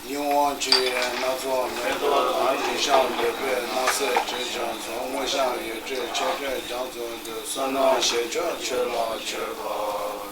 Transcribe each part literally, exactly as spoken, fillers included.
ཡིད་འོང་ཆུ་ཡི་སྣ་ཚོགས་མེ་ཏོག་དང་། ཡིད་བཞིན་འདོད་པའི་སྣང་སྲིད་དྲི་ཞིམ་ཚོགས། དངོས་བཤམས་ཡིད་སྤྲུལ་ཆེ་འཕེལ་རྒྱ་མཚོ་འདུ། བསོད་ནམས་ཞེས་བྱ་ཆོས་ལ་མཆོད་པ།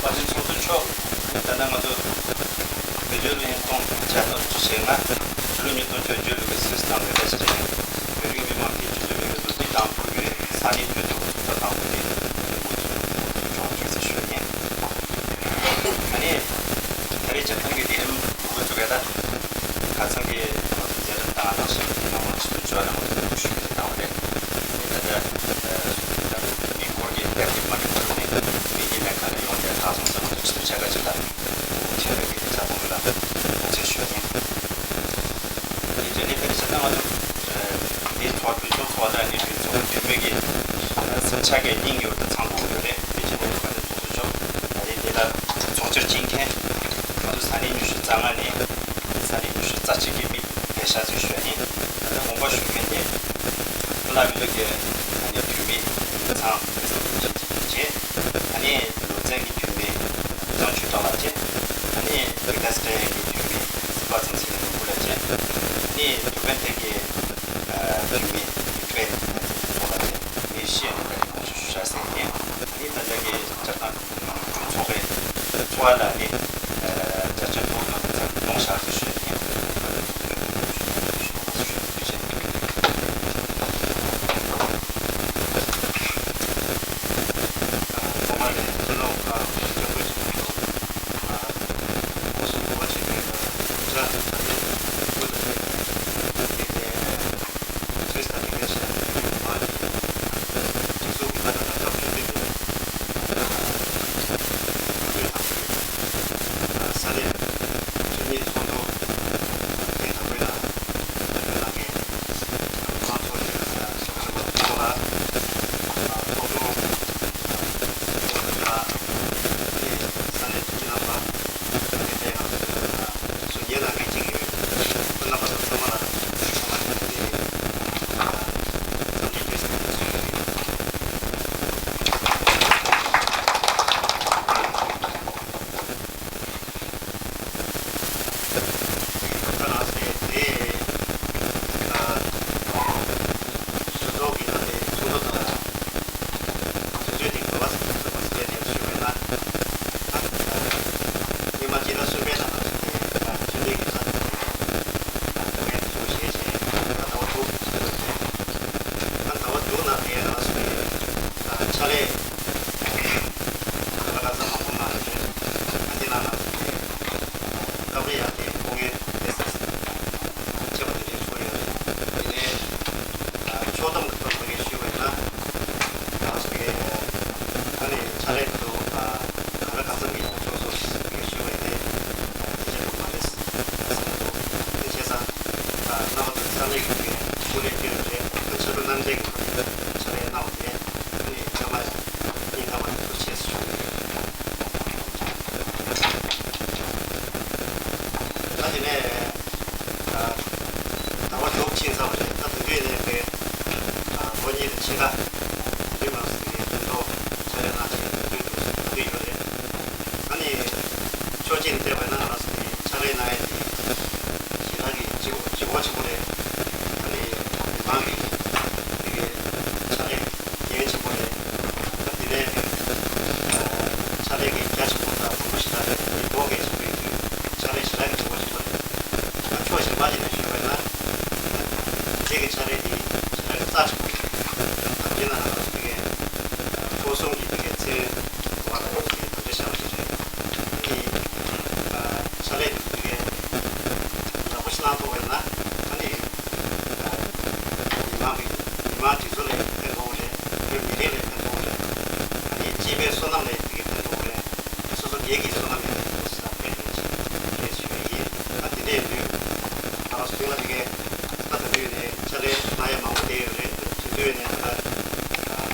བཀའ་དྲིན་ཚོགས་གཙོ་མཆོག་ད་ལྟ་ང་ཚོ་བོད་བརྒྱུད་ལས་ཁུངས་བཅའ་སྡོད་བྱས་ན་ཕྱི་ལོ་ཉིས་སྟོང་བཅོ་བརྒྱད་ལོའི་སུད་སི་དང་ལས་ཀ་བྱས་བོད་རིགས་མི་མང་འཕེལ་རྒྱས་ལས་ཀྱི་བཟོ་ལྟའི་དང་པོ་ཡོད་ས་གནས་གྲོས་ཚོགས་ཚོགས་པ་དང་པོ་དེ་འགོ་ཚུགས་གྲོང་ཁྱེར་ཟེར་ཞུ་ཡ་ཡིན། ཨ་ནི་ད་རེས་བཅའ་ཁྲིམས་ཀྱི་ལས་རིམ་འགོ་བཙུགས་ཡ་ད་ཁ་སང་གི་ང་ཚོ་མཛད་རིམ་དང་ནང་བཞིན་མི་མང་ཆེད་དུ་བཅར་ནས་ང་ཚོ་ཞུ་ཡ་དང་བ་རེད། ཨ་ནི་ད་ལྟ་མི་སྐོར་གྱི་ལས་རིམ་མ་འགྲིག་ཚུལ་ནས་མི་གི་ལས་ཁ་ལ་ཡོང་བའི་ཁ་སང་ཚང་མ་ཆེད་དུ་བྱ་དགའ་ཅིག་ལ་ཆེད་དུ་གི་ཆ་ཚང་གི་ལ་ཐུགས་རྗེ་ཆེ་ཞུ་ཡ་ཡིན། དེ་རྗེས་ནས་དེར་ཆ་ཚང་ང་ཚོ་དེའི་ཐོག་གྲོས་ཚོགས་ཚོགས་ལ་ནས་གྲོས་ཚོགས་འཐུས་མི་གི་ས་ཆ་གི་སྙིང་ཡོད་དུ་ཚང་དགོས་ཡོད་རེད། དེ་ཕྱི་ལོགས་ཀ་ནས་ཚོགས་གཙོ་མཆོག་ད་རེས་དེ་ལ་ཚོགས་བཅར་བྱེད་མཁན་ང་ཚོ་ས་གནས་ཉི་ཤུ་རྩ་ལྔ་ནས་ས་གནས་ཉི་ཤུ་རྩ་གཅིག་གི་མི་ཕེབས་ཤག་ཅེས་ཞུ་ཡ་ཡིན། ད་ལྟ་དགོངས་པ་ཞུ་མཁན་དེ་ཀུ་ལ་མི་ལུགས་ཀྱི་ཨ་ནི་འཐུས་མི་ཚང་རེས་གཟའ་ཕུར་བུ་བཅས་ཨ་ནི་ལོ་ཙཱ་གི་འཐུས་མི་ལོ་ཙཱ་ཆོས་གྲགས་ལགས་བཅས་ཨ་ནི་བོད་ཟླ་སྤྲེལ་གི་འཐུས་མི་སྲིད་པ་ཚང་ཚེ་རིང་ལོ་བུ་ལགས་བཅས་ཨ་ནི་འདུ་ཁང་ཐད་ཀྱི་འཐུས་མི་ཡིག་ཐོག་ལ་བཅས་མི་བཞི་ཡང་ད་རེས་དགོངས་ཞུ་ཞུ་བཞག་ཟེར་ཡིན། ཨ་ནི་ད་ལྟ་གི་བཅར་ཁང་གྲོས་ཚོགས་ཀྱི་ཚོགས་ལ་ནི་བཅའ་ཁྲིམས་ཐོག་ནང་དུ་གཏོང་བཞག་ཟེར་ཞུ་ཡ་ཡིན། དེ་ནས་ཟླ་བ་དྲུག་ཕྱིན་ཚར་བ་རེད། ད་དུས་རྒྱུན་ནས་པའི་ལོ་གཉིས་དང་ཕྱེད་ཀ་དུས་མ་སུ་ཡི་སྟོན་ཐོག་ཕྱག་ལས་གནང་བཞིན་དུས་དུས་ཡོད་རེད། ཨ་ནི་ཕྱོགས་གཅིག་ནས་བལྟས་པ་ན་ང་ཚོ་ཕྱག་ལས་གནང་ཡ་དེ་ཞེ་དྲག་གི་ལྗིད་ལྗིད་ཁོག་ཆེན་པོ་རེད། ཨ་ནི་མི་མང་གི་དེ་གའི་ཕྱག་ལས་འགན་ཆེན་པོ་རེད། ད་དེ་ནས་ཕྱག་ལས་ཀྱི་རྒྱ་ཆེན་པོ་དང་མང་པོ་ཞིག་ལ་རེད། དེ་འགོག་གལ་ཆེན་པོ་ཡིན་དུས་ཕྱག་ལས་ཞེ་དྲག་གི་ཆེན་པོ་ཆེན་པོ་རེད། ད་ཕྱོགས་གཞན་པ་ཞིག་ནས་ཞུས་པ་ཡིན་ན། དེ་གའི་ཕྱག་ལས་དེ་ཞེ་དྲག་གི་རྩ་ཆེན་པོ་རེད། ད་དེ་ན་ང་ཚོ་དེ་གའི་སྤྱོད་གསུམ་གྱི་དེ་གའི་ཚན་དུ་བ་ལ་དེ་གའི་དོན་འགྲེལ་བྱ་བ་ཞིག་རེད། དེ་ཕྱག་ལས་དེ་གའི་ཡག་པོ་ཞིག་གནང་ཐུབ་པ་ཡིན་ན། ཨ་ནི། མི་མང་གི་མི་མང་སྒྲིག་འཛུགས་ལ་ཕན་ཐོགས་རེད། བོད་མི་རིགས་ལ་ཕན་ཐོགས་རེད། ཨ་ནི་སྤྱི་པའི་སོ་ནམ་ལ་དེ་གའི་ཕན་ཐོགས་རེད། སོ་སོ་སྒེར་གྱི་སོ་ནམ་ལ་དེ་གའི་ཕན་ཐོགས་རེད་ཞེས་ཞུ་བ་ཡིན། ད་དེ་འདྲ་ཡིན་དུས་ང་རང་ཚོ་ལ་དེ་གའི་ད་ད་དུས་ནས་ཕྱག་ལས་གནང་ཡ་མང་པོ་བསྡད་ཡོད་རེད། དུས་ཚོད་ནས་ད་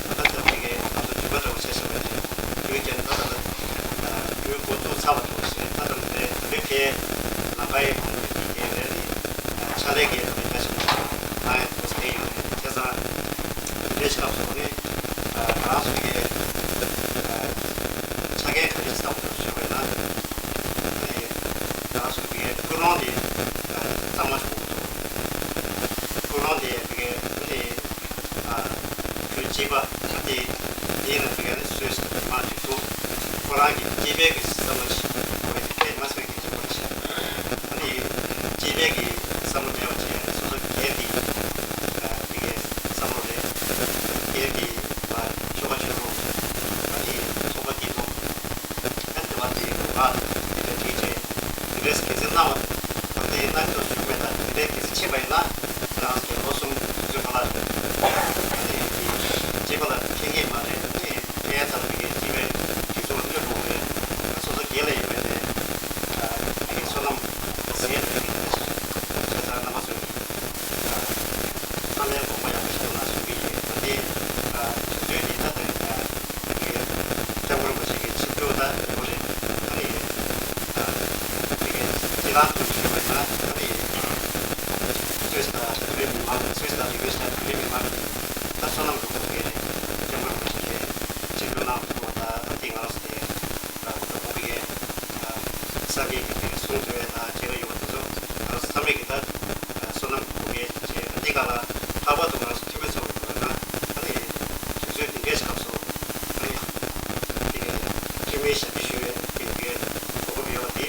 ད་ད་དེ་གའི་ང་ཚོ་རྒྱུན་པ་འདྲ་བོ་བྱས་བཞག་པ་རེད། དུས་ཀྱང་ད་ད་ད་དུས་འགོ་བཙུགས་ཚར་བ་འདྲ་བོ་ཞིག་རེད། ད་ད་ད་དེ་དུས་ཕལ་ལམ་ཁ་ཡི་མང་པོ་ཡོད་ཀྱི་རེད། ཕྱག་ལས་ཀྱི་ལས་ཀ་ཞིག་གནང་ཡ་འདུག་ཟེར་ཡོད་རེད། བྱས་ཙང་དེ་འདྲའི་སྐབས་སུ་ནི་ང་རང་ཚོ་གི་ཆ་རྐྱེན་ག་རེ་བསམ་བློ་ཞུ་བས་ན། ནི་ང་རང་ཚོ་གི་ཀུན་སློང་དེ་གཙང་མ་ཞིག་དགོས་འདུག་ཀུན་སློང་དེ་གི་ནི། ཨ། བོད་སྤྱི་པ་དེ་དེའི་ནང་དུ་ཡང་ནི་སུད་སི་དང་མི་མང་སྒྲིག་འཛུགས་ཁོ་རང་གི་སྤྱི་པའི་གི་བསམ་བློ་ཞིག་བོད་དེ་དཔེ་མ་སྲིད་གི་ཆེན་པོ་རེད་ཤག་ཨ་ནི་སྤྱི་པའི་གི་བསམ་བློ་མེད་པ་བྱས་ནས་སོ་སོ་སྒེར་གྱི་ཨ་དེ་གའི་བསམ་བློ་རེད། སྒེར་གྱི་ལ་ཆོལ་ཁ་ཆོས་ལུགས་ཨ་ནི་ཚོགས་པ་སྐྱིད་སྡུག་ཨ་ནི་དེ་བ་དེ་ག་དེ་འདྲ་བྱས་དེ་འདྲས་གལ་ཆེན་གནང་བ་དེ་གནང་རྒྱུ་ཞུ་མེད་ལ་དེ་འདྲས་གལ་ཆེན་ཆེ་བ་ཡིན་ན། ང་རང་ཚོའི་ལོ་གསུམ་དུས་ཚོད་ག་ལ་རེད། ཨ་ནི་སྤྱི་པ་ལ་ཁེ་ངེས་མ་རེད། ཨ་ནི་ཨེ་ཚ་ལ་དེ་གའི་སྤྱི་པའི་དུས་ཚོད་ལ་སྤྲོད་དགོས་རེད། སོ་སོ་སྒེར་ལ་ཡོད་པའི་དེ་དེ་གའི་སོ་ནམ་ཟས་རེད། དེ་གའི་བྱས་ཙང་རྣམ་པ་ཚོས་ཚང་མའི་དགོངས་པ་ཡག་པོ་ཞིག་གནང་ཞུ་གི་ཡིན། ད་དེ་དུས་ཚོད་འདི་ད་དེ་དེ་གའི་སྐྱབས་མགོན་རིན་པོ་ཆེ་གི་ཆིབས་བསྒྱུར་ད་ཡོད་རེད། ཨ་ནི་དེ་གའི་སྤྱི་བཏང་དུ་ཞུས་པ་ཡིན་ན་ཨ་ནི། སུད་སི་དང་བོད་མི་མང་སུད་སི་དང་རི་ཡོན་ཤ་བོད་མི་མང་གིས་ད་བསོད་ནམས་ཀྱི་སྒོ་ནས་སྐྱབས་མགོན་རིན་པོ་ཆེ་ཆིབས་བསྒྱུར་གནང་ཐུབ་པ་དང་ཨ་ནི་ང་རང་ཚོ་དེ་བོད་ཀྱི་སངས་རྒྱས་ཀྱི་གསུང་ཐོས་པ་དང་བཅས་པ་ཡོད་པ་དེ་ཚོ་ང་རང་ཚོ་ཚང་མས་ཀྱི་ད་བསོད་ནམས་ཀྱི་སྒོ་ནས་བྱས་འདི་ག་ལ་ལྷག་པར་དུ་ང་རང་ཚོ་འཐུས་མི་ཚོ་ཡོད་ན་ཨ་ནི་དུས་ཚོད་འདི་འདྲའི་སྐབས་སུ། ཨ་ནི་དེ་གའི་འཐུས་མི་ཞབས་ཕྱི་ཞུ་བའི་དེ་གའི་གོ་སྐབས་ཡོད་པ་དེ་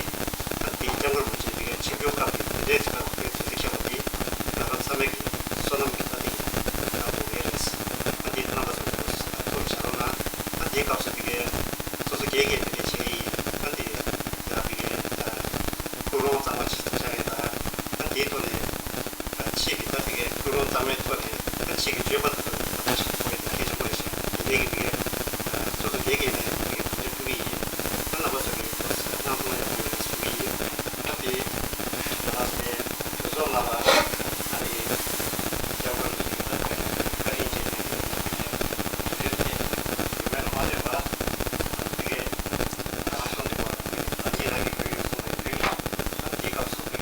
ད་དེ་སྐྱབས་མགོན་རིན་པོ་ཆེ་དེ་གའི་ཆིབས་བསྒྱུར་སྐབས་ཀྱི་དེ་འདྲའི་སྐབས་ཀྱི་དུས་ཚོད་ཁྱད་པར་དེ་ང་རང་ཚང་མས་ཀྱི་བསོད་ནམས་ཀྱི་ལྟ་སྟེགས་ཀྱི་ནང་དུ་ཡོད་རེད། ཨ་དེ་རྣམ་པ་ཚོ་ཐུགས་བཞག་རོགས་གནང་། ཨ་དེའི་སྐབས་སུ་དེ་གའི་སོ་སོ་སྒེར་གྱི་དེ་གའི་བྱས་ཡིན། ཨ་དེ་ཡང་དེ་གའི་ཀུན་སློང་གཙང་མ་ཞིག་བྱ་ཡས་དང་ཨ་དེའི་ཐོག་ནས། ཕྱིས་ཀྱི་ད་དེ་གའི་ཀུན་སློང་གཙང་མའི་ཐོག་ནས་ད་ཕྱིས་ཀྱི་སྤྱོད་པ་དེ་ཚོ་ད་ཕྱིས་ཀྱི་ཐོག་ནས་གལ་ཆེན་པོ་རེད་ཤག་དེ་འདྲའི་གི་དེ་གའི་སོ་སོ་སྒེར་གྱི་ནས་དེ་གའི་དམ་བཅའ་ཕུལ་གི་ཡིན། ད་རྣམ་པ་ཚོ་གི་སྣང་ཆུང་ཡག་པོ་ཡོད་ཞུ་གི་ཡིན། ད་དེ་ང་རང་ཚོ་གི་གྲོས་ཚོགས་ནང་ལ་ད་དེ་སྐྱབས་མགོན་ཚོ་གི་ད་བཀའ་དྲིན་རྗེས་དྲན་གྱི་དེ་གའི་དུས་ཚོད་དེ་ཡོད་མེད་ལ་མ་ལྟོས་པར་ད་དེ་གའི་ང་རང་ཚོ་འདི་བར་དེ་གའི་ད་ཉིན་རང་གི་བོད་ཡིག་གསུང་བའི་དུས་ད་དེའི་སྐབས་སུ།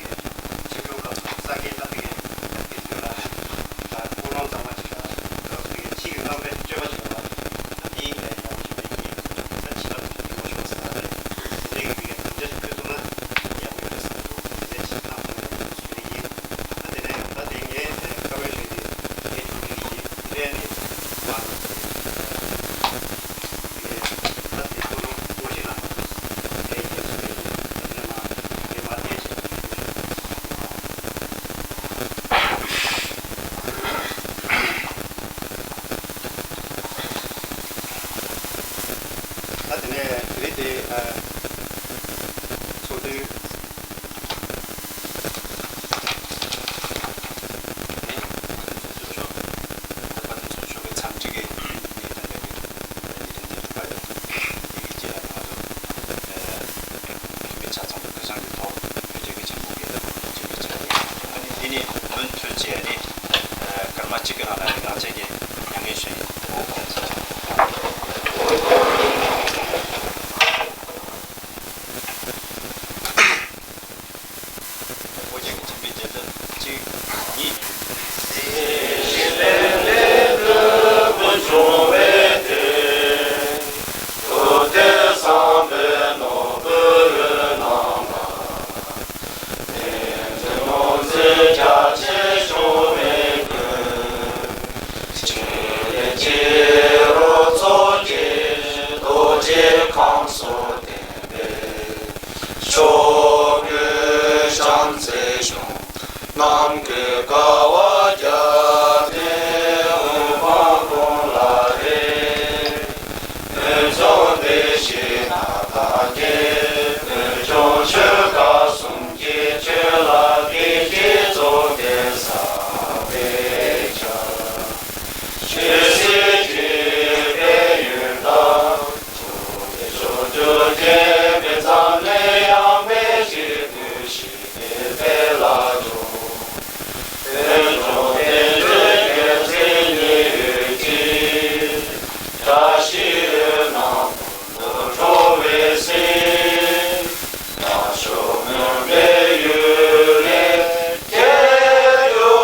ཕྱོགས་ཀུན་བྱམས་བརྩེ་གཞུང་། ནམ་མཁའི་ཀ་བ་བརྒྱ་ནས། དབུ་འཕང་དགུང་ལ་རེ། སྨོན་འཇུག་བདེ་གཤེགས་རྣམ་དག་གི། སྨོན་འཇུག་ཆོས་བཀའ་གསུམ་གྱི། ཆོས་ལ་དད་ཅིང་རྫོགས་པའི་ས་བོན་ཆར། ཆོས་སྲིད་ཀྱི་ཕན་ཡོན་དང་། ཕྱོགས་བཅུའི་འགྲོ་བའི་འཇིག་རྟེན་འཛམ་གླིང་ཡངས་པའི་གཞི་ཀུན་ཞིག་གི་དཔལ་ལ་འཇུག་དོན་དུ་བསྟན་བཅོས་རྒྱལ་མཚན་ཉི་འོད་ཀྱི། བཀྲ་ཤིས་འོད་སྣང་ཀུན་ཏུ་འཕྲོ་བས་གཟིགས། ལ་ཕྱོགས་མུན་པའི་ཡུལ་ལས་སྐྱེ་གྱུར་ཅིག་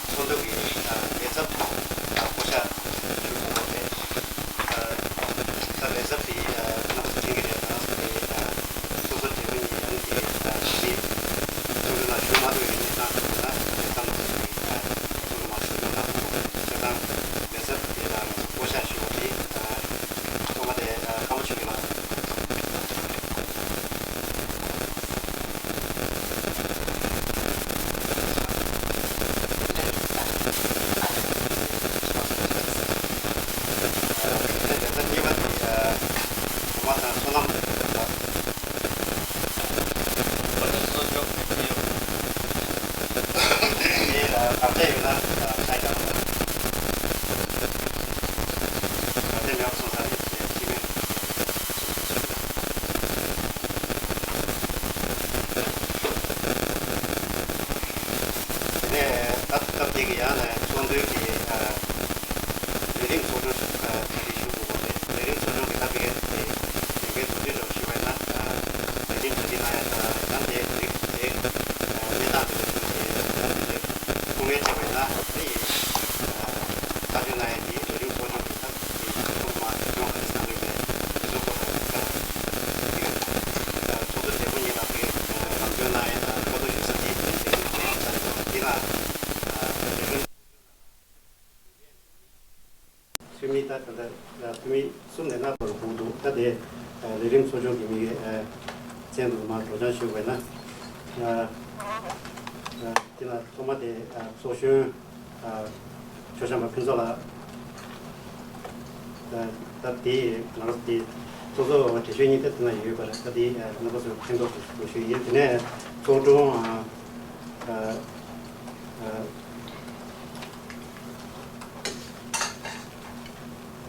ཚོགས་འདུ་གི་ལས་ཚབ་བསྐོ་བཞག་ཞུ་དགོས་པ་རེད། ད་ལས་ཚབ་དེ་རྣམ་པ་ཚོ་མཁྱེན་གྱི་རེད། ང་རང་ཚོ་དེ་སོ་སོ་བགྲེས་པོ་གཉིས་ཡང་དེ་ཞི་བདེ་ཚོགས་འདུ་ནང་ཞུགས་མ་ཐུབ་པའི་གནས་སྟངས་དེ་ལ་དེ་ཙམ་ཚོགས་འདུ་མ་ཞུགས་ན་ཐུབ་པ་བྱས་ཙང་ལས་ཚབ་དེ་ལ་ང་ཚོ་བསྐོ་བཞག་ཞུ་བ་དེ་ཐོག་མ་དེ་ཀརྨ་ཆོས་སྐྱིད་ལགས། དེ་ནས་ད་སྐབས་དེ་གི་ཡང་ནས་ཚོགས་འདུའི་གི་ལས་རིམ་ཚོགས་ཆུང་ཞིག་ག་རེ་ཞུ་དགོས་པ་རེད། ལས་རིམ་ཚོགས་ཆུང་གི་ད་དེ་གའི་དེ་གའི་དོན་ཚན་འདྲ་བོ་ཞུས་པ་ཡིན་ན་ལས་རིམ་ག་རེ་གནང་ཡ་ད་ཡང་དེ་རིགས་དེ་གནས་སྟངས་དེ་ལ་བསྟུན་ཏེ་ཡང་དེ་ཚོ་ཐུགས་འགན་བཞེས་པ་ཡིན་ན་དེ་ཡིན། ཐག་གཅོད་གནང་ཡ་དེ་ལས་རིམ་ཚོགས་ཆུང་གི་ད་དེ་ཚོགས་མ་ཡོང་ག་རེ་གནང་གི་མེད་དེ་ཚོ་སྐོར་ལ་ཡང་ཚོགས་གཙོ་བགྲེས་པོ་གཉིས་ལ་དེ་ལམ་སྟོན་གནང་ཡ་དང་བཀའ་སློབ་ཞུ་ས་དེ་དེ་དེ་ཚོ་དེ་ལ་ལས་རིམ། འཐུས་མི་ད་ད་ལྟ་འཐུས་མི་གསུམ་ནས་མར་བར་དགོངས་འདུག་ད་དེ་ལས་རིམ་ཚོགས་ཆུང་གི་མི་མཚན་དུ་མར་སྒྲོག་སྦྱང་ཞུ་དགོས་ན། དེ་ལ་ཐོག་མ་དེ་ཚོགས་གཞོན་མཆོག་བྱམས་པ་ཕུན་ཚོགས་ལགས། ད་དེ་ང་རང་དེ་ཚོགས་གཙོ་བགྲེས་གཞོན་གཉིས་ད་དེ་ན་ཡོད་པ་རེད། ད་དེ་རྣམ་པ་ཚོ་ཕན་ཐོགས་སུ་ཞུ་ཡིན། དེ་ནས་ཚོགས་དྲུང་།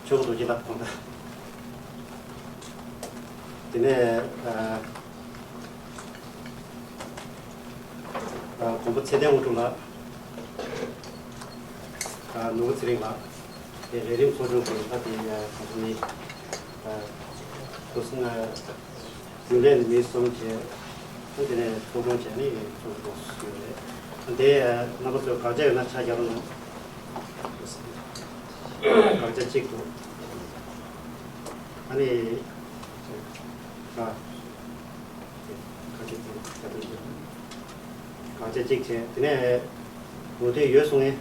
ཆོས་སྐུ་རྡོ་རྗེ་ལགས་དགོངས་དག་དེ་ནས་ཨ་ཨ་མགོན་པོ་ཚེ་བརྟན་དབང་ཕྱུག་ལགས། ཨ་ནོར་བུ་ཚེ་རིང་ལགས། དེ་ལས་རིམ་ཚོགས་ཆུང་གི་ད་དེ་ཨ་ཁོང་ཚོ་ནི་ཨ་ཁོ་ཚོ་ན་རྒྱུན་ལས་ནི་མི་གསུམ་བྱས། ཨ་དེ་ནས་ཚོགས་དྲུང་བྱས་ནས་ཚོགས་འདུ་ཚོགས་སུ་ཡོད་རེད། ཨ་དེ་ཨ་རྣམ་པ་ཚོས་དགག་བྱ་ཡོད་ན་ཆ་རྒྱག་རོགས་གནང་། དགག་བྱ་གཅིག་འདུག་ཨ་ནི། ཨ། དགག་བྱ་གཅིག་བྱས། དེ་ནས་ངོ་དེབ་ཡོད་གསུང་ངེས།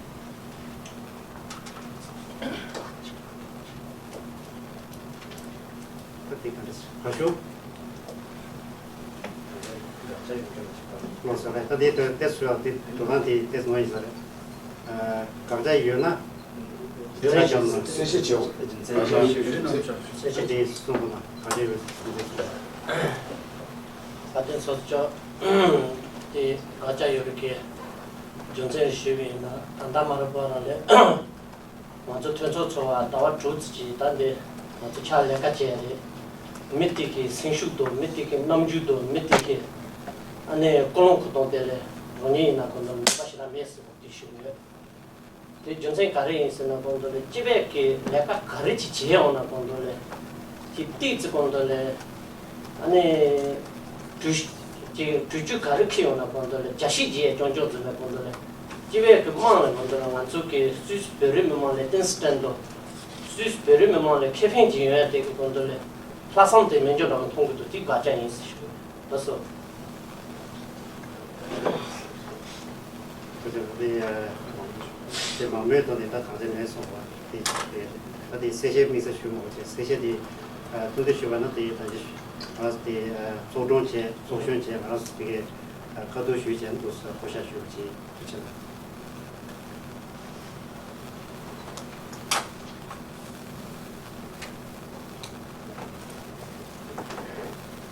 ད་དེ་ག་འདྲ་ཞིག་ཕར་ཞོག་ལོ་ཟེར་རེད། ད་དེ་ཏོག་ཙམ་ཞུ་བ་དེ་དུ་ལང་དེ་ཏོག་ཙམ་ཡིན་ས་རེད། དགག་བྱ་ཡོད་ན་ཡོད་རེད། ཆ་བཞག་ན་གསལ་བཤད་བྱེད་འོ། གསལ་བཤད་དེ་གསུང་དགོས་ན་ག་རེ་ཡོད་གསུང་དགོས་སོང་། ད་དེ་ཚོ་ཅོག་དེ་དགག་བྱ་ཡོད་རེད་གི། རྒྱུ་མཚན་ཞུས་པ་ཡིན་ན་ད་ལྟ་མ་རེད་པ་ར་ལས། ང་ཚོ་ཐོན་ཚོགས་ཚོགས་པ་ཟླ་བ་དྲུག་ཙམ་ཅིག་ད་འདི་ང་ཚོ་ཕྱག་ལས་ཀ་བྱས་རེད། མི་དེ་གི་སེམས་ཤུགས་དང་མི་དེ་གི་རྣམ་འགྱུར་དང་མི་དེ་གི་ཨ་ནི་ཀུན་སློང་ཁུ་སྟོང་དེ་ལས་རང་ཉིད་ཡིན་ན་གང་ལྟར་ནུས་པ་ཞེ་དྲག་མེད་ཟེར་བ་དེ་ཞུ་གི་ཡོད། དེ་རྒྱུ་མཚན་ག་རེ་ཡིན་ཟེར་ན་གང་ལྟར་ལས་སྤྱི་པའི་གི་ལས་ཀ་ག་རེ་ཅིག་བྱེད་ཡོང་ན་གང་ལྟར་ལས་དེ་ཏིག་ཙི་གང་ལྟར་ལས། ཨ་ནི། གྲོས་ཀྱི་གྲོས་ཆོད་ག་རེ་འཁྱེར་ཡོང་ན་གང་ལྟར་ལ་རྒྱ་ཤིག་རྒྱས་ཀྱང་ཀྱང་འཛུལ་ན་གང་ལྟར་ལ། སྤྱི་བའི་གི་དམངས་ལ་གང་ལྟར་ལ་ང་ཚོ་གི་སུད་སི་བོད་རིགས་མི་མང་ལ་བརྟེན་སྲིད་དྲན་དུ། སུད་སི་བོད་རིགས་མི་མང་ལ་ཁེ་ཕན་ཅིག་ཡོང་ཡ་དེ་གི་གང་ལྟར་ལ། ལྷག་བསམ་དེ་མེད་འཇོག་རང་མཐོང་གི་འདུག་དེ་དགག་བྱ་ཡིན་ཟེར་ཞུ། ལགས་སོ། དེ་མང་མོས་ཐོག་ནས་ད་གང་ཅི་མེད་སོང་བ་དེ་ད་དེ་གསལ་བཤད་དམིགས་བསལ་ཞུ་མ་དགོས་ཅེས་གསལ་བཤད་དེ་ཐུགས་འདེད་ཞུས་པ་ན་དེ་ད་ཅི་ང་རང་ཚོ་དེ་ཚོགས་དྲུང་བྱས་ཚོགས་གཞོན་བྱས་ང་རང་ཚོ་དེ་གའི་བཀའ་བསྡུར་ཞུས་བྱས་འདུག་ས་བསྐོ་བཞག་ཞུས་པ་ཅིག་ཐུགས་རྗེ་ཆེ།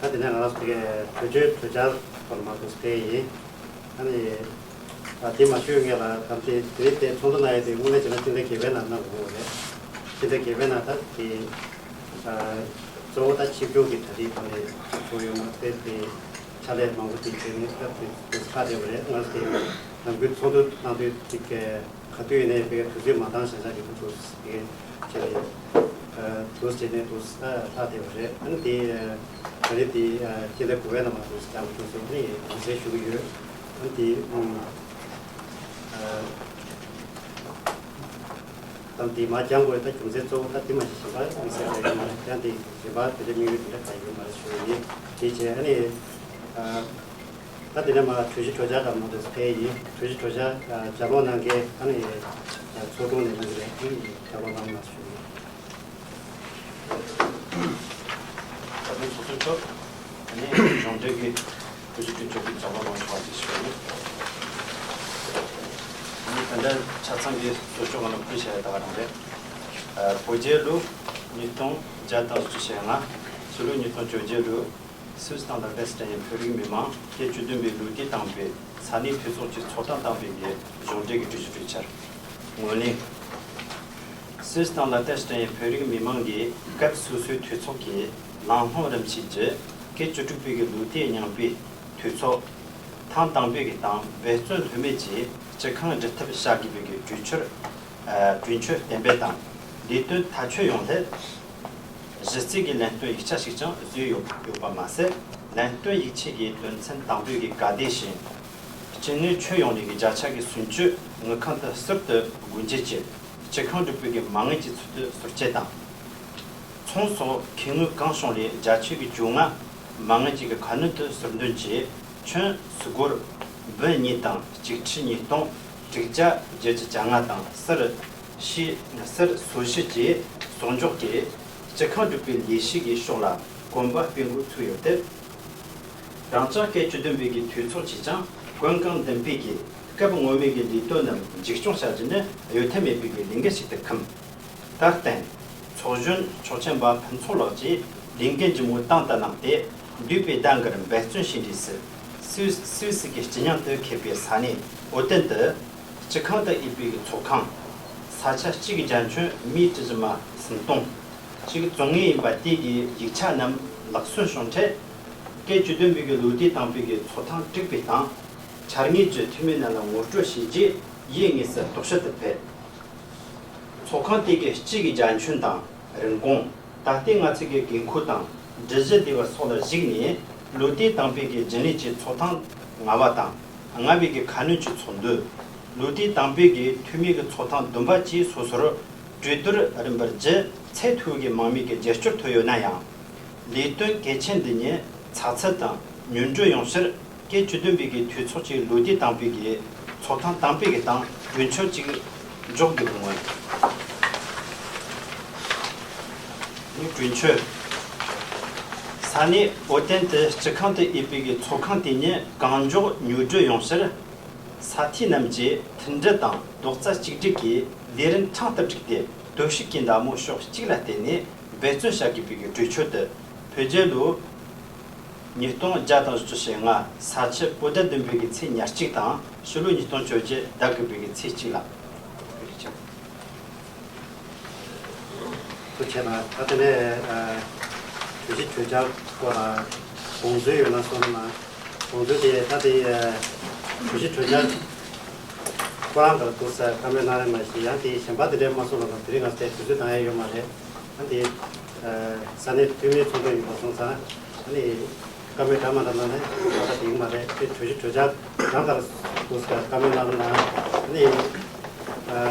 ད་དེ་ནས་ང་རང་ཚོ་དེ་གའི་གྲོས་ཆོད་གྲོས་འཆར་སྐོར་མ་འདུག་སྤེལ་ཡིན། ཨ་ནི། ཨ་དེ་མ་ཞུས་སྔོན་ལ་ད་དེ་དེ་རིང་དེ་ཚོགས་འདུ་གནང་ཡས་དེ་དངོས་གནས་བྱས་ན་སྤྱི་ཟླ་བརྒྱད་པའི་ནང་གནང་དགོས་རེད། སྤྱི་ཟླ་བརྒྱད་པའི་ནང་ད་དེ་ཨ་གཙོ་བོ་ད་ཆིབས་བསྒྱུར་གྱི་གྲ་སྒྲིག་ཐོག་ནས་ཚོགས་ཡོང་མ་དེ་དེ་ཕྱག་ལས་མང་པོ་དེ་བྱས་ནས་ད་དེ་དེ་ཁག་དེ་བ་རེད། ང་ཚོ་དེ་ནམ་རྒྱུན་ཚོགས་འདུ་གནང་དུས་དེ་གའི་ག་དུས་ཡིན་ནའི་དེ་གའི་དུས་ཚོད་མ་འདང་བཞག་བཞག་གི་འདུག་དེ་གའི་བྱས་ནས་དུས་བྱས་ནས་དུས་ད་ལྷག་བསྡད་པ་རེད། ཨ་ནི་དེ་ག་རེ་དེ་སྤྱི་ཟླ་དགུ་པའི་ནང་མ་དུས་སྐྱབས་བཅོལ་སོང་ནས་དམིགས་བསལ་ཞུ་གི་ཡོད། ཨ་ནི་དེ་ཨུམ། ཨ་ད་འདི་མ་འགྱངས་དགོས་ད་རྒྱུ་མཚན་གཙོ་བོ་ད་འདི་མ་ཞིག་བྱེད་པ་དམིགས་བསལ་རེད་མ་རེད། ཡང་འདི་རིམ་པ་དེ་འདྲ་དམིགས་ཡུལ་དེ་འདྲ་ག་ཡོད་མ་རེད་ཞུ་ཡི། དེ་བྱས་ཨ་ནི་ཨ་ད་དེ་ནས་མ་གྲོས་གཞི་གྲོས་འཆར་སྐབས་ནང་དུ་ཕེབས་ཡིན། གྲོས་གཞི་གྲོས་འཆར་ལྗགས་ཀློག་གནང་མཁན་ཨ་ནི་ཚོགས་དྲུང་ནས་གནང་གི་རེད། ཨ་ནི་ལྗགས་ཀློག་གནང་གནང་ཞུ་ཡི། ད་དུང་ཚོགས་གཙོ་མཆོག་ཨ་ནི་གཞུང་འབྲེལ་གྱི་ཀུ་ཤུ་དྲུང་ཆོག་གི་ལྗགས་ལོ་མང་ཆུང་བ་ཞིག་ཞུ། ཨ་ནི་ད་ལྟ་ཆ་ཚང་གི་གཙོ་སྐྱོང་ང་ལ་ཕུལ་བྱས་ཡོད་ད་ག་རང་རེད། ཨ་བོད་རྒྱལ་ལོ་ཉིས་སྟོང་བརྒྱ་དང་བཅུ་ཞེ་ལྔ། ཕྱི་ལོ་ཉིས་སྟོང་བཅོ་བརྒྱད་ལོ་སུད་སི་དང་ལ་དྭགས་སི་ཐན་བོད་རིགས་མི་མང་སྐད་བཅུ་བདུན་པའི་ལོ་དུས་དང་པོའི་ས་གནས་འཐུས་ཚོགས་ཀྱི་ཚོགས་ཐེངས་དང་པོའི་གཞུང་འབྲེལ་གྱི་གྲོས་གཞི་གྲོས་འཆར། ངོས་ལེན། སུད་སི་དང་ལ་དྭགས་སི་ཐན་བོད་རིགས་མི་མང་གིས་སྐབས་སོ་སོའི་འཐུས་ཚོགས་ཀྱི་ལམ་ལྷོང་རིམ་བྱས་ཀྱི་སྐད་བཅུ་དྲུག་པའི་གི་ལོ་དུས་རྙིང་པའི་འཐུས་ཚོགས་ཐེངས་དང་པོའི་གི་སྟེང་འབད་བརྩོན་ལྷོད་མེད་ཀྱིས་སྤྱི་ཁང་སྒྲུབ་ཐབས་བྱ་དགོས་པའི་གི་གྲོས་ཆོད། ཨ་གྲོས་ཆོད་གཏན་འབེབས་དང་ལས་དོན་ཐག་གཅོད་ཡོང་སླད། གཞི་རྩའི་གི་ལན་སྟོན་ཡིག་ཆ་ཞིག་ཀྱང་བཟོས་ཡོད་ཡོད་པ་མ་ཟད། ལན་སྟོན་ཡིག་ཆའི་གི་དོན་ཚན་དང་པོའི་གི་ག་དེ་བཞིན། སྤྱི་ནོར་ཁྱོན་ཡོངས་ནས་གི་བརྒྱ་ཆ་གི་སུམ་ཅུ་དངུལ་ཁང་དུ་ཟུར་དུ་སྒོ་འབྱེད་ཀྱིས་སྤྱི་ཁང་སྒྲུབ་པའི་གི་མ་དངུལ་གྱི་ཚུལ་དུ་ཟུར་བཅད་དང་། ཚོང་སོགས་ཁེ་དངུལ་གང་བྱུང་ལས་བརྒྱ་ཆ་གི་བཅོ་ལྔ་མ་དངུལ་གྱི་གི་ཁ་སྣོན་དུ་ཟུར་འདོན་གྱིས་ཁྱོན་སྒོར་འབུམ་གཉིས་དང་གཅིག་ཁྲི་ཉིས་སྟོང་དྲུག་བརྒྱ་བརྒྱད་ཅུ་གྱ་ལྔ་དང་གསེར་ཕྱེད་གསེར་སོ་བཞི་བཅས་གསོག་འཇོག་གིས་སྤྱི་ཁང་སྒྲུབ་པའི་ལས་གཞི་གི་ཕྱོགས་ལ་གོམ་པ་སྤོས་འགོ་ཚུགས་ཡོད་དེ། རང་ཅག་སྐད་བཅུ་བདུན་པའི་གི་འཐུས་ཚོགས་ཀྱིས་ཀྱང་གོན་གང་མདུན་སྤོས་ཀྱིས་སྐབས་སྔོན་མའི་གི་ལས་དོན་རྣམས་མཇུག་སྐྱོང་བྱ་རྒྱུ་ནི་གཡོལ་ཐབས་མེད་པའི་གི་ལས་འགན་ཞིག་ཏུ་འཁུམས། ད་བརྟེན། ཚོགས་གཞོན་ཆོག་མཆན་པ་ཕུན་ཚོགས་ལགས་ཀྱིས་ལས་འགན་ལྗིད་མོ་དང་དུ་བླངས་ཏེ་འདས་པའི་ཟླ་འགར་འབད་བརྩོན་བྱས་འདྲིས་སུ་སུད་སུད་སི་གི་སྤྱི་མཉམ་དུ་ཁེབས་པའི་ས་གནས་ཨོ་ཏན་དུ་སྤྱི་ཁང་དུ་ཡོད་པའི་ཚོགས་ཁང་ས་ཆ་གཅིག་གི་རྒྱ་ཁྱོན་མིའི་ཊི་ཞི་མ་སུམ་སྟོང་གཅིག་བཙོང་ངེས་ཡིན་པ་དེ་གི་ཡིག་ཆ་རྣམས་ལག་སོན་བྱུང་འཕྲལ། སྐད་བཅུ་བདུན་པའི་གི་ལོ་དུས་དང་པོའི་གི་ཚོགས་ཐེངས་དྲུག་པའི་སྟེང་འཆར་ངེས་ཀྱི་འཐུས་མི་རྣམས་ལ་ངོ་སྤྲོད་བྱས་རྗེས་ཡིན་ངེས་སུ་རྟོག་ཞིབ་ཏུ་ཕེབས། ཚོགས་ཁང་དེ་གའི་སྤྱི་གི་རྒྱ་ཁྱོན་དང་རིན་གོང་། ད་ལྟའི་ང་ཚོའི་གི་དགོས་མཁོ་དང་སྒྲིག་གཞི་དེ་བ་སོགས་ལ་གཞིགས་ནས་ལོ་དུས་དང་པོའི་གི་རྒྱུན་ལས་ཀྱི་ཚོགས་ཐེངས་ལྔ་པ་དང་ལྔ་པའི་གི་ཁ་སྣོན་གྱི་ཚོགས་འདུ། ལོ་དུས་དང་པོའི་གི་འཐུས་མི་གི་ཚོགས་ཐེངས་བདུན་པ་བཅས་སོ་སོར་གྲོས་བསྡུར་རིམ་པར་བརྒྱུད་ཚད་མཐོའི་གི་མང་མོས་ཀྱི་རྒྱབ་སྐྱོར་ཐོབ་ཡོད་ན་ཡང་། ལས་དོན་གལ་ཆེན་འདི་ཉིད་ཚགས་ཚུད་དང་སྙན་སྒྲོན་ཡོང་ཕྱིར། སྐད་བཅུ་བདུན་པའི་གི་འཐུས་ཚོགས་ཀྱི་ལོ་དུས་དང་པོའི་གི་ཚོགས་ཐེངས་དང་པོའི་གི་སྟེང་གྲོས་ཆོད་ཅིག་འཇོག་དགོས་པའི་མངོན། ནི་གྲོས་ཆོད། ས་ ད་ནས་བོད་དོན་དུ་སྤྱི་ཁང་དུ་ཡོད་པའི་ཚོགས་ཁང་དེ་ཉིད་གང་མགྱོགས་ཉོ་སྒྲུབ་ཡོང་ཕྱིར། ས་ཐེ་རྣམས་ཀྱིས་མཐུན་སྒྲིལ་དང་རྡོག་རྩ་གཅིག་སྒྲིལ་གྱིས་ལས་རིམ་ཕྲན་དུ་བསྒྲིགས་ཏེ། སྟོབས་ཤུགས་ཀྱི་མདའ་མོ་ཕྱོགས་གཅིག་ལ་བརྟེན་ནས་འབད་བརྩོན་བྱ་དགོས་པའི་གྲོས་ཆོད་དུ། བོད་རྒྱལ་ལོ་ཉིས་སྟོང་བརྒྱ་དང་བཞི་བཅུ་ཞེ་ལྔ་ས་ཕྱི་བོད་ཟླ་བདུན་པའི་ཚེས་ཉེར་གཅིག་དང་ཕྱི་ལོ་ཉིས་སྟོང་བཅོ་བརྒྱད་ཟླ་དགུ་པའི་ཚེས་གཅིག་ལ། ཐུགས་རྗེ་ཆེ། ད་དེ་ནས་གྲོས་གཞི་གྲོས་འཆར་སྐོར་ལ་དགོངས་ཚུལ་ཡོད་ན་གསུངས་ན། དགོངས་ཚུལ་དེ་ད་དེ་གྲོས་གཞི་གྲོས་འཆར་ཁོ་རང་ག་ལ་འདུག་ཟེར་བཀའ་མོལ་གནང་རེད་མ་གཞི། ཡང་དེ་གཞན་པ་དེ་འདྲའི་མ་གསུངས་ལ་དེ་རིང་ང་ཚོས་དུས་ཚོད་འདང་ཡ་ཡོད་མ་རེད། ད་དེ་ས་གནས་འཐུས་མིའི་ཚོགས་འདུ་ཡིན་པ་སོང་ཙང་ཨ་ནི་བཀའ་མོལ་འདྲ་མ་འདྲ་གནང་ནས་ད་ལྟ་དེ་ཡིན་མ་རེད། དེ་གྲོས་གཞི་གྲོས་འཆར་རང་ག་ལ་འདུག་ཟེར་བཀའ་མོལ་གནང་ན་ཨ་ནི།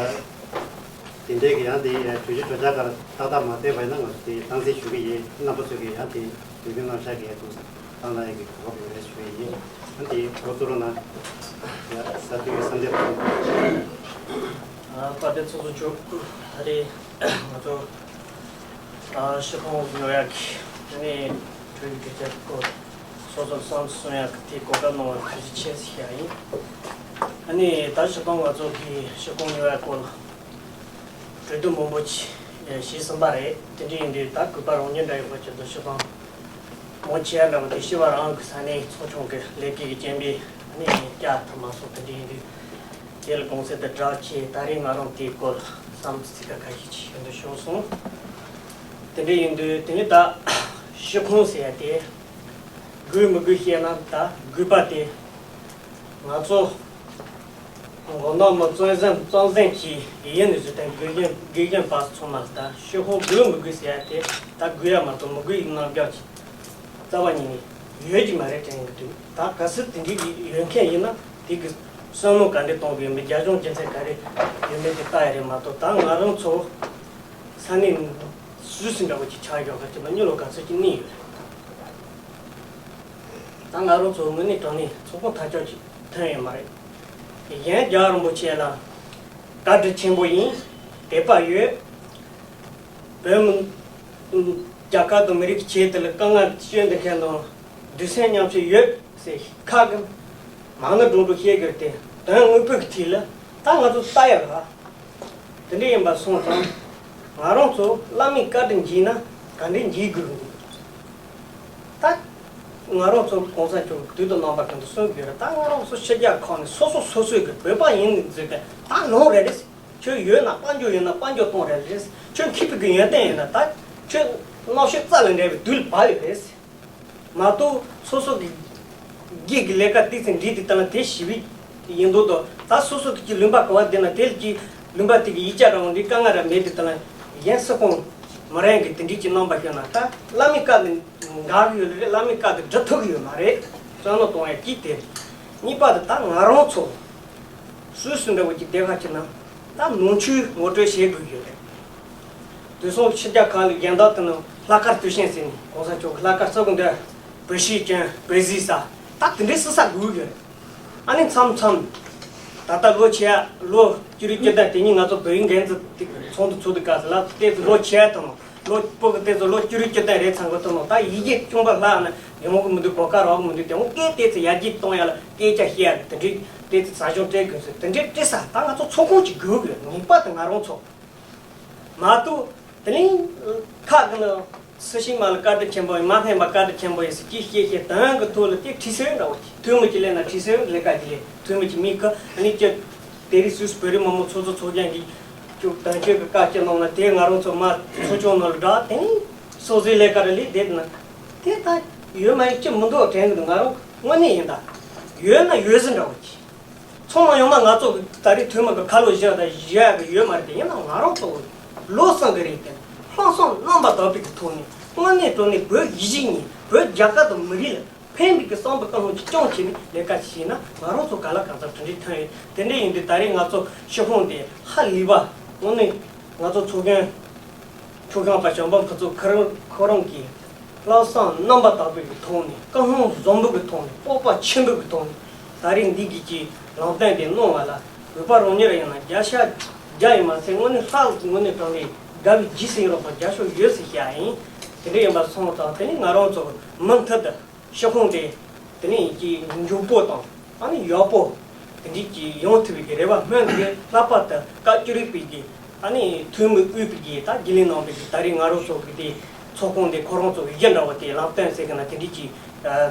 དེ་འདྲའི་གི་ཡང་དེ་གྲོས་གཞི་གྲོས་འཆར་ཁག་ཏག་ཏག་མ་བལྟས་པ་ཡིན་ན་ང་ཚོ་དེ་སྟངས་འཛིན་ཞུ་གི་ཡིན། རྣམ་པ་ཚོས་གི་ཡང་དེ་འདོད་མོས་རྣམ་གཞག་གི་ཡང་འདུག་བཏང་གནང་ཡ་གི་གོ་སྐབས་ཡོད་རེད་ཞུ་གི་ཡིན། ཨ་དེ་འགོ་བཙུགས་རོགས་གནང་། ཡ་ས་འཐུས་ཀྱི་གསལ་འདེབས་གནང་། ཨ་བཀའ་དྲིན་ཚོགས་གཙོ་མཆོག་ད་རེས་ང་ཚོ་ཨ་སྤྱི་ཁང་ཉོ་ཡ་གི་དེ་ནས་གྲོས་གཞི་གྲོས་འཆར་སྐོར་སོ་སོར་བསམ་ཚུལ་གསུང་ཡ་གི་དེ་གོ་སྐབས་གནང་བར་ཐུགས་རྗེ་ཆེ་ཞུ་ཡ་ཡིན། ཨ་ནི་ད་སྤྱི་བཏང་ང་ཚོ་གི་སྤྱི་ཁང་ཉོ་ཡ་སྐོར་ལ་གྲོས་བསྡུར་མང་པོ་ཅིག་བྱས་ཟིན་པ་རེད། དེ་འདྲ་ཡིན་དུས་ད་གུས་པ་རང་ཉིད་འདྲ་ཡོད་པ་ཅིག་ཏུ་སྤྱི་བཏང་མང་ཆེ་བ་འདྲ་བོ་དེ་ཤི་བ་རང་གི་ས་གནས་ཚོགས་ཆུང་གི་ལས་ཀའི་རྐྱེན་པས་ཨ་ནི་བསྐྱལ་ཐུབ་མ་སོང་། དེ་འདྲ་ཡིན་དུས་དེ་ལ་དགོངས་སེལ་དུ་བསྒྲགས་བྱས། ད་རེས་ང་རང་དེའི་སྐོར་ལ་བསམ་ཚུལ་ཚིག་ཁ་ཁ་ཤས་ཅིག་ཞུ་འདོད་བྱུང་སོང་། དེ་འདྲ་ཡིན་དུས་དེ་ནི་ད་སྤྱི་ཁང་ཟེར་ཡ་དེ་དགོས་མི་དགོས་བཤད་ན་ད་དགོས་པ་དེ་ང་ཚོ་མགོ་ནག་མི་གཙང་བཟང་གཙང་བཟང་གི་ཡིན་ནི་ཟེར་ཏེ་དགེ་རྒན་དགེ་རྒན་པ་ཚང་མ་ལ་ད་ཤོད་ཁོང་དགོས་མི་དགོས་ཟེར་ཡ་དེ་ད་དགོས་ཡ་མ་གཏོགས་མི་དགོས་ཡིན་ནམ་རྒྱག་གི་རྩ་བ་ཉིད་ནས་ཡོད་ཀྱི་མ་རེད་དྲན་གི་འདུག་ད་གལ་སྲིད་དེ་འདྲའི་གི་ཡོད་མཁན་ཡིན་ན་དེ་གི་བསམ་བློ་ག་འདྲ་གཏོང་གི་ཡོད་མེད་རྒྱབ་ལྗོངས་རྒྱུ་མཚན་ག་རེ་ཡོད་མེད་དེ་ལྟ་ཡ་རེད་མ་གཏོགས། ད་ང་རང་ཚོ་ས་གནས་སུད་སི་འདྲ་བོ་ཅིག་ཆགས་ཡོད་ག་ཅིག་ལ་གཉིད་ལོག་ག་ཚོད་ཅིག་གནས་ཡོད་རེད། ད་ང་རང་ཚོ་དངོས་གནས་དྲང་གནས་ཚོགས་ཁང་ཐག་ཆོད་ཅིག་ཐོན་ཡོད་མ་རེད། གཞན་རྒྱལ་བ་རིན་པོ་ཆེ་ལ་བཀའ་དྲིན་ཆེན་པོ་ཡིན། དད་པ་ཡོད། བོད་མི་རྒྱལ་ཁབ་དང་མི་རིགས་ཀྱི་ཆེད་དུ་ལ་དཀའ་ངལ་སྤྱོད་འདི་མཁན་དང་འདུག་སེམས་མཉམ་སྐྱེད་ཡོད་ཟེར་ཁ་གི་མང་ན་འགྲོ་འགྲོ་བཤད་གི་རེད་དེ་དོན་དངོས་པོ་གི་ཐད་ལ་ད་ང་ཚོ་ལྟ་ཡ་ར། དེ་འདྲ་ཡིན་པ་སོང་ཙང་ང་རང་ཚོ་བླ་མའི་བཀའ་དྲིན་བགྱིས་ན་ག་འདྲ་བགྱིས་དགོས་རུང་འདུག་ད་ང་རང་ཚོ་གོང་ས་མཆོག་དུས་དང་རྣམ་པ་ཀུན་ཏུ་གསུང་གི་ཡོད་རེད། ད་ང་རང་ཚོ་ཕྱི་རྒྱལ་ཁག་ནས་སོ་སོ་སོ་སོའི་གི་བོད་པ་ཡིན་ཟེར་ཏེ་ད་ལོང་རེད་རེད། ཁྱོད་ཡོད་ན་དཔལ་འབྱོར་ཡོད་ན་དཔལ་འབྱོར་གཏོང་རེད་རེད། ཁྱོད་མཁས་པའི་གི་ཡོན་ཏན་ཡོད་ན་ད་ཁྱོད་རྣམ་ཤེས་རྩ་ལ་འདྲེས་པའི་དུས་ལ་བབས་ཡོད་རེད། མ་གཏོགས་སོ་སོ་གི་སྒེར་གྱི་ལས་ཀ་ཏིག་ཙམ་འགྲིག་དེ་ལྟ་ན་དེ་ཞི་བའི་ཡིན་མདོག་དང་ད་སོ་སོ་གི་ལུང་པ་ག་བ་བསྡད་ན་དེ་ལ་གི་ལུང་པ་དེ་གི་ཡིག་ཆ་རང་འདི་དཀའ་ངལ་ར་མེད་དེ་ལྟ་ན་གཞན་སུ་ཁོང་མི་རན་གི་དེ་འགྲིག་གི་རྣམ་པ་ཤོད་ན་ད་བླ་མའི་བཀའ་དེ་འགལ་གི་ཡོད་རེད། བླ་མའི་བཀའ་དེ་སྒྲུབ་ཐུབ་གི་ཡོད་མ་རེད། བསམ་བློ་གཏོང་ཡ་གཅིག་དེ། གཉིས་པ་དེ་ད་ང་རང་ཚོ་སུད་སི་འདྲ་བོ་ཅིག་བསྡད་ཁ་ཕྱིན་ན་ད་ནང་ཆོས་ངོ་སྤྲོད་བྱེད་དགོས་ཀྱི་རེད། དེ་སོང་ཕྱི་རྒྱལ་ཁག་ལ་རྒན་བདག་དེ་ནི་ལྷག་དཀར་དུས་ཆེན་ཟེར་ནས་གོང་ས་མཆོག་གི་ལྷག་དཀར་ས་གི་འདི་བོད་ཤིག་ཅན་བོད་ཟིག་ས་ད་དེ་འདྲའི་སི་ས་དགོས་ཀྱི་རེད། ཨ་ནི་མཚམས་མཚམས་ད་ལྟ་ལོ་ཆེ་ལོ་བཅུ་དྲུག་བཅུ་བདུན་དེ་ཉིན་ང་ཚོ་བོད་ཡིག་འགན་འཛིན་དེ་ཚོགས་འདུ་ཚོགས་དུས་སྐབས་སུ་ལ་དེ་ཚོ་ལོ་ཆེ་དང་ལོ་སྤུ་གི་དེ་ཚོ་ལོ་བཅུ་དྲུག་བཅུ་བདུན་རེད་ཚང་གི་ཐོན་ནོ་ད་ཡི་གེ་ཅུང་པ་ལྷག་ན་ཡོང་གི་མི་འདུག་གོ་སྐབས་རག་གི་མི་འདུག་དེ་འོ་སྐད་དེ་ཚོ་ཡར་རྒྱས་གཏོང་ཡ་ལ་སྐད་ཆ་བཤད་ཡ་གི་དེ་འདྲའི་དེ་ཚོ་ཟ་སྦྱོང་སྤྲད་དགོས་ཚོད་དེ་འདྲའི་སྤྲད་ས་ད་ང་ཚོ་ཚོགས་ཁང་གཅིག་དགོས་གི་ངེས་པར་དུ་ང་རང་ཚོ་མ་གཏོགས་དེ་ལིང་ཁག་གི་ནི་སུ་ཞིག་མ་ལ་བཀའ་དྲིན་ཆེན་པོ་ཡིན་མ་ཕན་པ་བཀའ་དྲིན་ཆེན་པོ་ཡིན་ཟེར་གྱིས་བཤད་བཤད་དོན་གི་ཐོག་ལ་དེ་ཁྲི་སེ་འདྲ་བོ་དེ་འཐུས་མི་གཅིག་ལས་ན་ཁྲི་སེ་ལས་ཀ་གཅིག་ལས་འཐུས་མི་གཅིག་མི་ཁ་ཨ་ནི་ཀྱི་དེ་རིང་སུད་སི་བོད་རིགས་མི་མང་ཚོགས་གཙོ་ཚོགས་ཆེན་གྱི་ཅུ་དོན་གཅོད་ཀྱི་བཀའ་སྤྱི་གནང་ན་དེ་ང་རང་ཚོ་མ་ཚོགས་ཆུང་ནང་ལ་བསྒྲགས་དེ་ནི་སོ་སོའི་ལས་ཀ་རེ་ལས་བསྡད་ན་དེ་ད་ཡོད་མ་ཡོད་ཅི་མི་འདུག་དྲན་གི་འདུག་ང་རང་དངོས་གནས་ཡིན་ད་ཡོད་ན་ཡོད་ཟིན་འདྲ་བོ་གི་ཚང་མ་ཡོང་མ་ང་ཚོ་གི་ད་རེས་ཐོན་མ་གི་ཁ་ལོ་བཞག་ད་བཞག་གི་ཡོད་མ་རེད་དེ་ཡིན་ན་ང་རང་ཚོ་ལོ་གསུམ་གི་རིང་དེ་ལྷག་བསམ་རྣམ་པ་དག་པའི་གི་ཐོག་ནས་དངོས་གནས་དྲང་གནས་བོད་ཡིད་བཞིན་གཉིས་བོད་རྒྱལ་ཁབ་དང་མི་རིགས་ལ་ཕན་པའི་གི་བསམ་པ་བསྐང་ལྷོད་ཀྱི་སྐྱོང་བྱས་ནས་ལས་ཀ་བྱས་ན་ང་རང་ཚོ་ག་ལ་གང་འཚམ་གྲུབ་འབྲས་ཐོན་ཡོད། དེ་འདྲ་ཡིན་དུས་ད་རེས་ང་ཚོ་ཤོག་ཁོངས་དེ་ཧ་ལས་པ་དངོས་གནས་ང་ཚོ་ཚོགས་རྒྱན་ཚོགས་ཁང་པ་བྱམས་པ་ཕུན་ཚོགས་ཁོ་རང་ཁོ་རང་གིས་ལྷག་བསམ་རྣམ་པ་དག་པའི་གི་ཐོག་ནས་བཀའ་དབང་བཟང་པོ་གི་ཐོག་ནས་སྤོབས་པ་ཆེན་པོ་གི་ཐོག་ནས་ད་རེས་འདི་གི་གི་ལམ་སྟོན་དེ་གནང་བ་ལ་བོད་པ་རང་ཉིད་ཡིན་ན་བརྒྱ་ཆ་བརྒྱ་ཡིན་མ་ཚད་དངོས་གནས་ལྷག་དངོས་གནས་དྲང་གནས་དགའ་བའི་རྗེས་སུ་ཡི་རང་དང་རྒྱ་ཤོག་ཡོད་ཟེར་བཤད་ཡིན། དེ་འདྲ་ཡིན་པ་སོང་ཙང་དེ་ནི་ང་རང་ཚོ་མུ་མཐུད་དུ་ཤོག་ཁོངས་དེ་དེ་ནི་ཀྱི་མགྱོགས་པོ་དང་ཨ་ནི་ཡག་པོ་དེ་འདྲ་ཀྱི་ཡོང་ཐུབ་པའི་གི་རེ་བ་སྨོན་གྱི་ལྷག་པར་དུ་བཀའ་བཅུ་རིག་པའི་གི་ཨ་ནི་འཐུས་མི་དབུས་པའི་གི་ད་དགེ་ལས་གནང་བའི་གི་ད་རེས་ང་རང་ཚོ་གི་དེ་ཚོགས་ཁོངས་དེ་ཁོ་རང་ཚོ་གི་གཞི་འདྲ་བོ་དེ་ལམ་སྟོན་ཟེར་གི་ན་དེ་འདྲ་ཀྱི་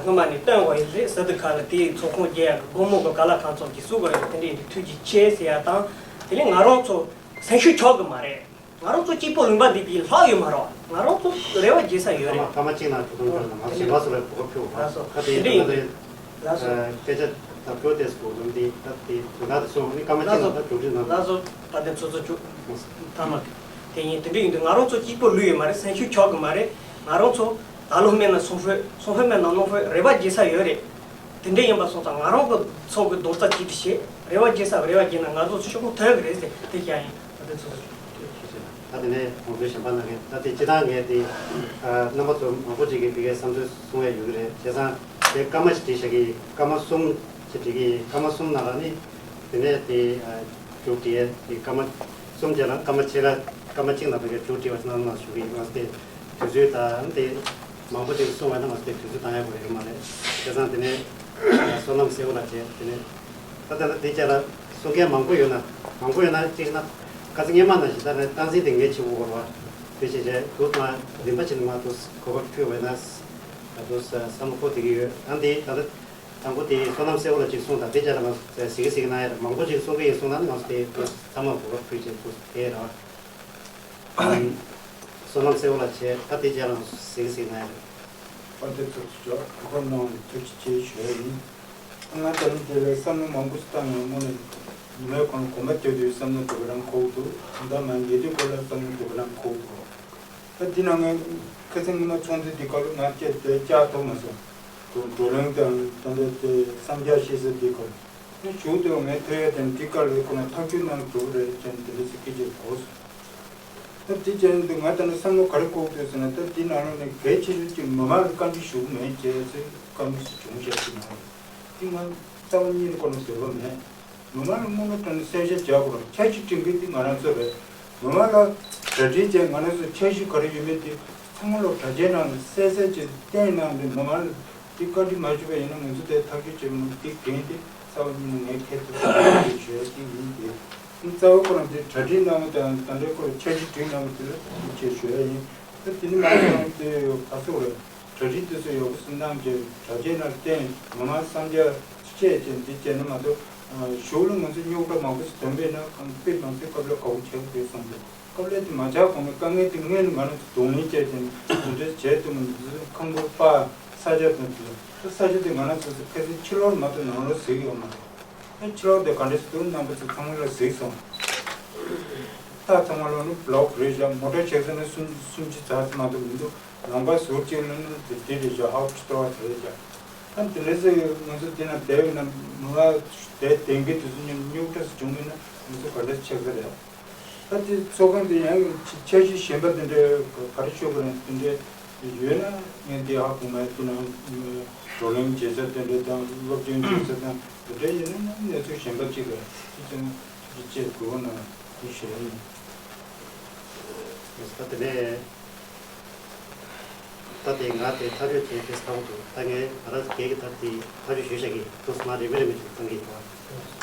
སྔོན་མ་ནས་སྟོན་དགོས་ཡོད་རེད་ཟེར་དུས་ག་ལ་དེའི་ཚོགས་ཁོངས་རྒྱལ་ཡག་གི་སྒོ་མོ་གི་ག་ལ་གང་ཚོགས་ཀྱི་སུ་དགོས་ཡོད་དེ་འདྲ་ཡིན་དུས་ཐུགས་རྗེ་ཆེ་ཟེར་ཡ་དང་དེ་ལས་ང་རང་ཚོ་སེམས་ཤུགས་ཆག་གི་མ་རེད། ང་རང་ཚོ་གཅིག་པོ་ལུང་པ་འདི་དེའི་ལྷག་ཡོད་མ་རེད། ང་རང་ཚོ་རེ་བ་རྒྱས་ས་ཡོད་རེད། སྐར་མ་གཅིག་ནང་འགྲོ་དང་འགྲོ་ན་ང་གཞན་པ་ཚོ་ལ་གོ་སྐབས་ཕུལ་བ། ལགས་སོ། ཁ་དེ་དེ་འདྲ་ཡིན་དུས། ལགས་སོ། སྐད་ཆ་ད་ཕུལ་ཏེ་སྐོར་ལམ་འདི་ད་དེ་དོན་དག་དེ་སོང་ནི་སྐར་མ་གཅིག་ནང་ད་གྲུབ་འབྲས་ནང་། ལགས་སོ། ད་དེ་ཚོ་ཚོ་བཅུག་ཐ་མ་དེ་ཡིན་དེ་འདྲ་ཡིན་དུས་ང་རང་ཚོ་གཅིག་པོ་ལུས་ཡོད་མ་རེད། སེམས་ཤུགས་ཆག་གི་མ་རེད། ང་རང་ཚོ་ད་ལོ་མེད་ན་སོང་ཕོད་སོང་ཕོད་མེད་ན་ནོ་ཕོད་རེ་བ་རྒྱས་ས་ཡོད་རེད། དེ་འདྲ་ཡིན་པ་སོང་ཙང་ང་རང་གི་ཚོགས་ཀྱི་རྡོག་རྩ་གཅིག་ཏུ་བྱེད། རེ་བ་རྒྱས་ས་རེ་བ་རྒྱས་ན་ང་ཚོ་ཤོག་ཁོག་ཐོན་གི་རེད་ཟེར་དེ་བཤད་ཡིན། ད་དེ་ཚོ་ད་དེ་ནས་གོང་འཕེལ་གཞན་པ་གནང་མཁན་ད་དེ་སྤྱི་བཏང་ངས་དེ་རྣམ་པ་ཚོ་མང་པོ་ཅིག་གིས་དེ་གའི་བསམ་ཚུལ་གསུང་ཡ་ཡོད་གི་རེད། བྱས་ཙང་དེ་སྐར་མ་ཞིག་བྲིས་བཞག་གི་སྐར་མ་གསུམ་ཞིག་བྲིས་གི་སྐར་མ་གསུམ་ནང་ལ་ནི་དེ་ནས་དེ་མཇུག་བྲིས་ཡས་དེ་སྐར་མ་གསུམ་བྱས་ལ་སྐར་མ་ཕྱེད་ཀ་སྐར་མ་གཅིག་ནང་དེ་གའི་མཇུག་བྲིས་པ་ཞིག་གནང་གནང་ཞུ་གི་ཡིན། ང་ཚོ་དེ། དུས་ཚོད་དང་དེ་མང་པོ་ཅིག་གསུང་བ་ན་ང་ཚོ་དེ་དུས་ཚོད་བཏང་ཡག་པོ་ཡོད་མ་རེད། བྱས་ཙང་དེ་ནས་བསོད་ནམས་གསལ་བོ་ལགས་བྱས་དེ་ནས་ད་ལྟ་ན་དེ་བྱས་ལ་གསུང་མཁན་མང་པོ་ཡོད་ན་མང་པོ་ཡོད་ན་གཅིག་ན་ཁ་སང་སྔས་མ་ནང་བཞིན་ད་ནས་སྟངས་འཛིན་དེ་ངས་བྱེད་དགོས་རེད་བ། དེ་བྱས་བྱས་འདུག་ན་རིམ་པ་ཅིག་ནས་མ་འདུག་གོ་སྐབས་འཕྲོད་པ་ཡིན་ན་ད་འདུག་བསམ་བློ་འཁོར་བསྡད་ཀྱི་ཡོད། ཨ་འདི་ད་ལྟ་དང་པོ་དེ་བསོད་ནམས་གསལ་བོ་ལགས་ཅིག་གསུངས་དང་དེ་བྱས་ལ་ང་ཚོ་གཟིགས་གཟིགས་གནང་ཡ་ལ་མང་པོ་ཅིག་གསུང་གི་ཡིན་གསུངས་ན་ནི་ང་ཚོ་དེ་འདུག་ཚང་མ་གོ་སྐབས་འཕྲོད་བྱས་འདུག་དེ་ར། བསོད་ནམས་གསལ་བོ་ལགས་བྱས་ད་དེ་རྗེས་ལ་གཟིགས་གཟིགས་གནང་ཡ་རེད། དཔལ་ལྡན་ཚོགས་གཙོ་མཆོག་གོ་སྐབས་གནང་བ་ཐུགས་རྗེ་ཆེ་ཞུ་ཡ་ཡིན། ང་ད་ནི་དེ་ལ་བསམ་བློ་མང་པོ་ཞིག་བཏང་ཡོང་དངོས་གནས་ཉི་མའི་གོང་གོམ་པ་བརྒྱབ་དུས་བསམ་བློ་འགྲོ་གི་རང་ཁོག་འདུག་ད་མ་ཉེ་དུས་སྐོར་ལ་བསམ་བློ་འགྲོ་གི་རང་ཁོག་འདུག་ད་འདི་ནང་ངས་ཁ་སང་ཉི་མ་ཚོགས་འདུ་འདི་སྐབས་ལ་ང་བཅར་དེ་བཅར་ཐུབ་མ་སོང་། བགྲོ་གླེང་དང་ད་ལྟ་དེ་གསང་རྒྱ་བཤད་ས་འདི་སྐབས་ནི་ཞུ་དུས་ངས་ཐོས་ཡ་དང་འདི་སྐབས་ལ་ཁོ་ན་ཐག་གཅོད་གནང་གྲུབ་རེད་ཅེས་འདི་འདྲ་ཞིག་སྐད་ཆ་གོ་སོང་། ད་དེ་བྱས་ན་འདི་ང་ད་ནི་བསམ་བློ་ག་རེ་འཁོར་འདུག་ཟེར་ན་ད་འདི་ནང་ལོགས་ནས་གལ་ཆེ་ཤོས་ཅིག་མི་མང་ལ་བཀའ་འདྲི་ཞུ་གི་མེད་ཅེས་ཚེ་བཀའ་མོལ་ཞིག་བྱུང་བཤད་ཀྱི་མ་རེད། འདི་ང་རྩ་བ་ཉིད་ནས་ཁོ་ན་འདོད་པ་མེད། མི་མང་ལ་དངོས་གནས་དྲང་གནས་གསལ་བཤད་རྒྱག་དགོས་རེད། འཆར་གཞི་སྒྲིག་མཁན་དེ་ང་རང་ཚོ་རེད། མི་མང་ལ་གྲ་སྒྲིག་བྱས་ང་རང་ཚོ་འཆར་གཞི་ག་རེ་ཡོད་མེད་དེ་ཚང་མ་ལ་གྲ་རྒྱས་གནང་ནས་གསལ་གསལ་ཅིག་བསྟན་གནང་སྟེ་མི་མང་ལ་དེ་བཀའ་འདྲི་མ་ཞུས་པ་ཡིན་ན་ང་ཚོ་དེ་ཐག་གཅོད་བྱེད་མི་དེ་འགན་དེ་རྩ་བ་ཉིད་ནས་ངས་འཁྱེར་ཐུབ་ཀྱི་ཞུ་ཡ་དེ་ཡིན་ཏེ། རྩ་བ་ཁོ་རང་དེ་གྲ་སྒྲིག་གནང་བ་དང་ད་ལྟའི་ཁོ་རང་འཆར་གཞི་སྒྲིག་གནང་བ་དེ་ལ་ཐུགས་རྗེ་ཆེ་ཞུ་ཡ་ཡིན། ད་དེ་ནི་མ་གཏོགས་དེ་ག་ཚོད་རེད། གྲ་སྒྲིག་དེ་ཚོ་ཡག་པོ་ཞིག་གནང་རྗེས་གྲ་རྒྱས་ནང་བརྟེན་མི་མང་བསམ་འཆར་བཤད་རྗེས་འདི་བྱས་ན་མ་གཏོགས་གཞུག་ལ་ང་ཚོ་རྙོག་དྲ་མང་པོ་ཞིག་ཐོན་པས་ན་ཁང་པའི་ནང་ཚོའི་སྐབས་ལ་དགའ་པོ་བྱེད་དགོས་བསམ་འདུག་སྐབས་ལ་དེ་མ་ཆགས་གོང་ནས་དཀའ་ངལ་དེ་སྔོན་ནས་ང་རང་ཚོ་གདོང་ལེན་བྱས་ཏེ་འདི་འདྲ་བྱས་ཐུབ་མི་འདུག་ཁང་པ་ས་ཆ་དང་དེ་ས་ཆ་དེ་ང་རང་ཚོ་ཁ་སང་ཕྱི་ལོགས་མ་གཏོགས་ནང་ལོགས་ཟིག་ཡོད་མ་རེད། ཕྱི་ལོགས་དེ་ག་འདྲ་ཞིག་འདུག་རྣམ་པ་ཚོ་ཚང་མ་ལ་གཟིགས་སོང་། ད་ཚང་མ་ལོག་ནི་བློག་རེད་བཞག་མོ་ཊ་ཆེ་ས་ནི་སུམ་སུམ་ཅུ་ཙམ་མ་གཏོགས་མི་འདུག་ལམ་ཁ་ཟུར་གཅིག་ལ་ནི་དེ་དེ་རེད་བཞག་ཨའུ་ཊི་སི་ཊོར་དེ་རེད་བཞག་ཨ་དེ་འདྲ་ཟེར་ང་ཚོ་དེ་ན་བསྡད་ཡོད་ན་མ་དེ་བསྡད་མཁན་དེ་ཚོ་ཉམས་རྙོག་དྲ་ཞིག་བྱུང་མིན་ན་ང་ཚོ་ག་འདྲ་ཆགས་ས་རེད། ད་དེ་ཚོགས་ཁང་དེ་ཡང་འཆར་གཞི་གཞན་པ་དེ་འདྲའི་ག་རེ་ཤོད་དགོས་རེད་དེ་འདྲའི་ཡོད་ན་ངས་འདི་ཧ་གོ་མེད་དེ་ནང་བགྲོ་གླེང་བྱེད་ས་དེ་འདྲ་དང་སློབ་སྟོན་བྱེད་ས་དང་དེ་འདྲ་ཡིན་ན་གནས་ཚུལ་གཞན་པ་གཅིག་ལ་དེ་ཚོ་ཐུགས་རྗེ་ཆེ་དགོས་ན་དེ་ཞུ་ཡ་ཡིན། ད་དེ་ནས། ད་དེ་ང་དེ་ཐག་གཅོད་བྱས་དེ་ཚ་པོ་འདུག་ད་ངས་ང་རང་སྒེར་གྱི་ད་དེ་ཐག་གཅོད་ཞུས་བཞག་གི་འདུག་མ་རེ་མི་རེ་མི་ཞིག་གཏོང་གི་འདུག་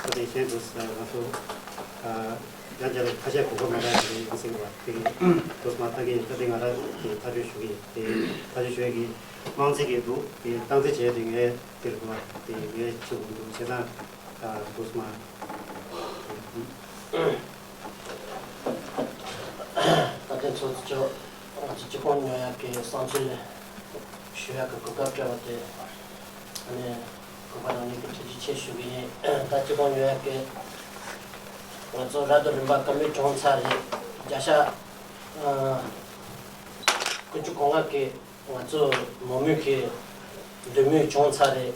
ད་དེ་གཞན་འདུག་ང་ཚོ་ཡང་བསྐྱར་ལ་ཁ་ཤས་གོ་སྐབས་མ་རག་ཡང་ཟིན་པ་དེ་འདུག་མ་ད་གི་ད་དེ་ང་རང་གི་ཐག་གཅོད་ཞུ་གི་དེ་ཐག་གཅོད་ཞུ་ཡ་གི་དམངས་ཚིག་གི་འདུག་དེ་སྟངས་འཛིན་བྱས་དེ་ངས་དེར་འདུག་བ་དེ་ངས་ཆུ་དགོས་འདུག་བྱས་ཙང་འདུག་མ། ད་ལྟའི་ཚོགས་གཙོ་མཆོག་ང་ཚོ་སྤྱི་ཁོངས་ཉོ་ཡག་གི་བསམ་ཚུལ་ཞུ་ཡག་གི་གོ་སྐབས་སྤྲད་པ་དེ་ཨ་ནི་གོ་སྐབས་རང་ཉིད་ཀྱི་ཐུགས་རྗེ་ཆེ་ཞུ་གི་ཡིན། ད་སྤྱི་ཁོངས་ཉོ་ཡག་གི་ང་ཚོ་ར་རྡོ་རིམ་པ་བཀའ་མོལ་བྱུང་ཚར་རེད། བརྒྱ་ཆ་དགུ་བཅུ་གོ་ལྔ་གི་ང་ཚོ་མང་མོས་ཀྱི་འདོད་མོས་བྱུང་ཚར་རེད།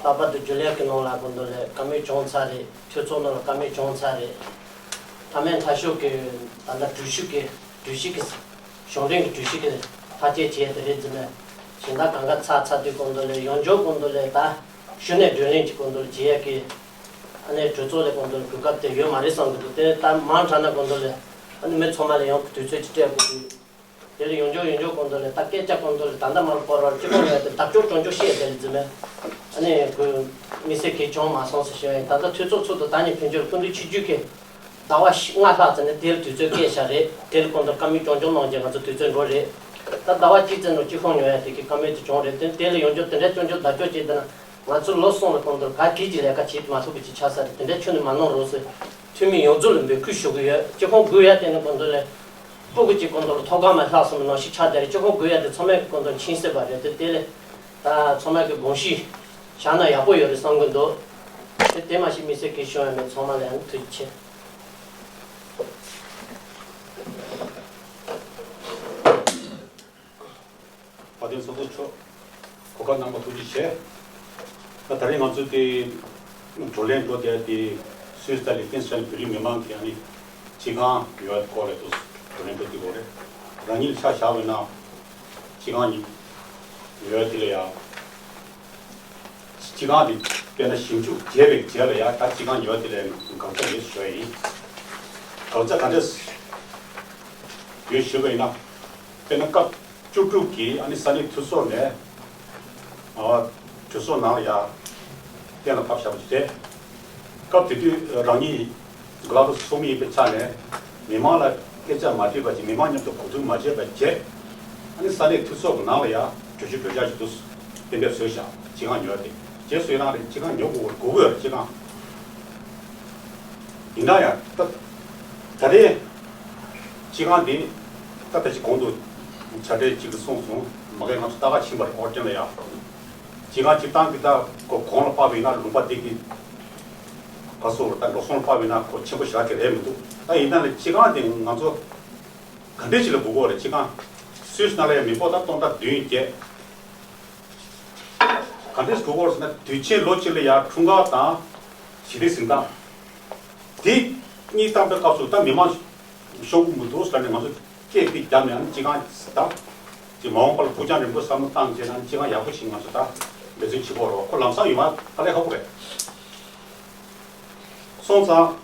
ལྷག་པར་དུ་རྒྱུན་ལས་ཀྱི་ནང་ལ་སྐོར་འདུག་ལས་བཀའ་མོལ་བྱུང་ཚར་རེད། འཐུས་ཚོགས་ནང་ལ་བཀའ་མོལ་བྱུང་ཚར་རེད། མཐའ་མའི་མཐའ་ཤོག་གི་ད་ལྟ་གྲོས་གཞི་གི་གྲོས་གཞི་གི་གཞུང་འབྲེལ་གྱི་གྲོས་གཞི་གི་ཐག་བཅད་བྱས་དེ་རེད་ཟེར་ནས་གཞན་དག་གང་ག་ཚར་ཚར་དུས་སྐོར་འདུག་ལས་ཡང་འཇོག་སྐོར་འདུག་ལས་ད་གཞི་ནས་སྒྲོན་རིང་གི་སྐོར་འདུག་བྱེད་ཡས་ཀྱི་ཨ་ནེ་གྲོས་ཚོགས་ལས་སྐོར་འདུག་གོ་སྐབས་དེ་ཡོད་མ་རེད་བསམ་གི་འདུག་དེ་ད་མང་དྲགས་ན་སྐོར་འདུག་ལས་ཨ་ནེ་མི་ཚང་མ་ལ་ཡང་དུས་ཚོད་ཅིག་སྤྲད་དགོས་འདུག་དེ་ལ་ཡོང་འཇོག་ཡོང་འཇོག་གོང་དུ་ལས་ད་སྐད་ཆ་གོང་དུ་ལས་ད་ལྟ་མ་ལ་སྐོར་བར་སྤྱི་ཁོག་ཡོད་དེ་བདག་སྐྱོང་སྐྱོང་འཇོག་བཤད་དེ་ལ་རྫུན་མས། ཨ་ནི་ཁོས་མི་སེར་གྱིས་བྱུང་མ་སོང་ཟེར་ཞུ་ཡིན། ད་ལྟ་དུས་ཚོད་ཚུལ་དུ་ད་ནི་ཕན་ཆོད་སྐུ་མདུན་ཆིབས་བསྒྱུར་གྱིས་ཟླ་བ་ལྔ་ལྷག་ཙམ་ནས་དེ་ལ་དུས་ཚོད་བསྐྱལ་བཞག་རེད། དེ་ལ་གོང་དུ་བཀའ་མོལ་སྐྱོང་སྐྱོང་གནང་རྗེས་ང་ཚོ་དུས་ཚོད་འགྲོ་རེད། ད་ཟླ་བ་གཅིག་ཙམ་ནང་སྤྱི་ཁོག་ཉོ་ཡ་དེ་གི་བཀའ་མོལ་དེ་བྱུང་རེད། དེ་དེ་ལ་ཡོང་འཇོག་དེ་འདྲ་སྐྱོང་འཇོག་བདག་སྐྱོང་བྱས་དེ་ན། ང་ཚོ་ལོ་གསུམ་ལ་གོང་དུ་ག་གེ་ཅིག་ལས་ཀ་བྱེད་མ་ཐུབ་པ་ཅིག་ཆགས་ས་རེད། དེ་འདྲའི་ཁྱོན་ནས་མ་གནང་རོགས་ཟེར་འཐུས་མི་ཡོངས་རྫོགས་ལ་འབོད་སྐུལ་ཞུ་གི་ཡོད། སྤྱི་ཁོག་དགོས་ཡ་དེ་ནི་གོང་དུ་ལས་སྤུ་གུ་གཅིག་གོང་དུ་ལ་ཐོག་ཁང་མ་ལྷག་སོང་བའི་ནང་བཞིན་ཆགས་བསྡད་རེད། སྤྱི་ཁོག་དགོས་ཡ་དེ་ཚང་མས་གོང་དུ་མཁྱེན་གསལ་བ་རེད། དེ་དེ་ལས་ད་ཚང་མས་ཀྱི་དགོངས་གཞི་བཞག་ན་ཡག་པོ་ཡོད་རེད་བསམ་གི་འདུག་དེ་དེ་མ་གཞི་མི་སེར་གྱི་ཤོང་ཡ་མེད། ཚང་མ་ལ་ཡང་ཐུགས་རྗེ་ཆེ། བཀའ་བསྟན་ཚོགས་གཙོ་མཆོག་གོ་སྐབས་གནང་བ་ཐུགས་རྗེ་ཆེ། ད་ད་རེས་ང་ཚོ་དེ་བགྲོ་གླེང་འགྲོ་བསྡད་དེ་སུད་སི་དང་ལིག་ཏེན་སི་ཊན་བོད་རིགས་མི་མང་གི་ཨ་ནི་སྤྱི་ཁང་ཡོད་སྐོར་ལ་དུ་བགྲོ་གླེང་འགྲོ་བསྡད་ཡོད་རེད། རང་ཉིད་ཆ་བཞག་པ་ཡིན་ན་སྤྱི་ཁང་ཡོད་དེ་ལ་ཡང་། སྤྱི་ཁང་དེ་དཔེར་ན་ཞིབ་འཇུག་བྱས་པའི་རྗེས་ལ་ཡང་ད་སྤྱི་ཁང་ཡོད་དེ་ལས་དགག་བྱ་ཡོད་ཞུ་བ་ཡིན། དགག་བྱ་ག་འདྲས་ཡོད་ཞུ་བ་ཡིན་ན། དཔེར་ན་སྐབས་བཅུ་དྲུག་གི་ཨ་ནི་ས་གནས་འཐུས་ཚོགས་ནས་ཨ་གྲོས་ཚོགས་ནང་ལ་ཡང་གཏན་ལ་ཕབ་བཞག་པ་ཞིག་རེད། སྐབས་དེ་དུས་རང་ཉིད་གྷི་ལ་སྒོ་སི་ཚོགས་མི་ཡིན་པའི་ཆ་ནས་མི་མང་ལ་སྐད་ཆ་མ་དྲིས་པ་བྱས། མི་མང་མཉམ་དུ་གོ་བསྡུར་མ་བྱས་པ་བྱས། ཨ་ནི་ས་གནས་འཐུས་ཚོགས་ཀྱི་ནང་ལ་ཡང་གྲོས་ཆོད་གྲོས་འཆར་ཞིག་ཏུ་གཏན་འབེབས་བཟོས་བཞག་སྤྱི་ཁང་ཉོ་བ་དེ་རྗེས་སུ་ཡི་རང་རེད། སྤྱི་ཁང་ཉོ་དགོས་དགོས་ཀྱི་ཡོད་རེད། སྤྱི་ཁང་ཡིན་ན་ཡང་ད་ད་རེས་སྤྱི་ཁང་འདི་ད་ད་ཅི་གོང་དུ་བྱ་བྲལ་ཅིག་གིས་གསུངས་སོང་། མ་གིར་ང་ཚོ་ལྟ་ག་ཕྱིན་པ་རེད། ཨོ་ཊན་ལ་ཡང་སྤྱི་ཁང་སྤྱི་བཏང་གི་ད་གོ་གོང་ལ་དཔག་པ་ཡིན་ན་ལུང་པ་འདི་གི་ག་སོ་ད་འགྲོ་སོང་ལ་དཔག་པ་ཡིན་ན་གོ་ཆེན་པོ་ཞེ་དྲག་གི་རེད་མི་འདུག་ད་ཡིན་ན་ལས་སྤྱི་ཁང་འདི་ང་ཚོ་ག་འདྲས་ཅིག་ལ་དགོས་ཀྱི་ཡོད་རེད། སྤྱི་ཁང་སུད་སི་ནང་ལ་ཡང་མི་འབོར་ད་སྟོང་ཕྲག་བདུན་བརྒྱད། ག་འདྲས་དགོས་ཀྱི་ཡོད་རེད་ཟེར་ན། དུས་ཆེན་ལོ་གཅིག་ལ་ཡང་འཁྲུངས་སྐར་དང་ཞི་བདེ་གཟེངས་རྟགས་འདི་གཉིས་བཏང་པའི་སྐབས་སུ་ད་མི་མང་ཤོང་གི་མི་འདུག་ཟེར་ནས་ང་ཚོ་སྐད་འདི་བརྒྱབ་ནས། ཨ་ནི་སྤྱི་ཁང་ད་ཅིག་མ་འོངས་པ་ལ་ཕུགས་རྒྱང་རིང་པོ་བསམ་བློ་བཏང་བྱས་ན། ཨ་ནི་སྤྱི་ཁང་ཡག་པོ་ཞིག་ང་ཚོ་ད་འབད་བརྩོན་བྱེད་དགོས་རེད་བ། ཁོ་ལམ་སང་ཡོང་བ་དཀའ་ལས་ཁག་པོ་རེད། སོང་ཙང་།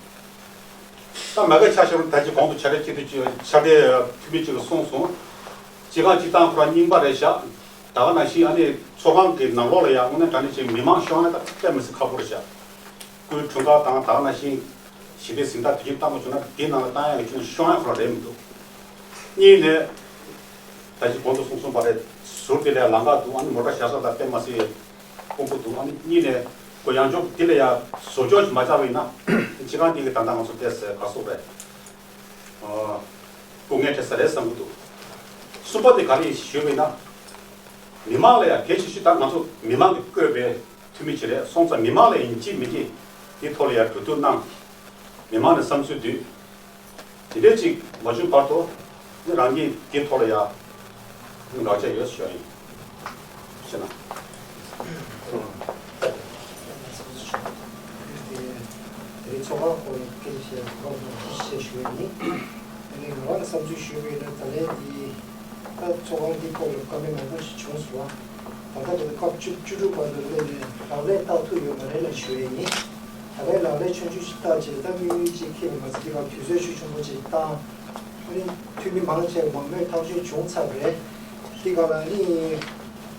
ད་མ་གི་ཆ་བཞག་ན་ད་ཅི་གོང་དུ་ཕྱག་ལས་སྤྱི་འཐུས་ཀྱི་ཕྱག་ལས་འཐུས་མི་གཅིག་གིས་གསུངས་སོང་། སྤྱི་ཁང་སྤྱི་བཏང་ཁོ་རང་རྙིང་པ་རེད་ཤག་ད་ག་ནང་བཞིན་ཨ་ནི་ཚོགས་ཁང་གི་ནང་ལོགས་ལ་ཡང་དངོས་གནས་དྲང་གནས་ཅིག་མི་མང་ཤོང་ན་ད་དཔེ་མི་སྲིད་ཁག་པོ་རེད་ཤག་སྐུའི་འཁྲུངས་སྐར་དང་ད་ག་ནང་བཞིན་ཞི་བདེ་གཟེངས་རྟགས་དུས་ཆེན་བཏང་དགོས་བྱུང་ན་དེའི་ནང་ལ་བཏང་ཡག་གི་ཆུང་ཤོང་ཡག་ཁོ་རང་རེད་མི་འདུག་གཉིས་ནས། ད་ཅི་གོང་དུ་གསུངས་སོང་བ་རེད། ཟུར་དེ་ལ་ལམ་ཁ་འདུག་ཨ་ནི་མོ་ཊ་བཞག་ས་ད་དཔེ་མི་སྲིད་དཀོན་པོ་འདུག་ཨ་ནི་གཉིས་ནས་ཁོ་ཡང་ཕྱོགས་དེ་ལ་ཡང་བཟོ་ཕྱོགས་ཤིག་མ་ཆགས་པ་ཡིན་ན། སྤྱི་ཁང་དེ་གི་ད་ལྟ་ང་ཚོ་བལྟས་ཚེ་ག་སོག་རེད། སྐུ་ངལ་འཕྲད་ས་རེད་བསམ་གྱི་འདུག་གསུམ་པ་དེ་ག་རེ་ཞུས་པ་ཡིན་ན། མི་མང་ལ་ཡང་གལ་ཆེ་ཤོས་ད་ང་ཚོ་མི་མང་གིས་བསྐོས་པའི་འཐུས་མི་ཅིག་རེད། སོང་ཙང་མི་མང་ལ་ཡིན་གཅིག་མིན་གཅིག་དེའི་ཐོག་ལ་ཡང་གྲོས་བསྡུར་གནང་། མི་མང་ནས་བསམ་ཚུལ་བསྡུས། དེ་འདྲས་ཅིག་མ་བྱུང་བར་དུ་ནི་རང་གིས་དེའི་ཐོག་ལ་ཡང་དགག་བྱ་ཡོད་ཞུ་ཡ་ཡིན། ཤེས་ན། དེ་རིང་ཚོགས་ཁང་སྐོར་ལ་སྐད་ཆ་བཤད་གོ་སྐབས་གནང་བར་ཐུགས་རྗེ་ཆེ་ཞུ་ཡ་ཡིན། དེ་ནས་ང་རང་གི་བསམ་ཚུལ་ཞུས་པ་ཡིན་ན། ད་ལན་འདི་ད་ཚོགས་ཁང་འདི་སྐོར་ལ་བཀའ་མོལ་མང་པོ་ཞིག་བྱུང་སོང་བ། ད་ལྟ་བར་དུ་སྐབས་བཅུ་བཅུ་དྲུག་བར་དུ་སླེབས་ནས་ལག་ལེན་བསྟར་ཐུབ་ཡོད་མ་རེད་ལབ་ཞུ་ཡས་ཡིན། ད་ལྟའི་ལག་ལེན་ཆུང་ཆུང་ཞིག་བསྟར་བྱས། ད་དངུལ་ཅིག་ཁྱེར་བ་མ་ཚད་དེ་ག་དུས་ཚོད་ཆུང་ཆུང་པོ་ཅིག་བཏང་། ཨ་ནི་འཐུས་མི་མང་ཆེ་བ་མང་མོས་ཐག་གཅོད་བྱུང་ཚར་བ་རེད། དེ་ག་ལ་ནི་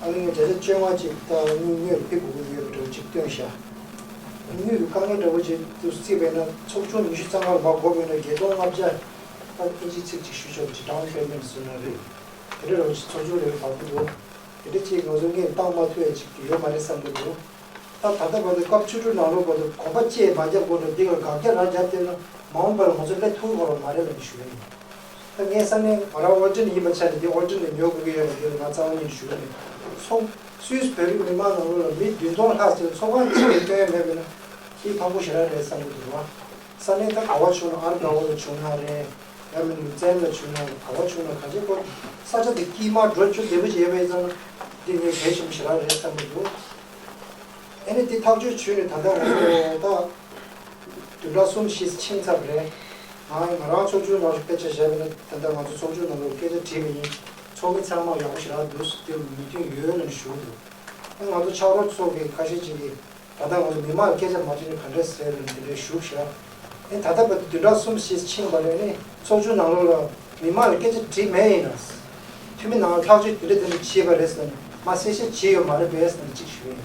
ཨ་ནི་བརྒྱ་ཆ་བཅོ་ལྔ་ཅིག་ད་དངུལ་དངོས་ལ་ཕུལ་དགོས་ཀྱི་ཡོད་པ་འདྲ་བོ་ཅིག་བཏོན་ཤག་དངུལ་གྱི་དཀའ་ངལ་འདྲ་བོ་ཅིག་ཏུ་བརྩིས་པས་ན། ཚོགས་ཆུང་ཉི་ཤུ་རྩ་ལྔ་ལ་མར་དགོས་པས་ན། བརྒྱད་སྟོང་ལྔ་བརྒྱ་ད་ཨིན་ཇིའི་ཚིག་ཅིག་ཞུ་ཆོག་པ་ཅིག་ཌའུན་པེ་མེན་ཊི་ཟེར་ན་རེད། དེ་འདྲ་འདྲ་བོ་ཅིག་ཚོགས་ཆུང་ལ་ཡང་བབས་ཀྱི་འདུག་དེ་འདྲ་ཅིག་ང་ཚོ་སྔོན་བཏང་མ་ཐུབ་ཡ་ཅིག་ཡོད་མ་རེད་བསམ་གྱི་འདུག་ད་ད་ལྟ་བར་དུ་སྐབས་བཅུ་དྲུག་ནང་ལོགས་བར་དུ་གོམ་པ་བཅད་མ་བརྒྱབ་གོང་དུ་འདི་གར་དགག་རྒྱག་རང་རྒྱབ་བསྡད་ན། མ་འོངས་པར་ང་ཚོ་སླེབས་ཐུབ་ཀྱི་ཡོད་མ་རེད་ལབ་ནས་ཞུ་ཡ་ཡིན། ད་ངས་ས་གནས་ང་རང་ཨོ་ཊན་ཡིན་པའི་ཆ་ནས། འདི་ཨོ་ཊན་ནས་ཉོ་དགོས་ཀྱི་ཡོད་ལ། འདི་ལ་ང་རྩ་བ་ཉིད་ནས་ཞུ་གི་མེད། ཚོགས་སུད་སི་བོད་རིགས་མི་མང་ནང་ལོགས་ལ་མི་བདུན་སྟོང་ལྷག་ཙམ་ཚོགས་ཁང་གཅིག་ལ་སྟོན་ཡ་མེད་པ་ཡིན་ན། དེ་ཕངས་པོ་ཞེ་དྲག་རེད་བསམ་གྱི་འདུག་བ། ས་གནས་ད་ག་བ་བྱུང་ན། ཨར་ག་བ་ལ་བྱུང་ན་རེད། ཡང་མིན་ལུ་ཙན་ལ་བྱུང་ན། ག་བ་བྱུང་ན་ག་ཅི་ཁོ་ས་ཆ་དེ་དཀྱིལ་མ་འགྲོ་རྒྱུ་བདེ་པོ་ཅིག་ཡོད་པ་ཡིན་ཙང་ན། འདི་ངས་གལ་ཆེན་པོ་ཞེ་དྲག་རེད་བསམ་གྱི་འདུག་ཨ་ནི་འདི་ཐག་གཅོད་བྱས་ནས་ད་ལྟ་ང་ཚོ་ད་བདུན་ཕྲག་གསུམ་བཞི་ཕྱིན་ཚར་བ་རེད། ང་ང་རང་ཚོགས་ཆུང་ནང་ལ་དཔེ་ཆ་བཞག་པ་ཡིན་ན། ད་ལྟ་ང་ཚོ་ཚོགས་ཆུང་ནང་ལ་སྐད་ཆ་དྲིས་པ་ཡིན། ཚོགས་མི་ཚང་མ་ཡག་པོ་ཞེ་དྲག་འདུག་དེ་མོས་མཐུན་ཡོད་ལབ་ནས་ཞུ་གི་འདུག་ཨ་ང་ཚོ་ཕྱག་རོགས་ཚོ་གི་ཁ་ཤས་ཅིག་གིས། ད་ལྟ་ང་ཚོ་མི་མང་ལ་སྐད་ཆ་མ་དྲིས་ནས་ག་འདྲས་ཟེར་ལབ་ནས་དེ་འདྲས་ཞུ་བཞག་ཨེ་ད་ལྟ་བར་དུ་བདུན་ཕྲག་གསུམ་བཞི་ཕྱིན་པ་རེད། ཨ་ནི་ཚོགས་ཆུང་ནང་ལོགས་ལ་མི་མང་ལ་སྐད་ཆ་དྲིས་མེད་ཡིན་ན། འཐུས་མི་ནང་ལ་ཐག་གཅོད་དེ་འདྲ་དེ་འདྲ་བྱས་པ་རེད་ཟེར་ནས་མ་གསལ་བཤད་བྱས་ཡོད་མ་རེད་པས་ཟེར་ནས་གཅིག་ཞུ་ཡ་ཡིན།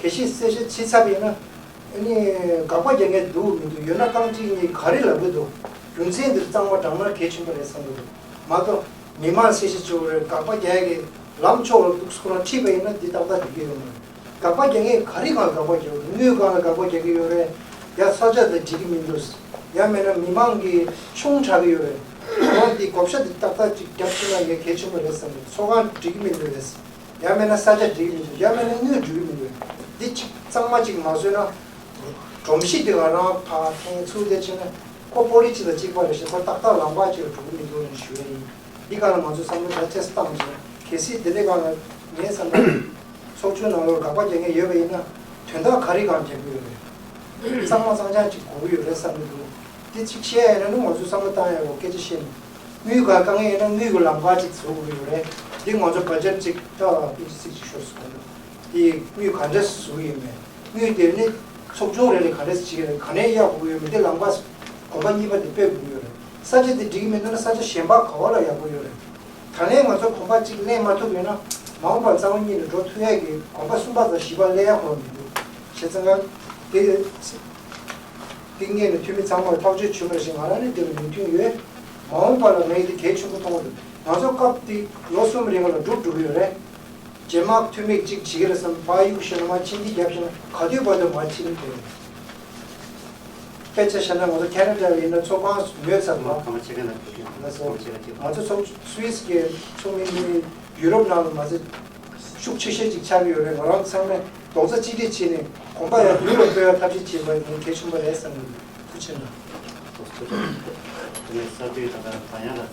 གལ་སྲིད་གསལ་བཤད་བྱས་ཚར་བ་ཡིན་ན། ཨ་ནི་དགག་པ་རྒྱག་མཁན་འདུག་མི་འདུག་ཡོད་ན་རྐང་གཅིག་གཉིས་ག་རེ་ལབ་ཀྱི་འདུག་རྒྱུ་མཚན་འདིར་གཙང་མ་དྲངས་ན་གལ་ཆེན་པོ་རེད་བསམ་གྱི་འདུག་མ་གཏོགས་མི་མང་གསལ་བཤད་བྱེད་དགོས་རེད། དགག་པ་རྒྱག་ཡ་གི་ལམ་ཕྱོགས་ལ་འདུག་སེ་ཁོ་རང་ཁྲིད་པ་ཡིན་ན་འདི་ཏག་ཏག་འགྲིག་གི་ཡོད་མ་རེད། དགག་པ་རྒྱག་མཁན་ག་རེ་སྒང་ལ་དགག་པ་རྒྱག་གི་འདུག་དངུལ་སྒང་ལ་དགག་པ་རྒྱག་གི་ཡོད་རེད། ཡ་ས་ཆ་དང་འགྲིག་གི་མི་འདུག་ཡང་མིན་ན་མི་མང་གི་ཆུང་དྲགས་ཀྱི་ཡོད་རེད། ཁོ་རང་འདི་བགོ་བཤའ་འདི་ཏག་ཏག་ཅིག་རྒྱབ་ཕྱིན་ན་ངས་གལ་ཆེན་པོ་རེད་བསམ་གི་འདུག་ཚོགས་ཁང་འགྲིག་གི་མི་འདུག་རེད། ཡང་མིན་ན་ས་ཆ་འགྲིག་གི་མི་འདུག་ཡང་མིན་ན་དངུལ་འགྲིག་གི་མི་འདུག་འདི་གཅིག་གཙང་མ་གཅིག་མ་བཟོས་ན། སྒྲོམ་གཞི་འདི་ག་རང་ཕར་འཐེན་ཚུར་འཐེན་བྱས་ན་ཁོ་པོ་རི་གཅིག་དང་གཅིག་པ་རེད་ཤག་ཁོ་ཏག་ཏག་ལམ་ཁ་གཅིག་ལ་འགྲོ་གི་མི་འདུག་ལབ་ཞུ་ཡ་ཡིན། འདི་ག་ལ་ང་ཚོ་བསམ་བློ་ད་ཅེས་བཏང་བྱས་གལ་སྲིད་འདི་འདྲའི་སྒང་ལ་ངའི་བསམ་པར་ཚོགས་ཆུང་ནང་ལོགས་དགག་པ་རྒྱག་མཁན་ཡོད་པ་ཡིན་ན་དོན་དག་ག་རེ་སྒང་རྒྱག་གི་ཡོད་རེད། གཙང་མ་གཙང་རྐྱང་ཅིག་དགོས་ཀྱི་ཡོད་རེད་བསམ་གྱི་འདུག་འདི་གཅིག་བཤད་ཡ་ཡིན་ན་ནི་ང་ཚོ་བསམ་བློ་བཏང་ཡ་ཡོད་སྐད་ཆ་བཤད་ནས་དངུལ་ག་དཀའ་ངལ་ཡོད་ན་དངུལ་གྱི་ལམ་ཁ་ཅིག་བཟོ་དགོས་ཀྱི་ཡོད་རེད། འདི་ང་ཚོ་བ་ཇེཊ་ཅིག་ད་ཨིན་ཅི་ཚིག་ཅིག་ཤོར་སོང་། དེ་དངུལ་ག་འདྲས་བཟོ་གི་ཡོད་མེད། དངུལ་དེ་ནི་ཚོགས་ཆུང་རེ་ནས་ག་འདྲས་བྱེད་ཀྱི་རེད། ག་ནས་གཡར་དགོས་ཀྱི་ཡོད་མེད་དེ་ལམ་ཁ་གོམ་པ་གཉིས་པ་དེ་སྤོས་དགོས་ཀྱི་ཡོད་རེད། ས་ཆ་དེ་འགྲིག་གི་མེད་ན་ས་ཆ་གཞན་པ་ག་བ་ལ་གཡར་དགོས་ཡོད་རེད། ད་ལན་ང་ཚོ་གོམ་པ་གཅིག་ལེན་མ་ཐུབ་ཡོད་ན་མ་འོངས་པར་རྩ་བ་ཉིད་ནས་འགྲོ་ཐུབ་ཡས་ཀྱི་གོམ་པ་གསུམ་པ་དང་བཞི་པ་ལེན་ཡ་ཁོ་མི་འདུག་བྱས་ཙང་ཀ་དེ་དེ་སྔོན་ནས་འཐུས་མི་ཚང་མར་ཐག་གཅོད་བྱུང་བ་རེད་ཞེས་ང་རང་ནས་དེ་ལ་མོས་མཐུན་ཡོད། མ་འོངས་པ་ལ་ངས་དེ་གལ་ཆེན་པོ་མཐོང་གི་འདུག་ང་ཚོ་སྐབས་དེ་ལོ་གསུམ་རིང་ལ་འགྲུབ་འགྲོ་གི་ཡོད་རེད། རྗེས་མ་འཐུས་མི་གཅིག་བྱེད་ཀྱི་རེད་བསམ་ཕར་གཡུག་ཞོན་ན་མར་ཕྱིན་གྱི་རྒྱབ་ཞོན་ན་ག་དུས་བར་དུ་མར་ཕྱིན་གྱི་རེད། དཔེ་ཆ་བཞག་ན་ང་ཚོ་ཁེ་ན་ཌ་ཡིན་ན་ཚོགས་ཁང་ཉོས་ཚར་བ། ང་ཚོ་ཚོགས་སུད་སི་གི་ཚོགས་མི་ནི་ཡུ་རོབ་ནང་ལ་མ་ཟད་ཤུགས་ཆེ་ཤོས་ཅིག་ཆགས་ཀྱི་ཡོད་རེད། ང་རང་ཚང་མས་རྡོག་རྩ་གཅིག་སྒྲིལ་བྱས་ནས་གོམ་པ་ཡར་མདུན་ལ་སྤོ་ཡ་ཐབས་ཤེས་བྱེད་དགོས་ཡ་གལ་ཆེན་པོ་རེད་བསམ་གྱི་འདུག་ཐུགས་རྗེ་གནང་། ཐུགས་རྗེ་གནང་། དེ་ནས་གསར་འགོད་དང་འདྲ་ད་ཡང་ལ་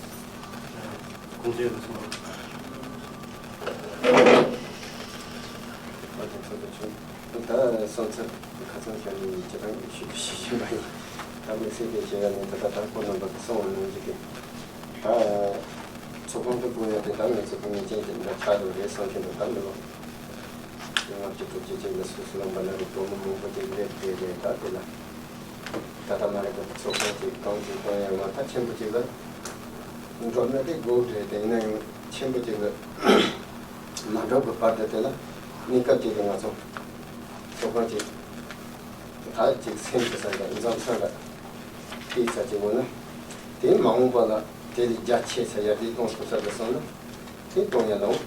དགོངས་ཚུལ་ཡོད་པ་གསུངས། ད་སོང་ཚར་ཁ་སང་ཞལ་ནས་ཇི་ལྟར་ཞུ་ཞུ་བཞིན་པ་ཡིན། ད་དམིགས་བསལ་གྱི་བཤད་ཡ་ནི་ད་ལྟ་དང་ཁོང་རྣམ་པ་གིས་གསུངས་པ་ནང་བཞིན་གྱི་ད་ཚོགས་ཁང་དུ་དགོས་ཡ་དེ་ད་ང་ཚོ་གི་ངེས་ཅན་གྱི་འདྲ་ཆགས་འགྲོ་རེད་བསམ་གྱི་འདུག་ད་འདི་ལོ་ལྔ་བཅུ་དྲུག་ཅུ་ཅིག་ལ་སུད་སི་ལ་འབར་ལ་རེ་གྲོགས་མོ་མང་པོ་ཅིག་སླེབས་བསྡད་རེད། ད་དེ་ལ་ད་ལྟ་མ་རེད་པ། ཚོགས་ཁང་ཅིག་གང་ཅིག་གཏོང་ཡ་ང་ད་ཆེན་པོ་ཅིག་ལ་འགྲོ་ན་དེ་དགོས་རེད། དེ་ཡིན་ན་ཡང་ཆེན་པོ་ཅིག་ལ་མ་འགྲོ་གི་བར་དུ་དེ་ལ་གནས་སྐབས་ཅིག་ལ་ང་ཚོ་ཚོགས་ཁང་ཅིག་ད་ཅིག་སེམས་ཀྱི་ས་ལ་འཛོམས་ས་ལ་སྐྱེས་ས་ཅིག་ཡོང་ན་དེ་མ་འོངས་པ་ལ་དེ་ལས་རྒྱ་ཆེ་ས་ཡར་རྒྱས་གཏོང་ཐུབ་ས་ལ་སོང་ན་དེ་གཏོང་ཡ་ལ་འོང་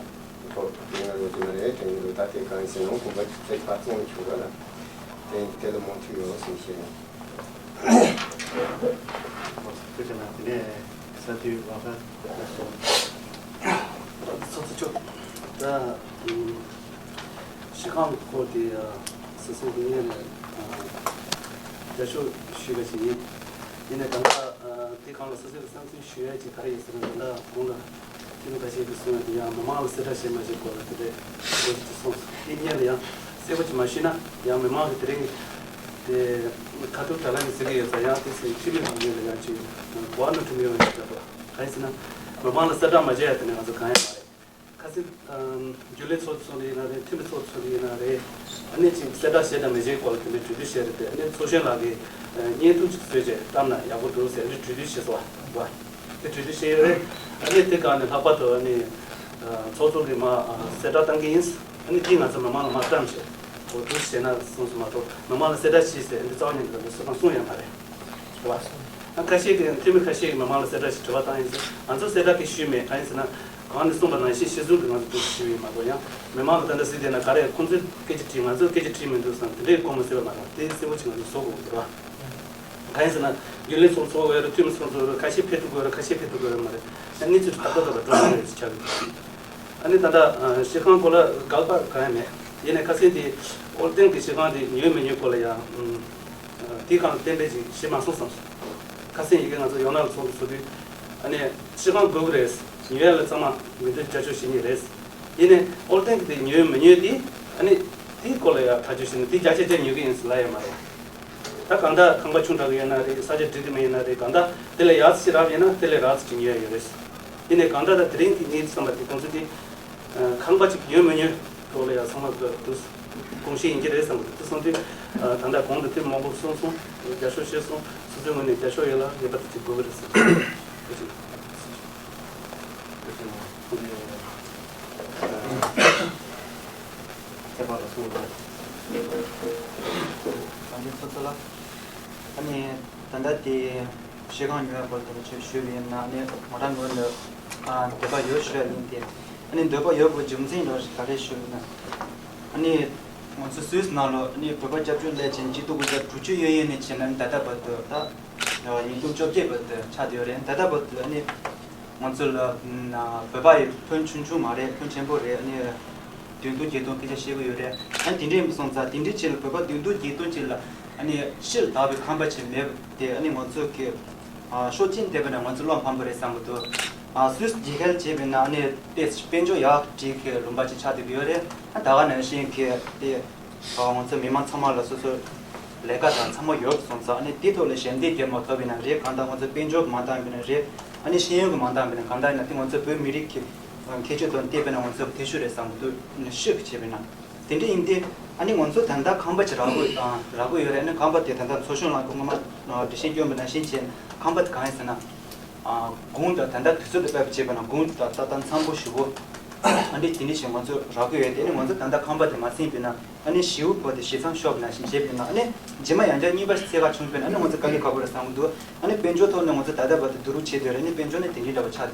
ཁོ་དེ་ང་རོ་ཅི་མ་རེད་དྲན་གྱི་འདུག་ད་དེ་གང་ཡིན་ཟེར་ན་གོམ་པ་ཚེག་ཕར་བཙོང་ཆོག་པ་ལ་དེ་དེ་ལ་མོས་མཐུན་ཡོད་ཟེར་བཤད་ཡོད། ཐུགས་རྗེ་གནང་། དེ་ནས་ས་འཐུས་ལགས་ཀ་ཚོགས་གཙོ་མཆོག་ད་ཨུམ་སྤྱི་ཁང་སྐོར་དེ་ཨ་སོ་སོའི་ངོས་ནས་ཨ་རྒྱབ་སྐྱོར་ཞུས་པ་ཞིག་ཡིན། ཡིན་ནའི་ད་ལྟ་ཨ་དེ་སྒང་ལ་སོ་སོའི་བསམ་ཚུལ་ཞུ་ཡ་ཅིག་ག་རེ་ཡོད་ཟེར་ན། ད་ལྟ་གོང་ལ་འཐུས་མི་ཁ་ཤས་ཀྱིས་གསུངས་ཡ་དེ་ཡང་མི་མང་ལ་གསལ་བསྒྲགས་བྱས་མ་བྱས་སྐོར་ལ་དེ་འདྲའི་འགྲོ་ཅིག་གསུངས་སོང་། དེ་སྔོན་ལ་ཡང་གསལ་པོ་ཅིག་མ་ཞུས་ན་ཡང་མི་མང་གིས་དེ་རིང་དེ་ཁ་ཐུག་དྲ་ལམ་གྱི་ཟེར་གྱི་ཡོད་ཙང་ཡང་དེ་ཚོའི་འཐུས་མི་ཚོའི་ངོས་ལ་ཡང་ཅིག་གོ་བ་མ་འཁྲུལ་ཡོང་བའི་ཆེད་དུ། གང་ཡིན་ཟེར་ན་མི་མང་ལ་གསལ་བསྒྲགས་མ་བྱས་ཡ་དེ་ནས་ང་ཚོ་གང་ཡང་མ་རེད། ཁ་སང་རྒྱུན་ལས་ཚོགས་གཙོ་ཡིན་ན་རེད། འཐུས་མི་ཚོགས་གཙོ་ཡིན་ན་རེད། ཨ་ནི་ཅིག་གསལ་བསྒྲགས་བྱས་དང་མི་བྱས་སྐོར་ལ་དེ་འདྲའི་གྲོས་བསྡུར་བྱས་རེད་དེ། ཨ་ནི་ཚོགས་གཞོན་ལགས་ཀྱིས་བརྙན་ཐུང་ཅིག་བཟོས་བྱས་བཏང་ན་ཡག་པོ་འདུག་ཟེར་ཨ་ནི་གྲོས་བསྡུར་བྱས་སོང་བ། དེ་གྲོས་བསྡུར་བྱས་ཡོད་རེད། ཨ་ནི་དེ་སྒང་ནས་ལྷག་པར་དུ་ཨ་ནི་ཚོགས་གཙོ་གིས་མར་གསལ་བསྒྲགས་བཏང་གི་ཡིན། ཨ་ནི་དེ་ང་ཚོ་མི་མང་ལ་མར་བཀྲམ་བྱས་གོ་བསྡུར་བྱས་ན་གསུངས་སོང་མ་གཏོགས་མི་མང་ལ་གསལ་བསྒྲགས་བྱས་ཟེར་ཨ་ནི་རྩ་བ་ཉིད་ནས་ང་ཚོ་སུ་དང་གསུངས་ཡོད་མ་རེད། རེད་བ། ཨ་ཁ་ཤས་ཀྱིས་འཐུས་མི་ཁ་ཤས་ཀྱིས་མི་མང་ལ་གསལ་བསྒྲགས་ཤིག་དྲི་བ་བཏང་ཡིན་ཟེར། ང་ཚོ་གསལ་བསྒྲགས་ཀྱི་ཞུས་མེད། གང་ཡིན་ཟེར་ན་གོང་ནས་གསུངས་པ་ནང་བཞིན་གཞི་བཟུང་གིས་ང་ཚོ་གྲོས་ཞུས་ཡིན་མ་གཏོགས་ཡང་མི་མང་ལ་ད་ལྟ་གཟིགས་བསྡད་ན་ག་རེ་ཁོང་ཚོས་སྐད་ཆ་དྲིས་ང་ཚོས་སྐད་ཆ་དྲིས་མི་འདུག་བསམ་དེ་འདྲའི་དགོངས་པ་སེལ་བ་མ་གཏོགས་དེ་གསལ་པོ་ཅིག་ང་ཚོས་བཟོ་དགོས་རེད་བ། གང་ཡིན་ཟེར་ན་རྒྱུན་ལས་ཚོགས་གཙོ་ཡོད་རེད། འཐུས་མི་ཚོགས་གཙོ་ཡོད་རེད། ཁ་ཤས་ཕེབས་ཐུབ་ཀྱི་ཡོད་རེད། ཁ་ཤས་ཕེབས་ཐུབ་ཀྱི་ཡོད་མ་རེད། ཨ་གནས་ཚུལ་ཏག་ཏག་ཏག་ཏག་འགྲོ་གི་རེད་ཅེས་ཆགས་ཡོད། ཨ་ནི་ད་ལྟ་ཨ་སྤྱི་ཁང་སྐོར་ལ་འགལ་བ་གང་ཡང་མེད། ཡིན་ནའི་ཁ་སང་དེ་ཨོ་རྟེན་གྱི་སྤྱི་ཁང་དེ་ཉོས་མི་ཉོས་སྐོར་ལ་ཡང་ཨ་དེའི་སྒང་གཏན་འབེབས་ཅིག་བྱེད་མ་སོང་བསམ་སོང་། ཁ་སང་ཡི་གེ་ང་ཚོ་ཡང་ན་ལ་ཚོགས་འདུ་ཚོགས་དུས་ཨ་ནི་སྤྱི་ཁང་དགོས་ཀྱི་རེད། ཉོ་ཡ་ལ་གཙང་མ་མི་འདུག་རྒྱབ་སྐྱོར་བྱེད་ཉེན་རེད། ཡིན་ནའི་ཨོ་རྟེན་གྱི་དེ་ཉོས་མི་ཉོས་དེ་ཨ་ནི་དེའི་སྐོར་ལ་ཡང་ཐག་གཅོད་བྱས་ནས་དེ་བརྒྱ་ཆ་བརྒྱ་ཉོ་གི་ཡིན་ཟེར་ལབ་ཡ་མ་རེད། ད་གང་ལྟར་ཁང་པ་ཆུང་དྲགས་ཀྱི་ཡོད་ན་རེད། ས་ཆ་འགྲིག་གི་མེད་ཡིན་ན་རེད། གང་ལྟར་དེ་ལས་ཡག་ཅིག་རག་ཡོད་ན་དེ་ལས་རག་ཅིག་ཉོ་ཡ་ཡོད་རེད། ཡིན་ནའི་གང་ལྟར་ད་དེ་རིང་གི་ངའི་བསམ་པ་དེ་ཁོང་ཚོ་དེ་ཁང་པ་ཅིག་ཉོས་མི་ཉོས་སྐོར་ལ་ཡང་ཚང་མ་གི་འདུག་དགོངས་བཞེས་ཡིན་གྱི་རེད་བསམ་གི་འདུག་དེ་སོང་དུས་ད་ལྟ་གོང་དུ་དེ་མང་པོ་གསུངས་སོང་། རྒྱབ་སྐྱོར་བྱས་སོང་། སོ་སོའི་ངོས་ནས་རྒྱབ་སྐྱོར་ཡོད་ལ་ངེས་པར་དུ་ཅིག་དགོས་ཀྱི་རེད་བསམ། ཁྱེད་པ་ལ་གསུངས་དང་། ཨ་ནི་ཚོ་ཚོ་ལ། ཨ་ནི་ད་ལྟ་དེ་ཤེལ་ཁང་ཉོ་བའི་སྐོར་དེ་ལ་ཆོས་ཞུས་པ་ཡིན་ན། ཨ་ནི་ང་རང་ངོས་ནས་ཨ་འདོད་པ་ཡོད་ཞུ་ཡ་ཡིན་ཏེ། ཨ་ནི་འདོད་པ་ཡོད་པའི་རྒྱུ་མཚན་ལ་ག་རེ་ཞུ་ཡིན་ན། ཨ་ནི་ང་ཚོ་སུད་སི་ནང་ལ་ཨ་ནི་བོད་པ་སྐྱབས་བཅོལ་སླེབས་ཆེན་སྤྱི་ལོ་དགུ་བརྒྱ་དྲུག་ཅུ་གཡས་གཡོན་ནས་བྱས་ན། ཨ་ནི་ད་ལྟ་བར་དུ་ད་ཉིས་སྟོང་བཅོ་བརྒྱད་བར་དུ་ཆགས་བསྡད་ཡོད་རེད། ད་ལྟ་བར་དུ་ཨ་ནི་ང་ཚོ་ལ་ཨ་བོད་པ་ཡི་ཕོན་ཆུང་ཆུང་མ་རེད། ཕོན་ཆེན་པོ་རེད། ཨ་ནི་བདུན་སྟོང་བརྒྱད་སྟོང་སྐད་ཆ་བཤད་གི་ཡོད་རེད། ཨ་ནི་དེ་འདྲ་ཡིན་པ་སོང་ཙང་དེ་འདྲའི་ཆེད་ལ་བོད་པ་བདུན་སྟོང་བརྒྱད་སྟོང་ཅིག་ལ་ཨ་ནི་ཕྱིར་བདག་པའི་ཁང་པ་ཅིག་མེད་དེ། ཨ་ནི་ང་ཚོ་གི་ཨ་ཤོག་ཅིག་བལྟས་པ་ན་ང་ཚོ་བློ་ཕམ་པོ་རེད་བསམ་གི་འདུག་ཨ་སུད་སི་རྒྱལ་ཁབ་བྱས་པ་ན་ཨ་ནི་དེ་དཔལ་འབྱོར་ཡག་འགྲིག་གི་ལུང་པ་ཅིག་ཆགས་བསྡད་ཀྱི་ཡོད་རེད། ཨ་ད་ག་ནང་བཞིན་གི་དེ་ཨ་ང་ཚོ་མི་མང་ཚང་མ་ལ་སོ་སོ་ལས་ཀ་དང་ཚང་མ་ཡོད་སོང་ཙང་། ཨ་ནི་དེ་ཐོག་ལ་ཞབས་འདེགས་རྒྱབ་མ་ཐུབ་པ་ཡིན་ན་རེད། གང་ལྟར་ང་ཚོ་དཔལ་འབྱོར་གྱི་མ་འདང་པ་ཡིན་ན་རེད། ཨ་ནི་ཤེས་ཡོན་གྱི་མ་འདང་པ་ཡིན་ན། གང་ལྟར་ཡིན་ན་དེ་ང་ཚོ་བོད་མི་རིགས་ཀྱི་ཁྱད་ཆོས་དང་བལྟས་པ་ན་ང་ཚོ་དེ་ཤོས་རེད་བསམ་གི་འདུག་ཤོད་ཀྱི་བྱས་པ་ཡིན་ན། དེ་འདྲ་ཡིན་ཏེ། ཨ་ནི་ང་ཚོ་ད་ལྟ་ཁང་པ་ཅིག་རག་གི་ཨ་རག་གི་ཡོད་རེད། ཨ་ནི་ཁང་པ་དེ་ད་ལྟ་ཚོགས་གཞོན་ལགས་ཀྱིས་སྔོན་མ་འགྲེལ་བཤད་བསྐྱོན་པ་ནང་བཞིན་བྱས། ཁང་པ་དེ་གང་ཡིན་ཟེར་ན། ཨ་གོང་དང་ད་ལྟ་དུས་ཚོད་དང་བསྟུན་པ་བྱས་པ་ན་གོང་དང་ད་ལྟ་འཚམ་པོ་ཞེ་པོ་ཨ་འདྲ་དེ་འདྲ་ཞིག་ང་ཚོ་རག་གི་ཡོད་དེ། ཨ་ནི་ང་ཚོ་ད་ལྟ་ཁང་པ་དེ་མ་ཟིན་པ་ཡིན་ན། ཨ་ནི་ཞེ་པོ་བོ་དེ་ཞེ་མཚམས་ཤོར་བ་ནང་བཞིན་བྱས་པ་ཡིན་ན། ཨ་ནི་རྗེས་མ་ཡང་བསྐྱར་རྙིང་པ་ཞིག་འཚོལ་ག་བྱུང་པ་ཡིན་ན། ཨ་ནི་ང་ཚོ་དཀའ་ལས་ཁག་པོ་རེད་བསམ་གི་འདུག་ཨ་ནི་དཔལ་འབྱོར་ཐོག་ནས་ང་ཚོ་ད་ལྟ་བར་དུ་བསྡུ་རུབ་བྱས་བསྡད་ཡོད་རེད། ཨ་ནི་དེ་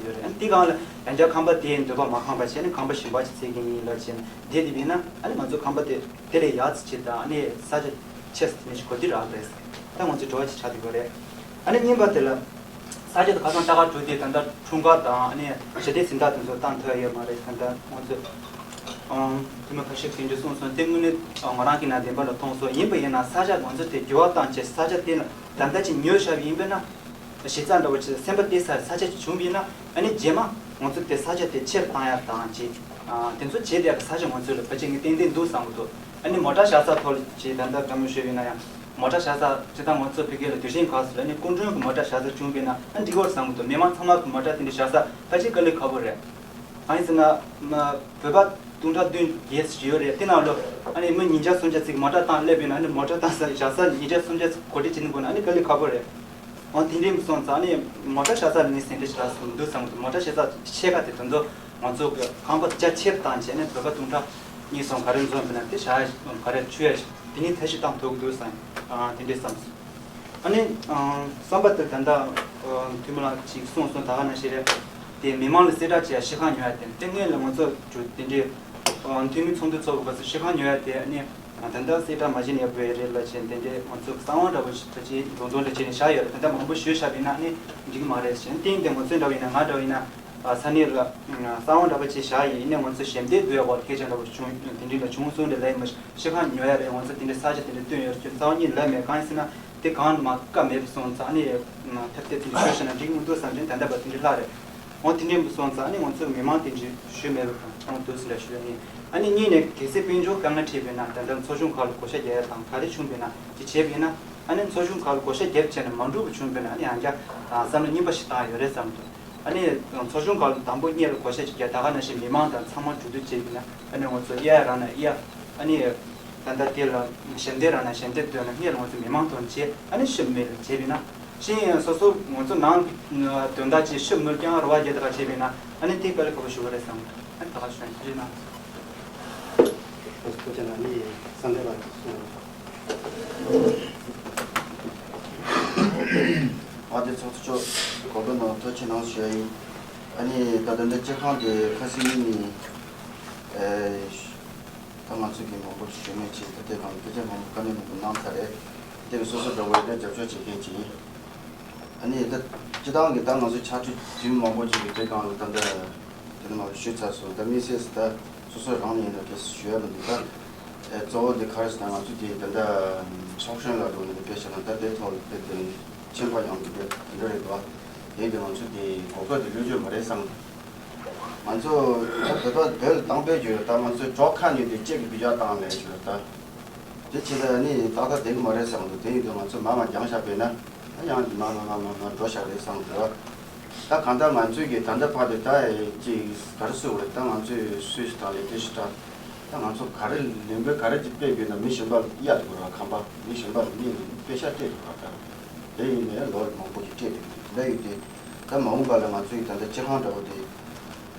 གང་ལ་ཡང་བསྐྱར་ཁང་པ་དེའི་འདོད་པ་མ་ཁེངས་པ་བྱས་ནས་ཁང་པ་གཞན་པ་ཞིག་འཚོལ་གྱི་ཡིན་ལབ་བྱས་ནས་བསྡད་བསྡད་པ་ཡིན་ན། ཨ་ནི་ང་ཚོ་ཁང་པ་དེ་དེ་ལས་ཡག་ཙམ་ཅིག་དང་། ཨ་ནི་ས་ཆ་ཆེ་ཙམ་ཅིག་གོ་བསྡུར་རག་རེད། ད་ང་ཚོ་འགྲོ་བ་ཅིག་ཆགས་བསྡད་ཡོད་རེད། ཨ་ནི་གཉིས་པ་དེ་ལ། ས་ཆ་དེ་ཁ་སང་ལྟ་ག་འགྲོ་དུས་ད་ལྟ་འཁྲུངས་སྐར་དང་ཨ་ནི་ཞི་བདེ་གཟེངས་རྟགས་དེ་ཚོ་བཏང་ཐུབ་ཡོད་མ་རེད། ད་ལྟ་ང་ཚོ་ཨང་དེ་མ་ཁ་ཤས་དེ་འདྲ་གསུངས་སོང་། དེ་དངོས་གནས་ང་རང་གི་ནང་བདེན་པ་ལ་མཐོང་སོང་། ཡིན་པ་ཡིན་ན་ས་ཆ་ང་ཚོ་དེ་འགྱུར་བ་བཏང་བྱས། ས་ཆ་དེ་ལ་ད་ལྟ་ཅིག་ཉོས་བཞག་པ་ཡིན་པས་ན། གཞི་རྩ་འདྲ་བོ་ཅིག་སེམས་པ་གཏད་ས་ས་ཆ་ཅིག་བྱུང་བ་ཡིན་ན། ཨ་ནི་རྗེས་མ་ང་ཚོ་དེ་ས་ཆ་དེ་ཕྱིར་བཏང་ཡག་དང་ཅིག་ཨ་དེ་ཚོ་བྱེད་བསྡད་ཡག་གི་ས་ཆ་ང་ཚོ་ལ་ཕལ་ཆེར་ངས་ཏན་ཏན་འདུག་བསམ་གི་འདུག་ཨ་ནི་མོ་ཊ་བཞག་ས་ཐོག་ལ་ཅིག་ད་ལྟ་བཀའ་མོལ་ཞུས་པ་ཡིན་ན་ཡང་། མོ་ཊ་བཞག་ས་ཇི་ལྟར་ང་ཚོ་བོད་སྐད་ལ་དུས་ཆེན་ག་ཟེར་ལ། ཨ་ནི་སྐུ་མགྲོན་གྱི་མོ་ཊ་བཞག་ས་བྱུང་བ་ཡིན་ན་ཨ་འགྲིག་གི་རེད་བསམ་གི་འདུག་མི་མང་ཚང་མ་གི་མོ་ཊ་དེ་འདྲ་བཞག་ས་ཕལ་ཆེར་དཀའ་ལས་ཁག་པོ་རེད། གང་ཡིན་ཟེར་ན། མ་བོད་པ་སྟོང་ཕྲག་བདུན་བརྒྱད་ཙམ་ཡོད་རེད། དེ་ནང་ལོ་ཨ་ནི་མི་ཉིས་བརྒྱ་སུམ་བརྒྱ་ཙམ་མོ་ཊ་བཏང་སླེབས་པ་ཡིན་ན། ཨ་ནི་མོ་ཊ་བཏང་ས་བཞག་ས་ཉིས་བརྒྱ་སུམ་བརྒྱ་ཙམ་གོ་སྒྲིག་བྱེད་ནི་དགོས་ན་ཨ་ནི་དཀའ་ལས་ཁག་པོ་རེད། འོ་དེ་འདྲ་ཡིན་པ་སོང་ཙང་ཨ་ནི་མོ་ཊ་བཞག་ས་ལ་ངས་ཟིན་བྲིས་ཞིག་རག་སོང་འདུག་བསམ་གི་འདུག་མོ་ཊ་བཞག་ས་ཕྱེད་ཀ་དེ་དོན་དུ་ང་ཚོ་གི་ཁང་པ་རྒྱ་ཆེར་བཏང་བྱས་ནས་བོད་པ་སྟོང་ཕྲག་གཉིས་གསུམ་ག་རེ་འཛོམས་པ་ན་དེ་བཞག་ཡ་ག་རེ་མཆོད་ཡ་དེ་ནས་ཐབས་ཤེས་བཏང་ཐུབ་ཀྱི་འདུག་བསམ། ཨ་དེ་འདྲས་བསམ་སོང་། ཨ་ནི་ཨ་བསམ་པ་དེ་ད་ལྟ་ཨ་འཐུས་མི་ལགས་ཀྱིས་གསུངས་སོང་། ད་ག་ནང་བཞིན་རེད། དེ་མི་མང་ལ་གསལ་བསྒྲགས་བྱེད་ཡ་ཤེལ་ཁང་ཉོ་ཡ་དེ་ལྟས་ངན་ལ་ང་ཚོ་ཅུ་དེ་འདྲས་ཨ་འཐུས་མི་ཚོགས་འདུ་ཚོགས་པའི་སྐབས་སུ་ཤེལ་ཁང་ཉོ་ཡ་དེ་ཨ་ནི་ད་ལྟ་གསལ་བསྒྲགས་མ་བྱས་ན་ཡག་པོ་ཡོད་རེད་ལབ་བྱས་དེ་འདྲས་ང་ཚོ་གསང་བ་འདྲ་པོ་ཞིག་ད་ཅི་འདོན་འདོན་འདྲ་བྱས་ནས་བཞག་ཡོད་རེད། ད་ལྟ་མང་པོ་ཞུས་བཞག་པ་ཡིན་ན་ཨ་ནི་འགྲིག་གི་མ་རེད་ཟེར། དེ་ཡིན་དེ་ང་ཚོ་འདྲ་པོ་ཡིན་ན་ང་འདྲ་པོ་ཡིན་ན། ས་གནས་ལ་གསང་བ་འདྲ་པོ་ཅིག་བཞག་ཡིན་ནའི་ང་ཚོ་ཞབས་འདེགས་འབུལ་ཡག་སྐད་ཆ་འདྲ་པོ་བྱུང་དེ་འདྲ་ལ་བྱུང་སོང་རེད་ལབ་ཡིན། མ་ཤེལ་ཁང་ཉོ་ཡ་རེད། ང་ཚོ་དེ་འདྲའི་ས་ཆ་དེ་འདྲ་བཏོན་ཡོད་རེད་ཅེས་རྩ་བ་ཉིད་ལབ་མེད། གང་ཡིན་ཟེར་ན་དེ་གང་མ་བཀའ་མེད་པ་སོང་ཙང་ཨ་ནི་ཐབས་ཤེས་དེ་འདྲ་ཞུས་ཤེ་ན་འགྲིག་མི་འདུག་བསམ་བྱས་ད་ལྟ་བར་དེ་འདྲ་ལྷག་རེད། འོ་དེ་འདྲ་མི་སོང་ཙང་ཨ་ནི་ང་ཚོ་མི་མང་དེ་འདྲ་ཞུས་མེད་པ་གང་གང་འདུག་ཟེར་ལ་ཞུ་ཡ་ཡིན། ཨ་ནི་གཉིས་ནས་གལ་སྲིད་དཔལ་འབྱོར་དཀའ་ངལ་འཕྲད་པས་ན་ད་ལྟ་ཚོགས་ཆུང་ཁག་ལ་བགོ་བཤའ་རྒྱག་ཡ་དང་ག་རེ་བྱུང་བས་ན་དེ་བྱས་པས་ན་ཨ་ནི་ཚོགས་ཆུང་ཁག་ལ་བགོ་བཤའ་བརྒྱབ་བྱས་ནས་མ་འགྲུབ་པ་བྱུང་བས་ན་ཨ་ནི་ཡང་བསྐྱར་བསམ་བློ་རྙིང་པ་ཞིག་བཏང་ཡོད་རེད་བསམ་འདུག་ཨ་ནི་ཚོགས་ཆུང་ཁག་ལ་དང་པོ་གཉེར་བགོ་བཤའ་ཅིག་རྒྱག་ད་ག་ནང་བཞིན་མི་མང་དང་ཚང་མ་གྲོས་བསྡུར་བྱས་པས་ན་ཨ་ནི་ང་ཚོ་གཡར་རག་ན་གཡར། ཨ་ནི་ད་ལྟ་དེ་ལ་ཞབས་འདེགས་རག་ན་ཞབས་འདེགས་འདོན་ན་གཉེར་ང་ཚོ་མི་མང་དང་བྱས་ཨ་ནི་ཤུབས་མེད་ལ་བྱས་པས་ན་ཤེས་ཡོན་སོ་སོ་ང་ཚོ་ནང་གི་དོན་དག་ཅིག་ཤུབས་མེད་ཀྱང་རེ་བ་རྒྱག་ད་ག་བྱས་པས་ན་ཨ་ནི་དེ་དཀའ་ལས་ཁག་པོ་ཞིག་རེད་བསམ། ཨ་ནི་ད་ག་ཞུ་ན་ཐུགས་རྗེ་གནང་། ཁོ་ཚོ་ན་ནི་བསམ་འདས་ལ་གསུངས། ཨ་དེ་ཚོགས་གཙོ་མཆོག་གོ་སྐབས་གནང་ཐུགས་རྗེ་གནང་ཞུ་ཡ་ཡིན། ཨ་ནི་ད་ལྟ་འདི་སྤྱི་ཁང་དེ་ཁ་སང་ཉིན་ནས་ཨེ་ད་ང་ཚོ་གི་མང་པོ་ཞུ་མེད་ཅིག་ད་ལྟའི་གང་སྐད་ཆ་མང་པོ་བཀའ་ལན་མང་པོ་གནང་ཚར་རེད། དེ་གི་སོ་སོ་འདྲ་བོ་ཡིན་ན་རྒྱབ་སྐྱོར་བྱེད་མཁན་ཅིག་ཡིན། ཨ་ནི་ད་སྤྱི་བཏང་གི་ད་ང་ཚོ་ཕྱག་ཕྲུག་རྒྱུན་མང་པོ་ཅིག་གི་དེ་གང་ལ་ད་ལྟ་དེ་ནི་མ་ཞུས་ཚར་སོང་། ད་དམིགས་བསལ་ད་སོ་སོ་རང་ནས་ཡིན་ན་གལ་སྲིད་ཞུ་ཡ་མི་འདུག་ད་ཨེ་གཙོ་བོ་དེ་ག་རེ་ཟེར་ན་ང་ཚོ་དེ་ད་ལྟ་ཚོགས་གཞོན་ལ་འགྲོ་ནས་དཔེ་བཞག་ན་ད་དེ་ཐོག་ལ་དཔེ་དེ་ཆེན་པ་ཡང་དེ་དེ་འདྲ་རེད་འདུག་དེ་དེ་ང་ཚོ་དེ་གོ་སྐབས་དེ་བློས་བཅོལ་མ་རེད་བསམ། ང་ཚོ་ད་བོད་པ་བོད་ལ་བཏང་པའི་རྒྱུ་ད་ང་ཚོ་ཇོ་ཁ་ནས་དེ་གཅིག་གི་བི་ཇ་བཏང་ལས་རྒྱུ་ད། དེ་ཅི་ལ་ནི་ཏག་ཏག་བསྡད་ཀྱི་མ་རེད་བསམ་འདུག་དེ་ཡིན་དུས་ང་ཚོ་མ་མ་འགྱངས་བཞག་པས་ན་ཨ་ཡང་མ་མ་མ་མ་མ་འགྲོ་བཞག་རེད་བསམ་འདུག་ད་གང་ལྟར་ང་ཚོའི་གི་ད་ལྟ་བར་དུ་ད་ཅིག་ག་རེ་ཟེར་དགོས་རེད། ད་ང་ཚོས་སུས་ཞིག་དང་ལས་དེ་ཞིག་དྲག་ད་ང་ཚོ་ག་རེ་ལས་འགུལ་ག་རེ་ཅིག་སྤེལ་དགོས་ན་མི་གཞན་པ་ལ་གཡར་དགོས་རེད། ཁང་པ་མི་གཞན་པ་ལ་གཉེར་ནས་དཔེ་ཤག་སྤྲད་དགོས་རེད། ད་དེ་ཡིན་ནའི་ལོ་མང་པོ་ཞིག་སྤྲད་དགོས་འདུག་དེ་འདྲ་ཡོད་དུས་ད་མ་འོངས་པ་ལ་ང་ཚོའི་ད་ལྟ་སྤྱི་ཁང་འདྲ་བོ་དེ།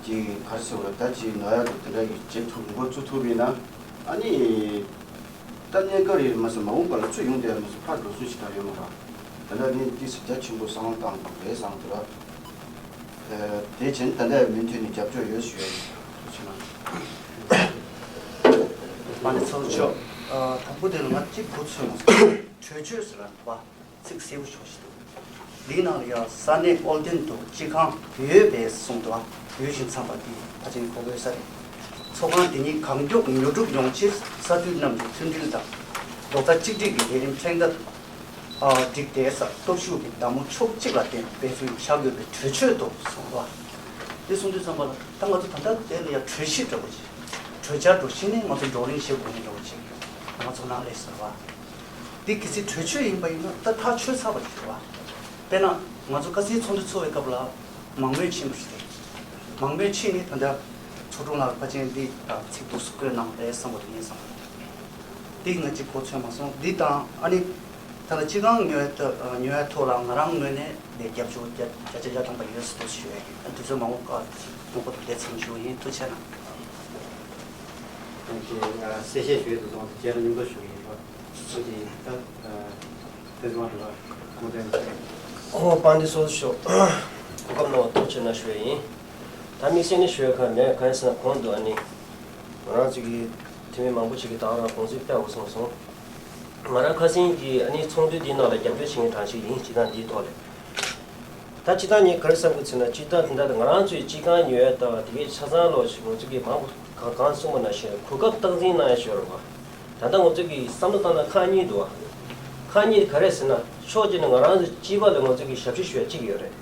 ཀྱི་གར་སེ་བ་ད་ཅི་ན་ཡག་གི་དེ་འདྲ་ཡི་བྱེད་ཐུབ་འགོ་བཙུགས་ཐུབ་ཡིན་ན། ཨ་ནི་ད་གནས་སྐབས་རེད་མ་ཟད་མ་འོངས་པ་ལ་ཚུར་ཡོང་དེ་ཡ་མ་ཟད་ཕར་འགྲོ་སུ་ཞིག་ད་ཡོད་མ་རེད། དེ་འདྲ་ནི་ཏི་སི་རྒྱ་ཆེན་པོ་བསམ་བློ་བཏང་དང་རེད་བསམ་དེ་ར། དེ་བྱས་ནས་ད་ལྟ་མུ་མཐུད་ནས་རྒྱབ་སྐྱོར་ཡོད་ཞུ་ཡ་ཡིན་ཞུ་ན། པ་ནི་ཚོགས་མཆོག་དང་པོ་དེ་ལ་ང་གཅིག་གོ་ཚོད་མ་སོང་། གྲོས་ཆོད་ཟེར་ར་འདུག་པ། ཚིག་གསལ་པོ་ཞིག་འདུག་འདིའི་ནང་ལ་ཡང་ས་གནས་ཨོལ་ཏན་དུ་སྤྱི་ཁང་ཡོད་པའི་གསུངས་འདུག་ཡོད་བཞིན་འཚམས་པ་འདི་ཕལ་ཆེར་གོ་དགོས་ས་རེད། ཚོགས་ཁང་འདི་ཉིད་གང་མགྱོགས་མྱུར་འགྲུབ་ཡོང་ཆེད་ས་འཐུས་རྣམས་ཀྱི་མཐུན་སྒྲིལ་དང་རྡོག་རྩ་གཅིག་སྒྲིལ་གྱི་ལས་རིམ་ཕྲེང་བརྡ་བསྒྲིགས་ཏེ་ས་སྟོབས་ཤུགས་ཀྱི་མདའ་མོ་ཕྱོགས་གཅིག་ལ་བརྟེན་སྤེལ་ཚུལ་བྱ་དགོས་པའི་གྲོས་ཆོད་དུ་གསུངས་པ། འདི་གསུངས་དུས་ཙམ་པ་ལ་ད་ང་ཚོ་ད་ལྟ་དེ་ལ་ཡང་གྲོས་གཞི་འདྲ་བོ་ཅིག་གྲོས་འཆར་འདྲ་བོ་གཞི་ནས་ང་ཚོ་བགྲོ་གླེང་བྱེད་དགོས་ཀྱི་འདྲ་བོ་ཅིག་ང་ཚོ་ནང་ལས་ཟེར་བ། འདི་གལ་སྲིད་གྲོས་ཆོད་ཡིན་པ་ཡིན་ན་ད་ཐག་ཆོད་ཚར་བ་ཞིག་རེད་བ། དཔེར་ན་ང་ཚོ་ཁ་སང་ཚོགས་འདུ་ཚོགས་པའི་སྐབས་ལ་མང་མོས་ཕྱིན་པ་ཞིག་རེད། མང་མོས་ཕྱིན་ནས་ད་ལྟ་ཚོགས་དྲུང་ལགས་ཕལ་ཆེར་འདི་ཚིག་ཐོག་སུ་བཀོད་གནང་རེད་བསམ་པ་དེ་ཡིན་བསམ། འདི་ང་གཅིག་གོ་ཚོད་མ་སོང་། འདི་དང་ཨ་ནི་ད་ལྟ་སྤྱི་ཁང་ཉོ་ཡ་ཐོག་ཉོ་ཡ་ཐོག་ལ་ང་རང་ངོས་ནས་ལས་རྒྱབ་སྐྱོར་བརྒྱ་ཆ་བརྒྱ་ཐམ་པ་ཡོད་ཟེར་ཞུ་ཡ་ཡིན། ཨ་དུས་ཚོད་མང་པོ་བཀག་དུས་ཚོད་མང་པོ་དང་ལས་མཚམས་ཞུ་ཡིན། ཐུགས་རྗེ་གནང་། ང་གསལ་བཤད་ཞུ་ཡས་དུ་སོང་དེ་རྗེས་ལ་སྙིང་པོ་ཞུ་གི་ཡིན་པ། ཐུགས་རྗེ་ཆེ། ད་ཨ་ཐེ་ཚོམ་རེད་པ། ཁོང་དྲན་ཆེ། ཨོ་པཱ་ལགས་ཚོགས་གཙོ་མཆོག་གོ་སྐབས་གནང་བ་ཐུགས་རྗེ་གནང་ཞུ་ཡས་ཡིན། ད་དམིགས་བསལ་ནས་ཞུ་ཡས་ཁ་མེད། གང་ཡིན་ཟེར་ན་གོང་དུ་ཨ་ནི་ང་རང་ཚོ་གི་འཐུས་མི་མང་པོ་ཞིག་གིས་ད་ག་རང་དགོངས་ཚུལ་སྤེལ་འོ་སོང་སོང་། ང་རང་ཁ་སང་གི་ཨ་ནི་ཚོགས་འདུ་འདིའི་ནང་ལ་རྒྱབ་སྐྱོར་བྱེད་མཁན་གྲངས་ཤིག་ཡིན། སྤྱི་བཏང་འདིའི་ཐོག་ལ། ད་སྤྱི་བཏང་ངས་ག་རེ་བསམ་གི་ཟེར་ན། སྤྱི་བཏང་དེ་འདྲ་ང་རང་ཚོའི་སྤྱི་ཁང་ཉོ་ཡ་ད་དེ་གའི་ཆ་ཚང་ལོ་ཞིག་ང་ཚོ་གིས་མང་པོ་གང་གང་གསུངས་པ་ནང་བཞིན་གོ་སྐབས་སྟངས་འཛིན་གནང་ཡ་ཞིག་ཡོད་རེད་བ། ད་ལྟ་ང་ཚོ་གིས་བསམ་བློ་བཏང་ན་ཁག་གཉིས་འདུག་བ། ཁག་གཉིས་དེ་ག་རེ་ཟེར་ན། ཕྱོགས་གཅིག་ནས་ང་རང་ཚོ་སྤྱི་པ་ལ་ང་ཚོ་གིས་ཞབས་ཕྱི་ཞུ་ཡ་གཅིག་ཡོད་རེད།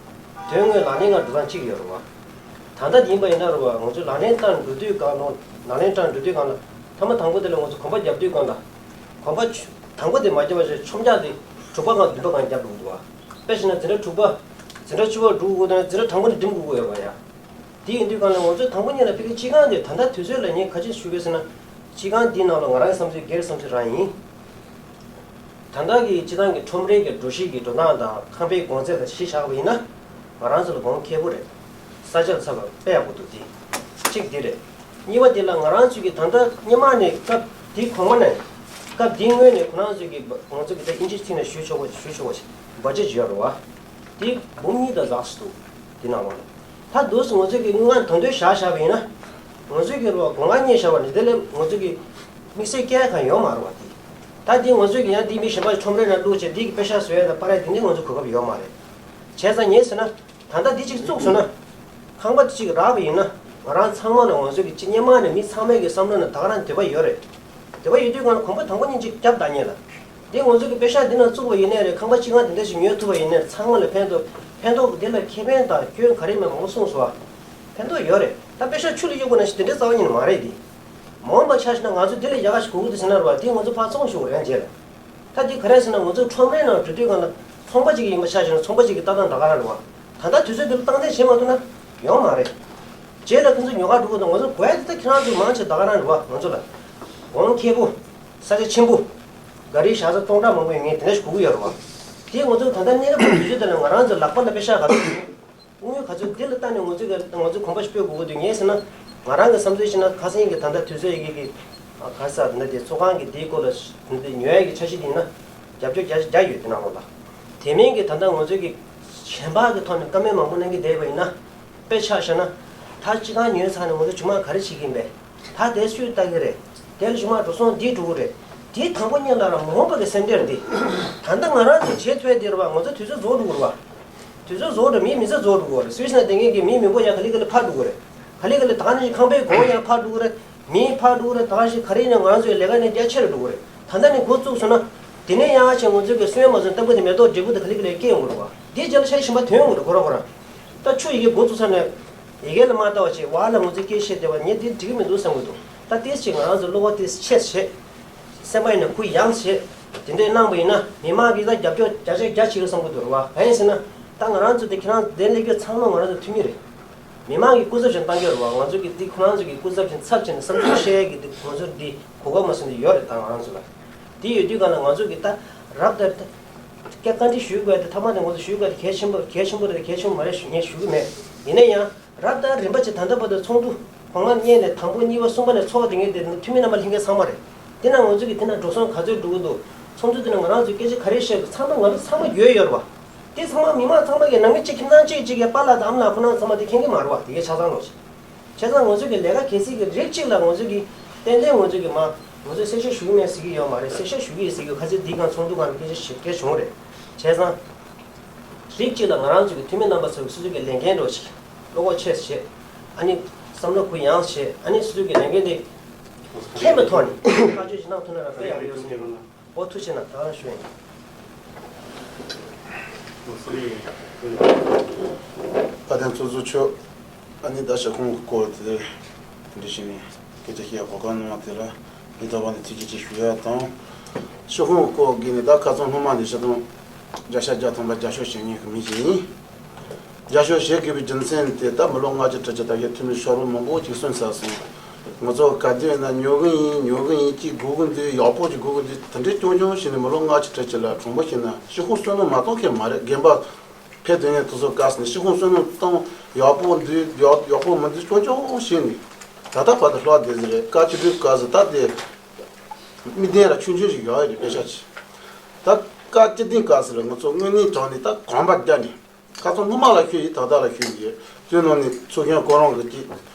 དོན་དངོས་ལག་ལེན་ཁག་འགྲོ་སྟངས་གཅིག་ཡོད་རེད་བ། ད་ལྟ་དེ་ཡིན་པ་ཡིན་ན་རེད་བ། ང་ཚོ་ལག་ལེན་བསྟར་འགྲོ་དུས་སྒང་ལ། ལག་ལེན་བསྟར་འགྲོ་དུས་སྒང་ལ་ཐ་མ་དང་པོ་དེ་ལ་ང་ཚོ་གོམ་པ་རྒྱབ་དུས་སྒང་ལ། གོམ་པ་ཆུ་དང་པོ་དེ་མ་བརྒྱབ་པ་བྱས་ཆོམ་རྐྱང་དེ་དྲུག་པ་སྒང་བདུན་པ་སྒང་རྒྱབ་འགྲོ་གི་འདུག་བ། དཔེ་བཞག་ན་འཛིན་གྲྭ་དྲུག་པ། འཛིན་གྲྭ་བཅུ་པ་འགྲོ་དགོས་དང་འཛིན་གྲྭ་དང་པོ་ནས་འགྲིམ་དགོས་ཀྱི་ཡོད་པ་ཡ། དེ་ཡིན་དུས་སྒང་ལ་ང་ཚོས་དང་པོ་ཉིད་ལ་ཕ་གི་སྤྱི་ཁང་དེ་ད་ལྟ་དུས་ཚོད་ལ་ངས་ག་ཅི་ཞུ་དགོས་ཟེར་ན། སྤྱི་ཁང་འདིའི་ནང་ལ་ང་རང་བསམ་ཚུལ་སྒེར་བསམ་ཚུལ་རང་ཡིན། ད་ལྟ་གི་སྤྱི་བཏང་གི་ཁྲོམ་རའི་གི་འགྲོ་གཞི་གི་འགྲོ་སྟངས་དང་ཁང་པའི་གོང་ཚད་ལ་གཞི་བཞག་པ་ཡིན་ན། ང་རང་ཚོ་ལ་གོང་ཁེ་པོ་རེད། ས་ཆ་ལ་ཚབ་པ་དཔེ་ཡག་པོ་འདུག་དེ་གཅིག་དེ་རེད། གཉིས་པ་དེ་ལ་ང་རང་ཚོ་གི་ད་ལྟ་སྔོན་མ་ནས་སྐབས་དེའི་གོང་མ་ནས། སྐབས་དེའི་སྔོན་ནས་ཁོ་རང་ཚོ་གི་ང་ཚོ་གི་ད་ཨིན་ཇིའི་ཚིག་ནས་ཞུ་ཆོག་པ་ཞུ་ཆོག་པ་ཞིག་བ་ཇེཊ་ཡོད་རེད་བ། དེ་འབུམ་གཉིས་དང་ལྷག་ཙམ་འདུག་དེ་ནང་ལོགས་ལ། ད་འདུག་སེ་ང་ཚོས་ཀྱི་དངུལ་ཁང་དོན་དུ་བཞག་བཞག་པ་ཡིན་ན། ང་ཚོས་ཀྱི་རོགས་གོང་ཁ་གཉེར་བཞག་པ་ནི་དེ་ལས་ང་ཚོས་ཀྱི་དམིགས་བསལ་སྐྱེལ་གང་ཡོད་མ་རེད་བ་དེ། ད་འདི་ང་ཚོས་ཀྱི་ཡང་འདི་མི་གཞན་པ་ཁྲོམ་རའི་ནང་བླུགས་བྱས་འདི་གི་པེ་ཤག་བཟོ་ཡ་དང་པར་ར་དེ་འདྲའི་ང་ཚོ་གོ་སྐབས་ཡོད་མ་རེད། བྱས་ཙང་ངས་ཟེར་ན། ད་ལྟ་འདི་གཅིག་བཙུགས་སོང་ན། ཁང་པ་དེ་གཅིག་རག་པ་ཡིན་ན། ང་རང་ཚང་མ་ལ་ང་ཚོས་ཀྱི་སྤྱི་སྔོན་མ་ནས་མི་ཚང་མའི་གི་བསམ་བློ་ནང་ད་ག་རང་འདོད་པ་ཡོད་རེད། འདོད་པ་ཡོད་དུས་གང་ལ་གོམ་པ་དང་པོ་ཉིད་གཅིག་རྒྱབ་ད་ཉེ་ལ། འདི་ང་ཚོ་གི་པེ་ཤག་འདི་ནང་བཙུགས་པ་ཡིན་ནའི་རེད། ཁང་པ་སྤྱི་ཁང་དེ་འདྲ་ཞིག་ཉོས་ཐུབ་པ་ཡིན་ནའི་རེད། ཚང་མ་ལ་ཕན་ཐོགས། ཕན་ཐོགས་འདི་ལ་ཁེ་ཕན་དང་སྐྱོན་ག་རེ་མེད་མང་པོ་གསུངས་སོང་བ། ཕན་ཐོགས་ཡོད་རེད། ད་པེ་ཤག་ཆུ་ལ་གཡུག་དགོས་ན་ཞིག་དེ་འདྲའི་རྩ་བ་ཉིད་ནས་མ་རེད་དེ། མ་འོངས་པ་ཆ་བཞག་ན་ང་ཚོ་འདི་ལས་ཡག་ག་ཞིག་དགོས་ཀྱི་འདུག་ཟེར་ན་རེད་བ། འདི་ང་ཚོ་ཕར་བཙོང་ཤོག་རང་རྗེས་ལ། ད་འདི་ག་རེ་ཟེར་ན་ང་ཚོ་ཁྲོམ་རའི་ནང་འགྲོ་དུས་སྒང་ལ་ཚོང་པ་གཅིག་ཡིན་པ་ཆ་བཞག་ན་ཚོང་པ་གཅིག་གི་ལྟ་སྟངས་ད་ག་རང་རེད་བ། ད་ལྟ་དུས་ཚོད་འདི་ལ་སྟངས་འཛིན་བྱེད་མ་ཐུབ་ན་ཡོང་མ་རེད། རྗེས་ལ་ཁོང་ཚོ་ཉོ་གར་འགྲོ་དགོས་དང་ང་ཚོ་དགོས་ཡ་འདི་ད་ཁྱེད་རང་ཚོ་མང་ཆེ་ད་ག་རང་རེད་བ། ང་ཚོ་ལ་གོང་ཁེ་པོ། ས་ཆ་ཆེན་པོ། ག་རེ་བཞག་ས་སྟོང་ཕྲག་མང་པོ་ཡོད་མཁན་དེ་འདྲ་ཞིག་དགོས་ཀྱི་ཡོད་རེད་བ། དེ་ང་ཚོ་ད་ལྟ་གནས་སྐབས་དུས་ཚོད་དེ་ལ་ང་རང་ཚོ་ལག་པ་ལ་པེ་ཤག་ག་ཚོད་ཡོད། དངུལ་ག་ཚོད་འདི་ལ་བལྟས་ནས་ང་ཚོས་ཀྱི་ང་ཚོས་གོམ་པ་ཞིག་སྤོས་དགོས་ཀྱི་འདུག་ངས་ཟེར་ན། ང་རང་གི་བསམ་ཚུལ་བྱས་ན་ཁ་སང་གི་ད་ལྟ་དུས་ཚོད་ཡི་གེ་གི་ག་ས་ད་ལྟ་དེ་ཚོགས་ཁང་གི་དེའི་སྐོར་ལ་ད་ལྟ་ཉོ་ཡ་གི་འཆར་གཞི་དེ་ཡིན་ན་རྒྱབ་སྐྱོར་རྒྱ་ཆེ་རྒྱ་ཡོད་དེ་ནང་ལོགས་ལ། དེ་མིན་གྱི་ད་ལྟ་ང་ཚོས་ཀྱི་གཞན་པ་གི་ཐོག་ནས་བཀའ་མོལ་མང་པོ་གནང་གི་བསྡད་པ་ཡིན་ན། དཔེ་ཆ་བཞག་ན། ད་སྤྱི་ཁང་ཉོས་ཚར་ནས་ང་ཚོ་ཇུས་མང་ག་རེ་བྱེད་ཀྱི་ཡིན་པས། ད་དེ་སུས་ལྟ་གི་རེད། དེ་ལ་ཞུ་མ་འགྲོ་སོང་འདི་འགྲོ་གི་རེད། དེའི་དང་པོ་ཉིད་ལ་རང་མ་འོངས་པ་གི་སེམས་ཁྲལ་འདི། ད་ལྟ་ང་རང་ཚོ་བྱེད་ཐུབ་ཡ་འདི་རེད་བ། ང་ཚོ་དུས་ཚོད་རྫོགས་འགྲོ་གི་རེད་བ། དུས་ཚོད་རྫོགས་འགྲོ་མིའི་མི་ཚེ་རྫོགས་འགྲོ་གི་རེད། སུད་སི་ནང་བསྡད་མཁན་གྱི་མིའི་མི་འབོར་ཡང་ག་ལེ་ག་ལེ་འཕར་འགྲོ་གི་རེད། ག་ལེ་ག་ལེ་ད་ག་ནང་བཞིན་ཁང་པའི་གོང་ཡང་འཕར་འགྲོ་གི་རེད། མི་འཕར་འགྲོ་གི་རེད། ད་ག་ནང་བཞིན་ག་རེ་ཡིན་ན་ང་རང་ཚོའི་ལས་ཀ་ནི་རྒྱ་ཆེ་རུ་འགྲོ་གི་རེད། ད་ལྟ་ནས་འགོ་བཙུགས་སོང་ན། དེ་ནས་ཡང་ཆེ་ང་ཚོའི་གི་སོན་མ་སོན་ལྟ་བུ་དེ་མེ་ཏོག་འབྲས་བུ་དེ་ག་ལེ་ག་ལེ་སྐྱེ་ཡོང་གི་རེད་བ། དེའི་རྗེས་ལ་ཤ་ཞིམ་པ་ཐོན་ཡོང་གི་རེད་ཁོ་རང་ཁོ་རང་། ད་ཆུ་ཡི་གེ་འགོ་བཙུགས་ས་ནས། ཡི་གེ་ལ་མ་ལྟ་བ་བྱེད་བ་ལ་ང་ཚོས་སྐད་བཤད་བསྡད་པ་ངས་འདི་འགྲིག་གི་མི་འདུག་བསམ་གི་འདུག་ད་ཏོག་ཙམ་ང་རང་ཚོ་བློ་ཁོག་ཏོག་ཙམ་ཆེ་བྱེད། སེམས་པ་ཡིན་ན་གུ་ཡངས་བྱེད། དེ་འདྲས་གནང་བ་ཡིན་ན་མི་མང་གིས་ད་རྒྱབ་སྐྱོར་རྒྱ་ཆེ་རྒྱ་ཆེ་གི་བསམ་གི་འདུག་རེད་བ། གང་ཡིན་ཟེར་ན། ད་ང་རང་ཚོ་དེ་ཁྱེད་རང་དེ་སླེབས་རྒྱུ་ཚང་མ་ང་རང་ཚོ་འཐུས་མི་རེད། མི་མང་གིས་སྐུ་ཚབ་བྱས་ནས་བཏང་གི་རེད་བ། ང་ཚོ་གི་འདི་ཁོ་རང་ཚོ་གི་སྐུ་ཚབ་བྱས་ནས་ཚབ་བྱས་ནས་བསམ་ཚུལ་བཤད་ཡས་ཀྱི་འདི་ང་ཚོར་འདི་གོ་སྐབས་མ་སོན་འདི་ཡོད་རེད། ད་ང་རང་ཚོ་ལ། དེ་ཡོད་དུས་གང་ལ་ང་ཚོ་གི་ད་རབ་དང་། སྐད་བཀའ་འདྲི་ཞུ་དགོས་དེ་ཐ་མ་དེ་ང་ཚོ་ཞུ་དགོས་དེ་གལ་ཆེན་པོ་གལ་ཆེན་པོ་རེད། གལ་ཆེན་པོ་མ་རེད་ཞུ་ངས་ཞུ་གི་མེད། ཡིན་ན་ཡང་རབ་དང་རིམ་པ་བྱས་ད་ལྟ་བར་དུ་ཚོགས་འདུ་གོང་མ་གཉིས་ནས་དང་པོ་གཉིས་པ་གསུམ་པ་ནས་ཚོགས་དེ་ངས་དེ་འཐུས་མི་རྣམ་པ་ལྷན་རྒྱས་ཚང་མ་རེད། དེ་ན་ང་ཚོ་གི་དེ་ན་འགྲོ་སོང་ག་ཚོད་འགྲོ་གི་འདུག་ཚོགས་འདུ་དེ་ན་ང་རང་ཚོས་སྐད་ཆ་ག་རེ་བཤད་འདུག་ཚང་མ་ང་ཚོ་ཚང་མ་ཡོད་ཡོད་རེད་བ། དེ་ཚང་མ་མི་མང་ཚང་མ་གི་ནང་མི་གཅིག་ཁྱིམ་ཚང་གཅིག་གཅིག་གི་པཱ་ལགས་དང་ཨ་མ་ལགས་ཁོ་རང་ཚང་མ་དེ་མཁྱེན་གི་མ་རེད་བ། དེ་གའི་ཆ་ཚང་ལོ་ཞིག་བྱས་ཙང་ང་ཚོ་གི་ལས་ཀ་གལ་སྲིད་ཀྱི་རིགས་གཅིག་ལ་ང་ཚོ་གི་ཏན་ཏན་ང་ཚོ་གི་མ་ང་ཚོས་གསལ་བཤད་ཞུ་གི་མེད་ཟེར་གི་ཡོད་མ་རེད། གསལ་བཤད་ཞུ་གི་ཡོད་ཟེར་གི་ཁ་ཚིག་འདི་གང་ཚོགས་འདུ་གང་ལ་སྐད་ཆ་ཞིག་སྐད་བྱུང་རེད། བྱས་ཙང་རིགས་གཅིག་ལ་ང་རང་ཚོ་གི་འཐུས་མི་རྣམ་པ་ཚོ་གི་སོ་སོ་གི་ལས་འགན་འདྲ་ཞིག་བློ་ཁོག་ཆེ་བྱས། ཨ་ནི་བསམ་བློ་གུ་ཡངས་བྱས། ཨ་ནི་སོ་སོ་གི་ལས་འགན་དེ་མཁྱེན་པའི་ཐོག་ནས་བཀའ་ཆོས་ཞིག་གནང་ཐུབ་ན་ར་དཔེ་ཡག་པོ་ཡོད་ཟེར། འོ་ཐུགས་རྗེ་གནང་། ད་རང་ཞུ་ཡིན། དཔལ་ལྡན་ཚོགས་གཙོ་མཆོག་ཨ་ནི་ད་ཞབས་ཁོང་གི་སྐོར་དེ་འདྲ་ཞིག་ནས་སྐད་ཆ་བཤད་གོ་སྐབས་གནང་བ་དེ་ལ་ངས་ད་བར་ནས་ཐུགས་རྗེ་ཆེ་ཞུ་ཡ་དང་། ཞབས་ཁོང་གི་སྐོར་དགོས་ནས་ད་ཁ་སང་སྔོན་མ་ནས་ཆ་ཚང་བརྒྱ་ཆ་བརྒྱ་ཐམ་པ་རྒྱབ་སྐྱོར་བྱེད་མཁན་གྱི་མི་ཞིག་ཡིན། རྒྱབ་སྐྱོར་བྱེད་དགོས་པའི་རྒྱུ་མཚན་དེ་ད་མི་ལོ་ལྔ་བཅུ་དྲུག་ཅུ་ད་གའི་འཐུས་མི་ཤོག་རོ་མང་པོ་ཅིག་གསུངས་ཚར་སོང་། ང་ཚོ་ག་དུས་ཡིན་ན་ཉོ་གི་ཡིན་ཉོ་གི་ཡིན་ཅིག་དགོས་ཀྱི་འདུག་ཡག་པོ་ཅིག་དགོས་ཀྱི་འདུག་དེ་འདྲའི་རྐྱང་རྐྱང་བྱས་ནས་མི་ལོ་ལྔ་བཅུ་དྲུག་ཅུ་ལ་གྲོང་པ་ཞིག་ན་ཤི་ཁུངས་བསོད་ནམས་མ་གཏོང་མཁན་མ་རེད། རྒན་པ་ཕེབས་དོན་ཡང་དེ་ཚོ་བཀག་ནས་ཤི་ཁུངས་བསོད་ནམས་བཏང་ཡག་པོ་འདུག་ཡག་ཡག་པོ་མི་འདུག་རྐྱང་རྐྱང་བྱས་ནས་ད་ལྟ་བར་དུ་ལྷག་བསྡད་ཟིན་རེད། བཀའ་ཆོས་སྒྲུབ་བཀའ་ཟེར་ད་དེ་མི་བདེན་ར་ཆུང་ཆུང་ཞིག་ཡོད་རེད། དཔེ་ཆ་ཆེ་ད་བཀའ་སྤྱི་བདེ་བཀའ་ཟེར་ང་ཚོ་དངོས་གནས་དྲང་ནས་ད་གོམ་པ་བརྒྱབ་ནས། ཁ་སང་སྔོན་མ་ལ་ཞུས་ཡིན། ད་ལྟ་ལ་ཞུས་ཡིན། དེ་ནང་ནས་ཚོགས་ཆུང་ཁོ་རང་གི་ཅིག་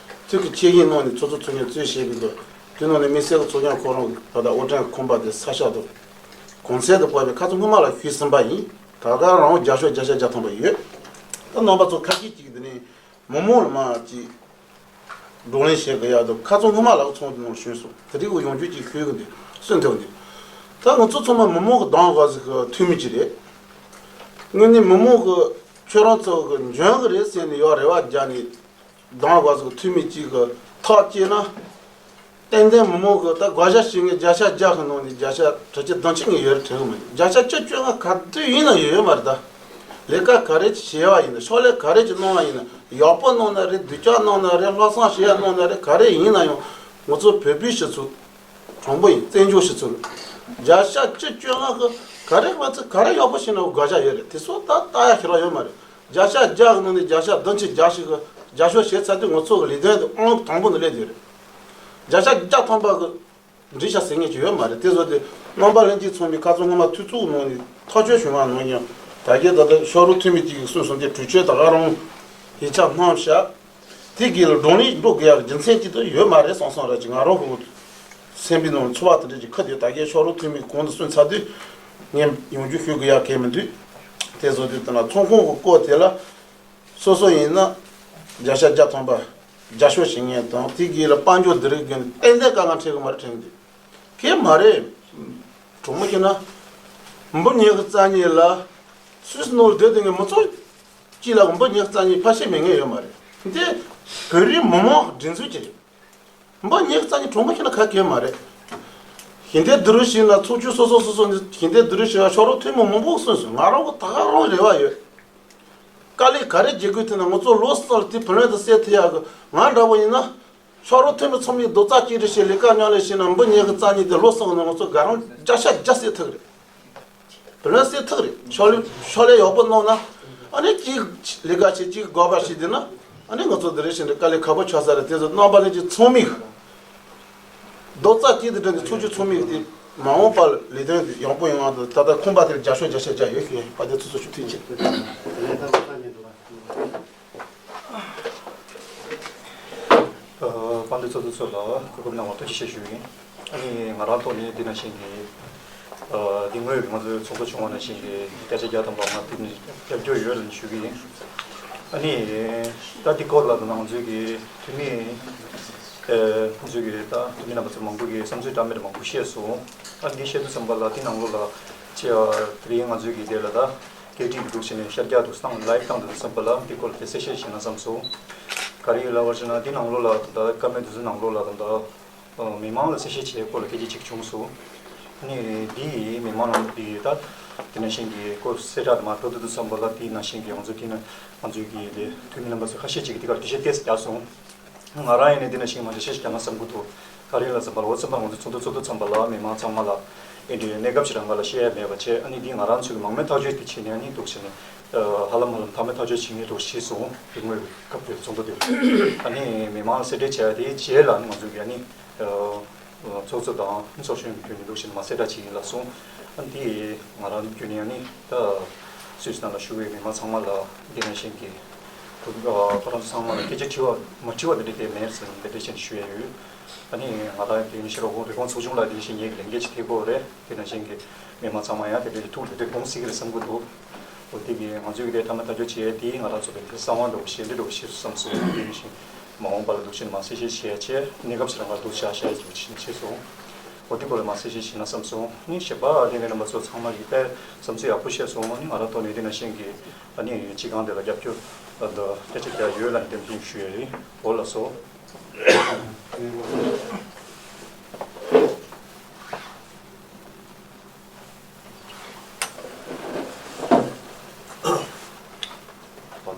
ཚུལ་གྱི་ཆེད་ཡིག་ནང་ནས་ཚོགས་གཙོ་ཚོགས་ཆུང་གཙོས་བྱས་པའི་གི་དེ་ནང་ནས་དམིགས་བསལ་གྱི་ཚོགས་ཆུང་ཁོ་རང་གི་ད་ལྟ་དབུ་ཁྲིད་ཁོམ་པ་དེ་ས་ཤག་ཏུ་གོང་ཚད་དུ་སྤར་བའི་ཁ་སང་སྔོན་མ་ལ་ཞུས་ཟིན་པ་ཡིན། ད་ག་རང་རྒྱབ་སྐྱོར་བརྒྱ་ཆ་བརྒྱ་ཐམ་པ་ཡོད། ད་རྣམ་པ་ཚོ་ཁ་ཤས་ཅིག་དེ་ནས་མི་མང་ལ་མ་ཅིག་བགྲོ་གླེང་བྱེད་དགོས་ཡག་འདུག་ཁ་སང་སྔོན་མ་ལ་ཚོགས་འདུ་ནང་ཞུས་སོང་། དེ་རིགས་ཀྱི་ཡོང་རྒྱུ་ཅིག་ཞུས་གི་འདུག་གསུངས་ཐུབ་འདུག་ད་ང་ཚོ་ཚང་མ་མི་མང་གི་གདམ་ག་ཟིག་གི་འཐུས་མི་ཅིག་རེད། དངོས་གནས་མི་མང་གི་ཁྱོད་རང་ཚོ་གི་འཇོན་གི་རེད་ཟེར་ནས་ཡོད་རེ་བ་རྒྱག་ནས་གདམ་ག་ཟིག་གི་འཐུས་མི་གཅིག་གི་ཐག་བཅད་ན། ཏན་ཏན་མི་མང་གི་ད་དགོངས་ཞག་ཞུ་ངེས་བརྒྱ་ཆ་བརྒྱ་གི་ནང་ནས་བརྒྱ་ཆ་དྲུག་ཅུ་བདུན་ཅུ་ངས་ཡོད་རེད་དྲན་གི་མི་འདུག་བརྒྱ་ཆ་བཅུ་བཅོ་ལྔ་ག་དུས་ཡིན་ན་ཡོད་ཡོད་མ་རེད་ད། ལས་ཀ་ག་རེ་བྱས་པ་ཡིན་ན་ཕྱག་ལས་ག་རེ་ཅིག་གནང་བ་ཡིན་ན་ཡག་པོ་གནང་ན་རེད། སྡུག་ཅག་གནང་ན་རེད། ལྷག་བསམ་བྱེད་ཡ་གནང་ན་རེད། ག་རེ་ཡིན་ན་ཡང་ང་ཚོ་བོད་པའི་སྤྱི་ཚོགས་གྲངས་པོ་ཡིན། བཙན་བྱོལ་སྤྱི་ཚོགས་ལ་བརྒྱ་ཆ་བཅུ་བཅོ་ལྔ་གི་ག་རེ་ང་ཚོ་ག་རེ་ཡག་པོ་བྱས་ན་དགོངས་ཞག་ཡོད་རེད། དེ་ཚོ་ད་ལྟ་ཡ་ཁྱེད་རང་ཡོད་མ་རེད། བརྒྱ་ཆ་བརྒྱ་གི་ནང་ནས་བརྒྱ་ཆ་བདུན་ཅུ་བརྒྱ་ཞིག་གི་རྒྱབ་སྐྱོར་བྱས་ཚར་དུས་ང་ཚོ་གི་ལས་དོན་དེ་ཨང་དང་པོ་ནས་སླེབས་ཡོད་རེད། བརྒྱ་ཆ་བརྒྱ་ཐམ་པ་གི་འགྲིག་ཤག་ཟེར་མཁན་ཅིག་ཡོད་མ་རེད། དེ་བཟོ་དེ་རྣམ་པ་ལྷན་རྒྱས་ཚང་མས་ཁ་སང་སྔོན་མ་འཐུས་ཚོགས་ནང་ནས་ཐག་གཅོད་བྱུང་བ་ནང་བཞིན་ད་གིན་ད་ལྟ་ཤོག་རོ་འཐུས་མི་གཅིག་གིས་གསུངས་སོང་། དེ་གྲོས་ཆོད་ད་ག་རང་ཡིག་ཆ་བསྣམས་ཤག་དེ་གི་ལ་བགྲོ་གླེང་འགྲོ་དགོས་ཡག་རྒྱུ་མཚན་གཅིག་ཏུ་ཡོད་མ་རེད་བསམ་བསམ་ར་ཅིག་ང་རང་ཧུ་སེམས་པའི་ནང་ཚོར་བ་དེ་འདྲ་ཅིག་ཁ་དེ་ད་གའི་ཤོག་རོ་འཐུས་མི་གོང་དུ་གསུངས་ཚར་དུས་ངས་ཡོང་རྒྱུ་ཞུ་དགོས་ཡག་གལ་མི་འདུག་དེ་བཟོ་དུས་དེ་ན་ཚོགས་ཁང་གི་སྐོར་དེ་ལ་སོ་སོ་ཡིན་ན་བརྒྱ་ཆ་བརྒྱ་ཐམ་པ་རྒྱབ་སྐྱོར་བྱེད་མཁན་དང་དེ་གི་ལ་དཔལ་འབྱོར་འདི་རིགས་ཀྱི་ཏན་ཏན་དཀའ་ངལ་འཕྲད་གི་མ་རེད་དྲན་གི་འདུག་གལ་མ་རེད། གྲོགས་མོ་ཁྱེད་ན་འབུ་ཉི་ཤུ་རྩ་གཉིས་ལ་སུད་སི་ནང་ལ་སྡོད་དེ་ངས་མི་ཚོགས་སྤྱི་ལ་འབུ་ཉི་ཤུ་རྩ་གཉིས་ཕལ་ཆེར་མེད་མཁན་ཡོད་མ་རེད། འདི་བོད་རིགས་མི་མང་སྒྲིག་འཛུགས་ཀྱི་རེད། འབུ་ཉི་ཤུ་རྩ་གཉིས་གྲོང་པ་ཁྱེད་ན་ག་གེ་མ་རེད། ཞིང་སྡེ་བསྡུ་རུབ་བྱས་ན་ཚོགས་ཆུང་སོ་སོ་སོ་སོ་ནས་ཞིང་སྡེ་བསྡུ་རུབ་བྱས་པ་ཤོག་རོགས་འཐུས་མི་མང་པོ་གསུངས་སོང་། ང་རང་གི་ད་ག་རང་རེ་བ་ཡོད། དཀའ་ལས་ག་རེ་བརྒྱབ་དགོས་ཐུག་ན་ང་ཚོ་ལོ་གསུམ་ལ་དེ་བུ་ལོན་དུ་སེལ་ཐུབ་ཡག་གི་ང་འདྲ་བོ་ཡིན་ན། ཤོག་རོགས་འཐུས་མི་ཚང་མས་རྡོག་རྩ་གཅིག་སྒྲིལ་བྱས་ལས་ཀ་མཉམ་ལས་བྱས་ན་འབུ་ཉི་ཤུ་རྩ་གཉིས་དེ་ལོ་གསུམ་གི་ནང་ང་ཚོ་ག་རང་བརྒྱ་ཆ་བརྒྱ་སེལ་ཐུབ་རེད། བུ་ལོན་སེལ་ཐུབ་རེད། ཕྱག་ལས་ཕྱག་ལས་ཡག་པོ་གནང་ན་ཨ་ནི་གཅིག་ལས་ཀ་བྱེད་གཅིག་དགོས་པ་ཞིག་དེ་ན་ཨ་ནི་ང་ཚོ་འདི་རེ་བཞིན་དུ་དཀའ་ལས་ཁག་པོ་ཆགས་ས་རེད། དེ་ཚོ་རྣམ་པ་ལྷན་རྒྱས་ཚང་མས་རྡོག་རྩ་གཅིག་ཏུ་སྒྲིལ་ནས་ཚོགས་ཆུང་ཚང་མས་དེ་མ་འོངས་པར་ལས་དོན་དེ་ཡག་པོ་ཡོང་བ་དང་ད་ལྟ་ཁོམ་པ་དེར་རྒྱབ་སྐྱོར་རྒྱབ་སྐྱོར་རྒྱག་ཡོད་ཞུ་ཡིན། དཔལ་ལྡན་ཚོགས་གཙོ་མཆོག་ཐུགས་རྗེ་ཆེ། ཨ། དཔལ་ལྡན་ཚོགས་གཙོ་མཆོག་ལ་གོ་སྐབས་གནང་བར་ཐུགས་རྗེ་ཆེ་ཞུ་ཡིན། ཨ་ནི་ང་རང་ཐོག་ནས་འདི་ནང་བཞིན་གྱི། ཨ། འདི་སྔོན་ང་ཚོའི་ཚོགས་གཙོ་བྱུང་བ་ནང་བཞིན་གྱི་བརྒྱ་ཆ་བརྒྱ་ཐམ་པ་ང་འདི་ནས་རྒྱབ་སྐྱོར་ཡོད་ལ་ཞུ་གི་ཡིན། ཨ་ནི་ད་འདི་སྐོར་ལ་ང་ཚོའི་གི་འཐུས་མི། ཨ། ང་ཚོའི་གི་ད་འཐུས་མི་རྣམ་པ་ཚོ་མང་པོ་གི་བསམ་ཚུལ་འདྲ་མི་འདྲ་མང་པོ་བཤད་སོང་། ཨ། འདི་བཤད་དུས་ཙམ་པ་ལ་འདི་ནང་ལོགས་ལ་ཅི་ཡ་དེ་རིང་ང་ཚོའི་གི་དེ་ལ་ད། སྐད་འཕྲིན་འདུག་བྱས་ནས་ཤར་རྒྱག་ཏུ་བཏང་ལའིབ་བཏང་དུ་བསམ་པ་ལ་འདི་སྐོར་ལ་དེ་གསལ་བཤད་བྱས་ན་བསམ་སོང་། ག་རེ་ཡིན་ལབ་པ་ཞིག་ན་འདི་ནང་ལོགས་ལ་ད་བཀའ་མོལ་དེ་ཚོ་ནང་ལོགས་ལ་ད་ད་མི་མང་ལ་གསལ་བཤད་བྱེད་སྐོར་ལ་སྐད་ཆ་གཅིག་བྱུང་སོང་། ཨ་ནི་འདི་མི་མང་ནང་འདི་ད་དེ་ནང་བཞིན་གྱི་སྐོར་གསལ་བསྒྲགས་མ་འགྲོ་དུས་དུ་བསམ་པ་ལ་དེ་ནང་བཞིན་གྱི་ང་ཚོ་དེ་ནང་ང་ཚོའི་གི་དེ་འཐུས་མི་རྣམ་པ་ཚོ་ཁ་ཤས་ཅིག་གིས་དེ་གར་འགྲེལ་བཤད་ཏོག་ཙམ་རྒྱག་སོང་། ང་རང་ཡིན་ནའི་འདི་ནང་བཞིན་མ་འདྲ་ཤེས་ཤིག་རྒྱག་ན་བསམ་གྱི་འདུག་ག་རེ་ལ་བསམ་པ་ལ་འོ་བསམ་པ་ང་ཚོ་ཚོགས་འདུ་ཚོགས་དུས་ཙམ་པ་ལ་མི་མང་ཚང་མ་ལ་ ཨེ་འདྲའི་གནས་སྐབས་ཤིག་རང་ག་ལ་བཤད་ཡ་མེད་པ་བྱས། ཨ་ནི་འདི་ང་རང་ཚོའི་མང་མོས་ཐག་གཅོད་དེ་བྱས་ནས། ཨ་ནི་འདུག་བྱས་ནས་ཧ་ལམ་ཧ་ལམ་མཐའ་མའི་ཐག་གཅོད་བྱེད་མཁན་འདུག་བྱས་སོང་། དེ་སྔོན་སྐབས་དེར་ཚོགས་འདུ་དེར། ཨ་ནི་མི་མང་གསལ་བསྒྲགས་བྱས་ཡ་དེའི་རྗེས་ལ་ཨ་ནི་ང་ཚོ་གི་ཨ་ནི་ཚོགས་གཙོ་དང་ཚོགས་གཞོན་བརྒྱུད་ནས་འདུག་བྱས་ནས་མར་གསལ་བསྒྲགས་བྱས་ཡིན་ལབ་སོང་། ཨ་ནི་དེ་ང་རང་བརྒྱུད་ནས་ཨ་ནི་ད་སུད་སི་ནང་ལ་བཞུགས་པའི་མི་མང་ཚང་མ་ལ། དེ་ནང་བཞིན་གྱི་ཁོ་ཁོ་རང་ཚོ་ཚང་མ་ལ་སྐད་ཆ་དྲི་བ་མ་དྲི་བ་དེ་འདྲ་དེ་མེད་ཟེར་ནས་དེ་འདྲ་བྱས་ནས་ཞུ་ཡ་ཡོད། ཨ་ནི་ང་རང་དེ་ནི་ཤེས་རབ་ཁོང་རི་ཀོན་ཚོགས་ཆུང་ལ་དེ་བཞིན་ངེད་ཀྱི་ལས་འགན་ཅིག་ཐེབས་ཀྱི་ཡོད་རེད། དེ་ནང་བཞིན་གྱི་མི་མང་ཚང་མ་ཡང་དེ་འདྲའི་ཐུགས་ལ་དེ་དགོངས་སྲིད་ཀྱི་རེད་བསམ་གྱི་འདུག་འོ་དེ་གི་ང་ཚོའི་དེ་མཐའ་མ་ཐག་གཅོད་བྱེད་ཡས་དེ་ང་རང་ཚོ་དེ་འདྲའི་གསང་བ་འདྲ་བོ་ཞིག་འདི་འདྲ་བོ་ཞིག་བསམ་སོང་། དེ་ནང་བཞིན་མ་འོངས་པ་ལ་འདུག་བྱས་ནས་མ་གསལ་བཤད་བྱས་བྱས་གནས་སྐབས་སུ་རང་ལ་འདུག་བྱ་བྱ་ཡས་ཀྱི་བྱས་སོང་། འོ་དེ་སྐོར་ལ་མ་གསལ་བཤད་བྱས་ན་བསམ་སོང་། ནི་གཞན་པ་ལྷན་རྒྱས་རྣམ་པ་ཚོ་ཚང་མ་གི་དཔེ་བསམ་ཚུལ་ཡག་པོ་བཤད་སོང་། ནི་ང་རང་ཐོག་ནས་དེ་ནང་བཞིན་གྱི་ཨ་ནི་སྤྱི་ཁང་དེ་ལ་རྒྱབ་སྐྱོར་ད་སྐད་ཆ་རྒྱག་ཡོད་ལ་ནི་དེ་འདྲ་ཞུ་ཡས་ཡིན། འོ་ལགས་སོ། དཔལ་ལྡན་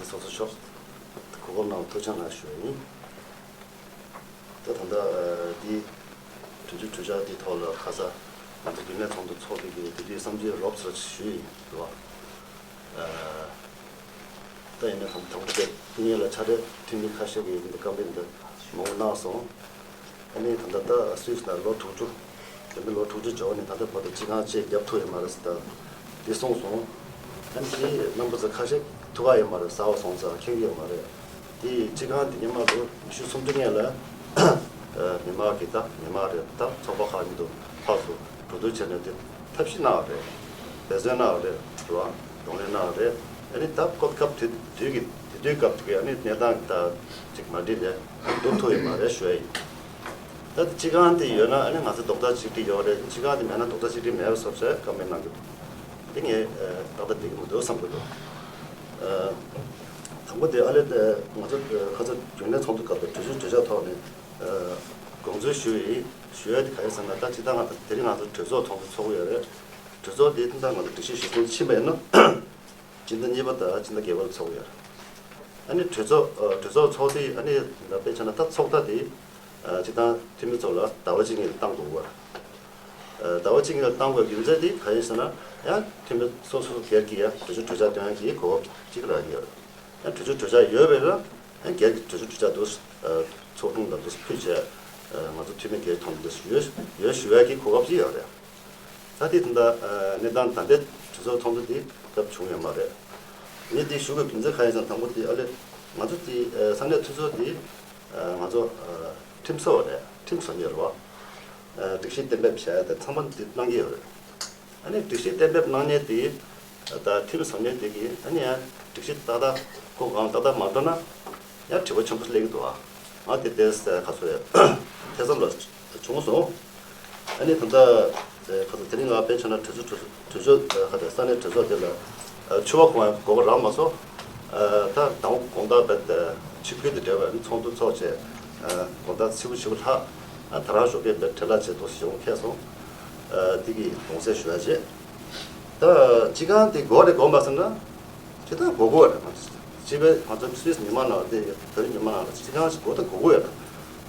ཚོགས་གཙོ་མཆོག་གོ་སྐབས་གནང་བར་ཐུགས་རྗེ་གནང་ཞུ་ཡ་ཡིན། ད་ད་ལྟ་འདི་གྲོས་ཆོད་གྲོས་འཆར་འདི་ཐོག་ལ་ཁ་ས་ང་ཚོ་རྒྱུན་ལས་ཚོགས་འདུ་ཚོགས་པའི་གི་དེ་དུས་བསམ་ཚུལ་རོབ་ཙམ་ཞུས་ཡིན་རེད་བ། ད་ཡིན་ན་དང་དང་པོ་དེ་སྔོན་ལ་ཕྱག་སྦྲེལ་འཐུས་མི་ཁ་ཤས་ཀྱིས་འདི་བཀའ་འདྲི་འདི་མང་པོ་གནང་སོང་། ཨ་ནི་ད་ལྟ་ད་སུད་སི་ནང་ལོ་དྲུག་ཅུ། དེ་འདྲ་ལོ་དྲུག་ཅུ་འབྱོར་ནས་ད་ལྟ་བར་དུ་སྤྱི་ཁང་གཅིག་བརྒྱབ་ཐུབ་ཡོད་མ་རེད་ཟེར་ད་འདི་གསུངས་སོང་། ཨ་ནི་དེ་རྣམ་པ་ཚོ་ཁ་ཤས་ཐུག་ག་ཡོད་མ་རེད། གསར་པ་སོང་ཙང་མཁྱེན་གྱི་ཡོད་མ་རེད། དེ་སྤྱི་ཁང་དེ་སྔོན་མ་ལོ་ཉི་ཤུ་སུམ་ཅུ་སྔོན་ལ་མི་མང་གི་ད་མི་མང་རེད། ད་ཚོགས་པ་ཁག་གཉིས་དུ་ཕར་ཚུར་གྲོས་བསྡུར་བྱས་ནས་དེ་ཐབས་ཤེས་གནང་བ་རེད། འབད་བརྩོན་གནང་བ་རེད། རེད་བ། གདོང་ལེན་གནང་བ་རེད། ཨ་ནི་ད་སྐབས་སྐབས་དེ་དུས་ཀྱི་དེ་དུས་སྐབས་དེ་གའི་ཨ་ནི་གནས་སྟངས་ཀྱི་ད་ཅིག་མ་འགྲིག་ནས་འདུག་ཐུབ་ཡོད་མ་རེད་ཞུ་ཡ་ཡིན། ད་སྤྱི་ཁང་དེ་ཡོད་ན་ཨ་ནི་ང་ཚོ་རྡོག་རྩ་གཅིག་སྒྲིལ་ཡོད་རེད། སྤྱི་ཁང་དེ་མེད་ན་རྡོག་རྩ་གཅིག་སྒྲིལ་མེད་པ་བཟོ་བྱས་བཀའ་མོལ་གནང་གི་འདུག་དེ་ངས་ཏག་ཏག་འགྲིག་གི་མི་འདུག་བསམ་གི་འདུག་དང་པོ་དེ་ཨ་ལེ་ང་ཚོ་ཁ་ཚ་རྒྱུན་ལས་ཚོགས་འདུ་སྐབས་དུ་གྲོས་ཆོད་གྲོས་འཆར་ཐོག་ནས་དགོངས་ཚུལ་ཞུ་ཡི་ཞུ་ཡ་དེ་ག་རེ་ཟེར་ན། ད་སྤྱི་བཏང་ང་དང་དེ་རིང་ང་ཚོ་གྲོས་ཚོགས་ཚོགས་འདུ་ཚོགས་ཀྱི་ཡོད་རེད། གྲོས་ཚོགས་དེ་ད་ང་ཚོ་སྒྲིག་གཞི་གཞི་བཟུང་ཕྱིན་པ་ཡིན་ན། སྤྱི་ཟླ་གཉིས་པ་དང་སྤྱི་ཟླ་བརྒྱད་པ་ལ་ཚོགས་ཡོད། ཨ་ནི་གྲོས་ཚོགས་ཨ་གྲོས་ཚོགས་ཚོགས་དུས་ཨ་ནི་ད་དཔེ་ཆ་ན་ད་ཚོགས་ཐ་དེ་ཨ་སྤྱི་བཏང་འཐུས་མི་ཚོ་ལ་ཟླ་བ་གཅིག་གཉིས་ལ་བཏང་དགོས་པ། ཨ་ཟླ་བ་གཅིག་གཉིས་ལ་བཏང་དགོས་རྒྱུ་མཚན་དེ་ག་ཡིན་ཟེར་ན། ཡང་འཐུས་མི་སོ་སོ་སྒེར་གྱི་ཡང་གྲོས་ཆོད་གྲོས་འཆར་བཏོན་ཡག་གི་གོ་སྐབས་གཅིག་རག་གི་ཡོད་རེད། ཡང་གྲོས་ཆོད་གྲོས་འཆར་ཡོད་པས་ན་ཡང་སྒེར་གྱི་གྲོས་ཆོད་གྲོས་འཆར་དུ་ཨ་ཚོགས་དྲུང་དང་དུ་ཕུལ་བྱས་ཨ་ང་ཚོ་འཐུས་མི་སྒེར་ཐོག་ནས་ཡོད་ཡོད་ཞུ་ཡག་གི་གོ་སྐབས་ཅིག་ཡོད་རེད། ད་ལྟའི་ད་ལྟ་གནས་སྟངས་ད་ལྟའི་གྲོས་ཚོགས་ཚོགས་འདུ་འདི་སྐབས་བྱུང་ཡོད་མ་རེད། ངས་འདི་ཞུ་དགོས་རྒྱུ་མཚན་གང་ཡིན་ཟེར་ན། དང་པོ་དེ་ཨ་ལེ་ང་ཚོ་འདི་ས་གནས་འཐུས་ཚོགས་འདི་ང་ཚོ་ཁྲིམས་བཟོ་བ་རེད། ཁྲིམས་བཟོ་མཁན་རེད་བ། སྒྲིག་གཞི་གཏན་འབེབས་བྱས་ཏེ་ཚང་མ་འདི་གནང་གི་ཡོད་རེད། ཨ་ནི་སྒྲིག་གཞི་གཏན་འབེབས་གནང་མཁན་དེ་ད་ཁྲིམས་བཟོ་མཁན་དེ་གིས་ཨ་ནི་ཡང་སྒྲིག་གཞི་ཏག་ཏག་གོ་གང་ཏག་ཏག་མ་འགྲོ་ན་ཡང་དྲི་བ་ཆེན་པོ་སླེབས་ཀྱི་འདུག་ཨ་ང་དེ་ལྟའི་ཁ་ཚོ་ཐེ་ཚོམ་ལ་བྱུང་སོང་། ཨ་ནི་ད་ལྟ་ཁ་ཚོ་དེ་རིང་ང་དཔེ་བྱས་ན་གྲོས་ཚོགས་གྲོས་ཚོགས་ཁ་ཚོ་ས་གནས་གྲོས་ཚོགས་དེ་ལ་ཆུ་བ་གོན་དགོས་པ་རག་མ་སོང་། ད་དང་པོ་དགོང་དག་བས་ཆིབས་བསྒྱུར་དེ་འབྲེལ་བའི་ཚོགས་འདུ་ཚོགས་བྱས་དགོང་དག་ཚིལ་བུ་ཆིལ་བུ་ལྷག་ད་རང་ཞོགས་ཀས་བས་ཁྲལ་ལག་བྱས་ཏོག་ཞེ་པོ་ཁེལ་སོང་། དེ་གི་གདུང་སེམས་ཞུ་ཡ་བྱས། ད་སྤྱི་ཁང་དེ་དགོས་རེད་དགོས་མ་ཟེར་ན། དེ་ད་དགོས་དགོས་རེད། སྤྱི་པའི་ང་ཚོ་སུད་སི་མི་མང་ནང་དེ་བོད་རིགས་མི་མང་ནང་ལ་སྤྱི་ཁང་ཞིག་དགོས་ད་དགོས་དགོས་ཡོད་རེད།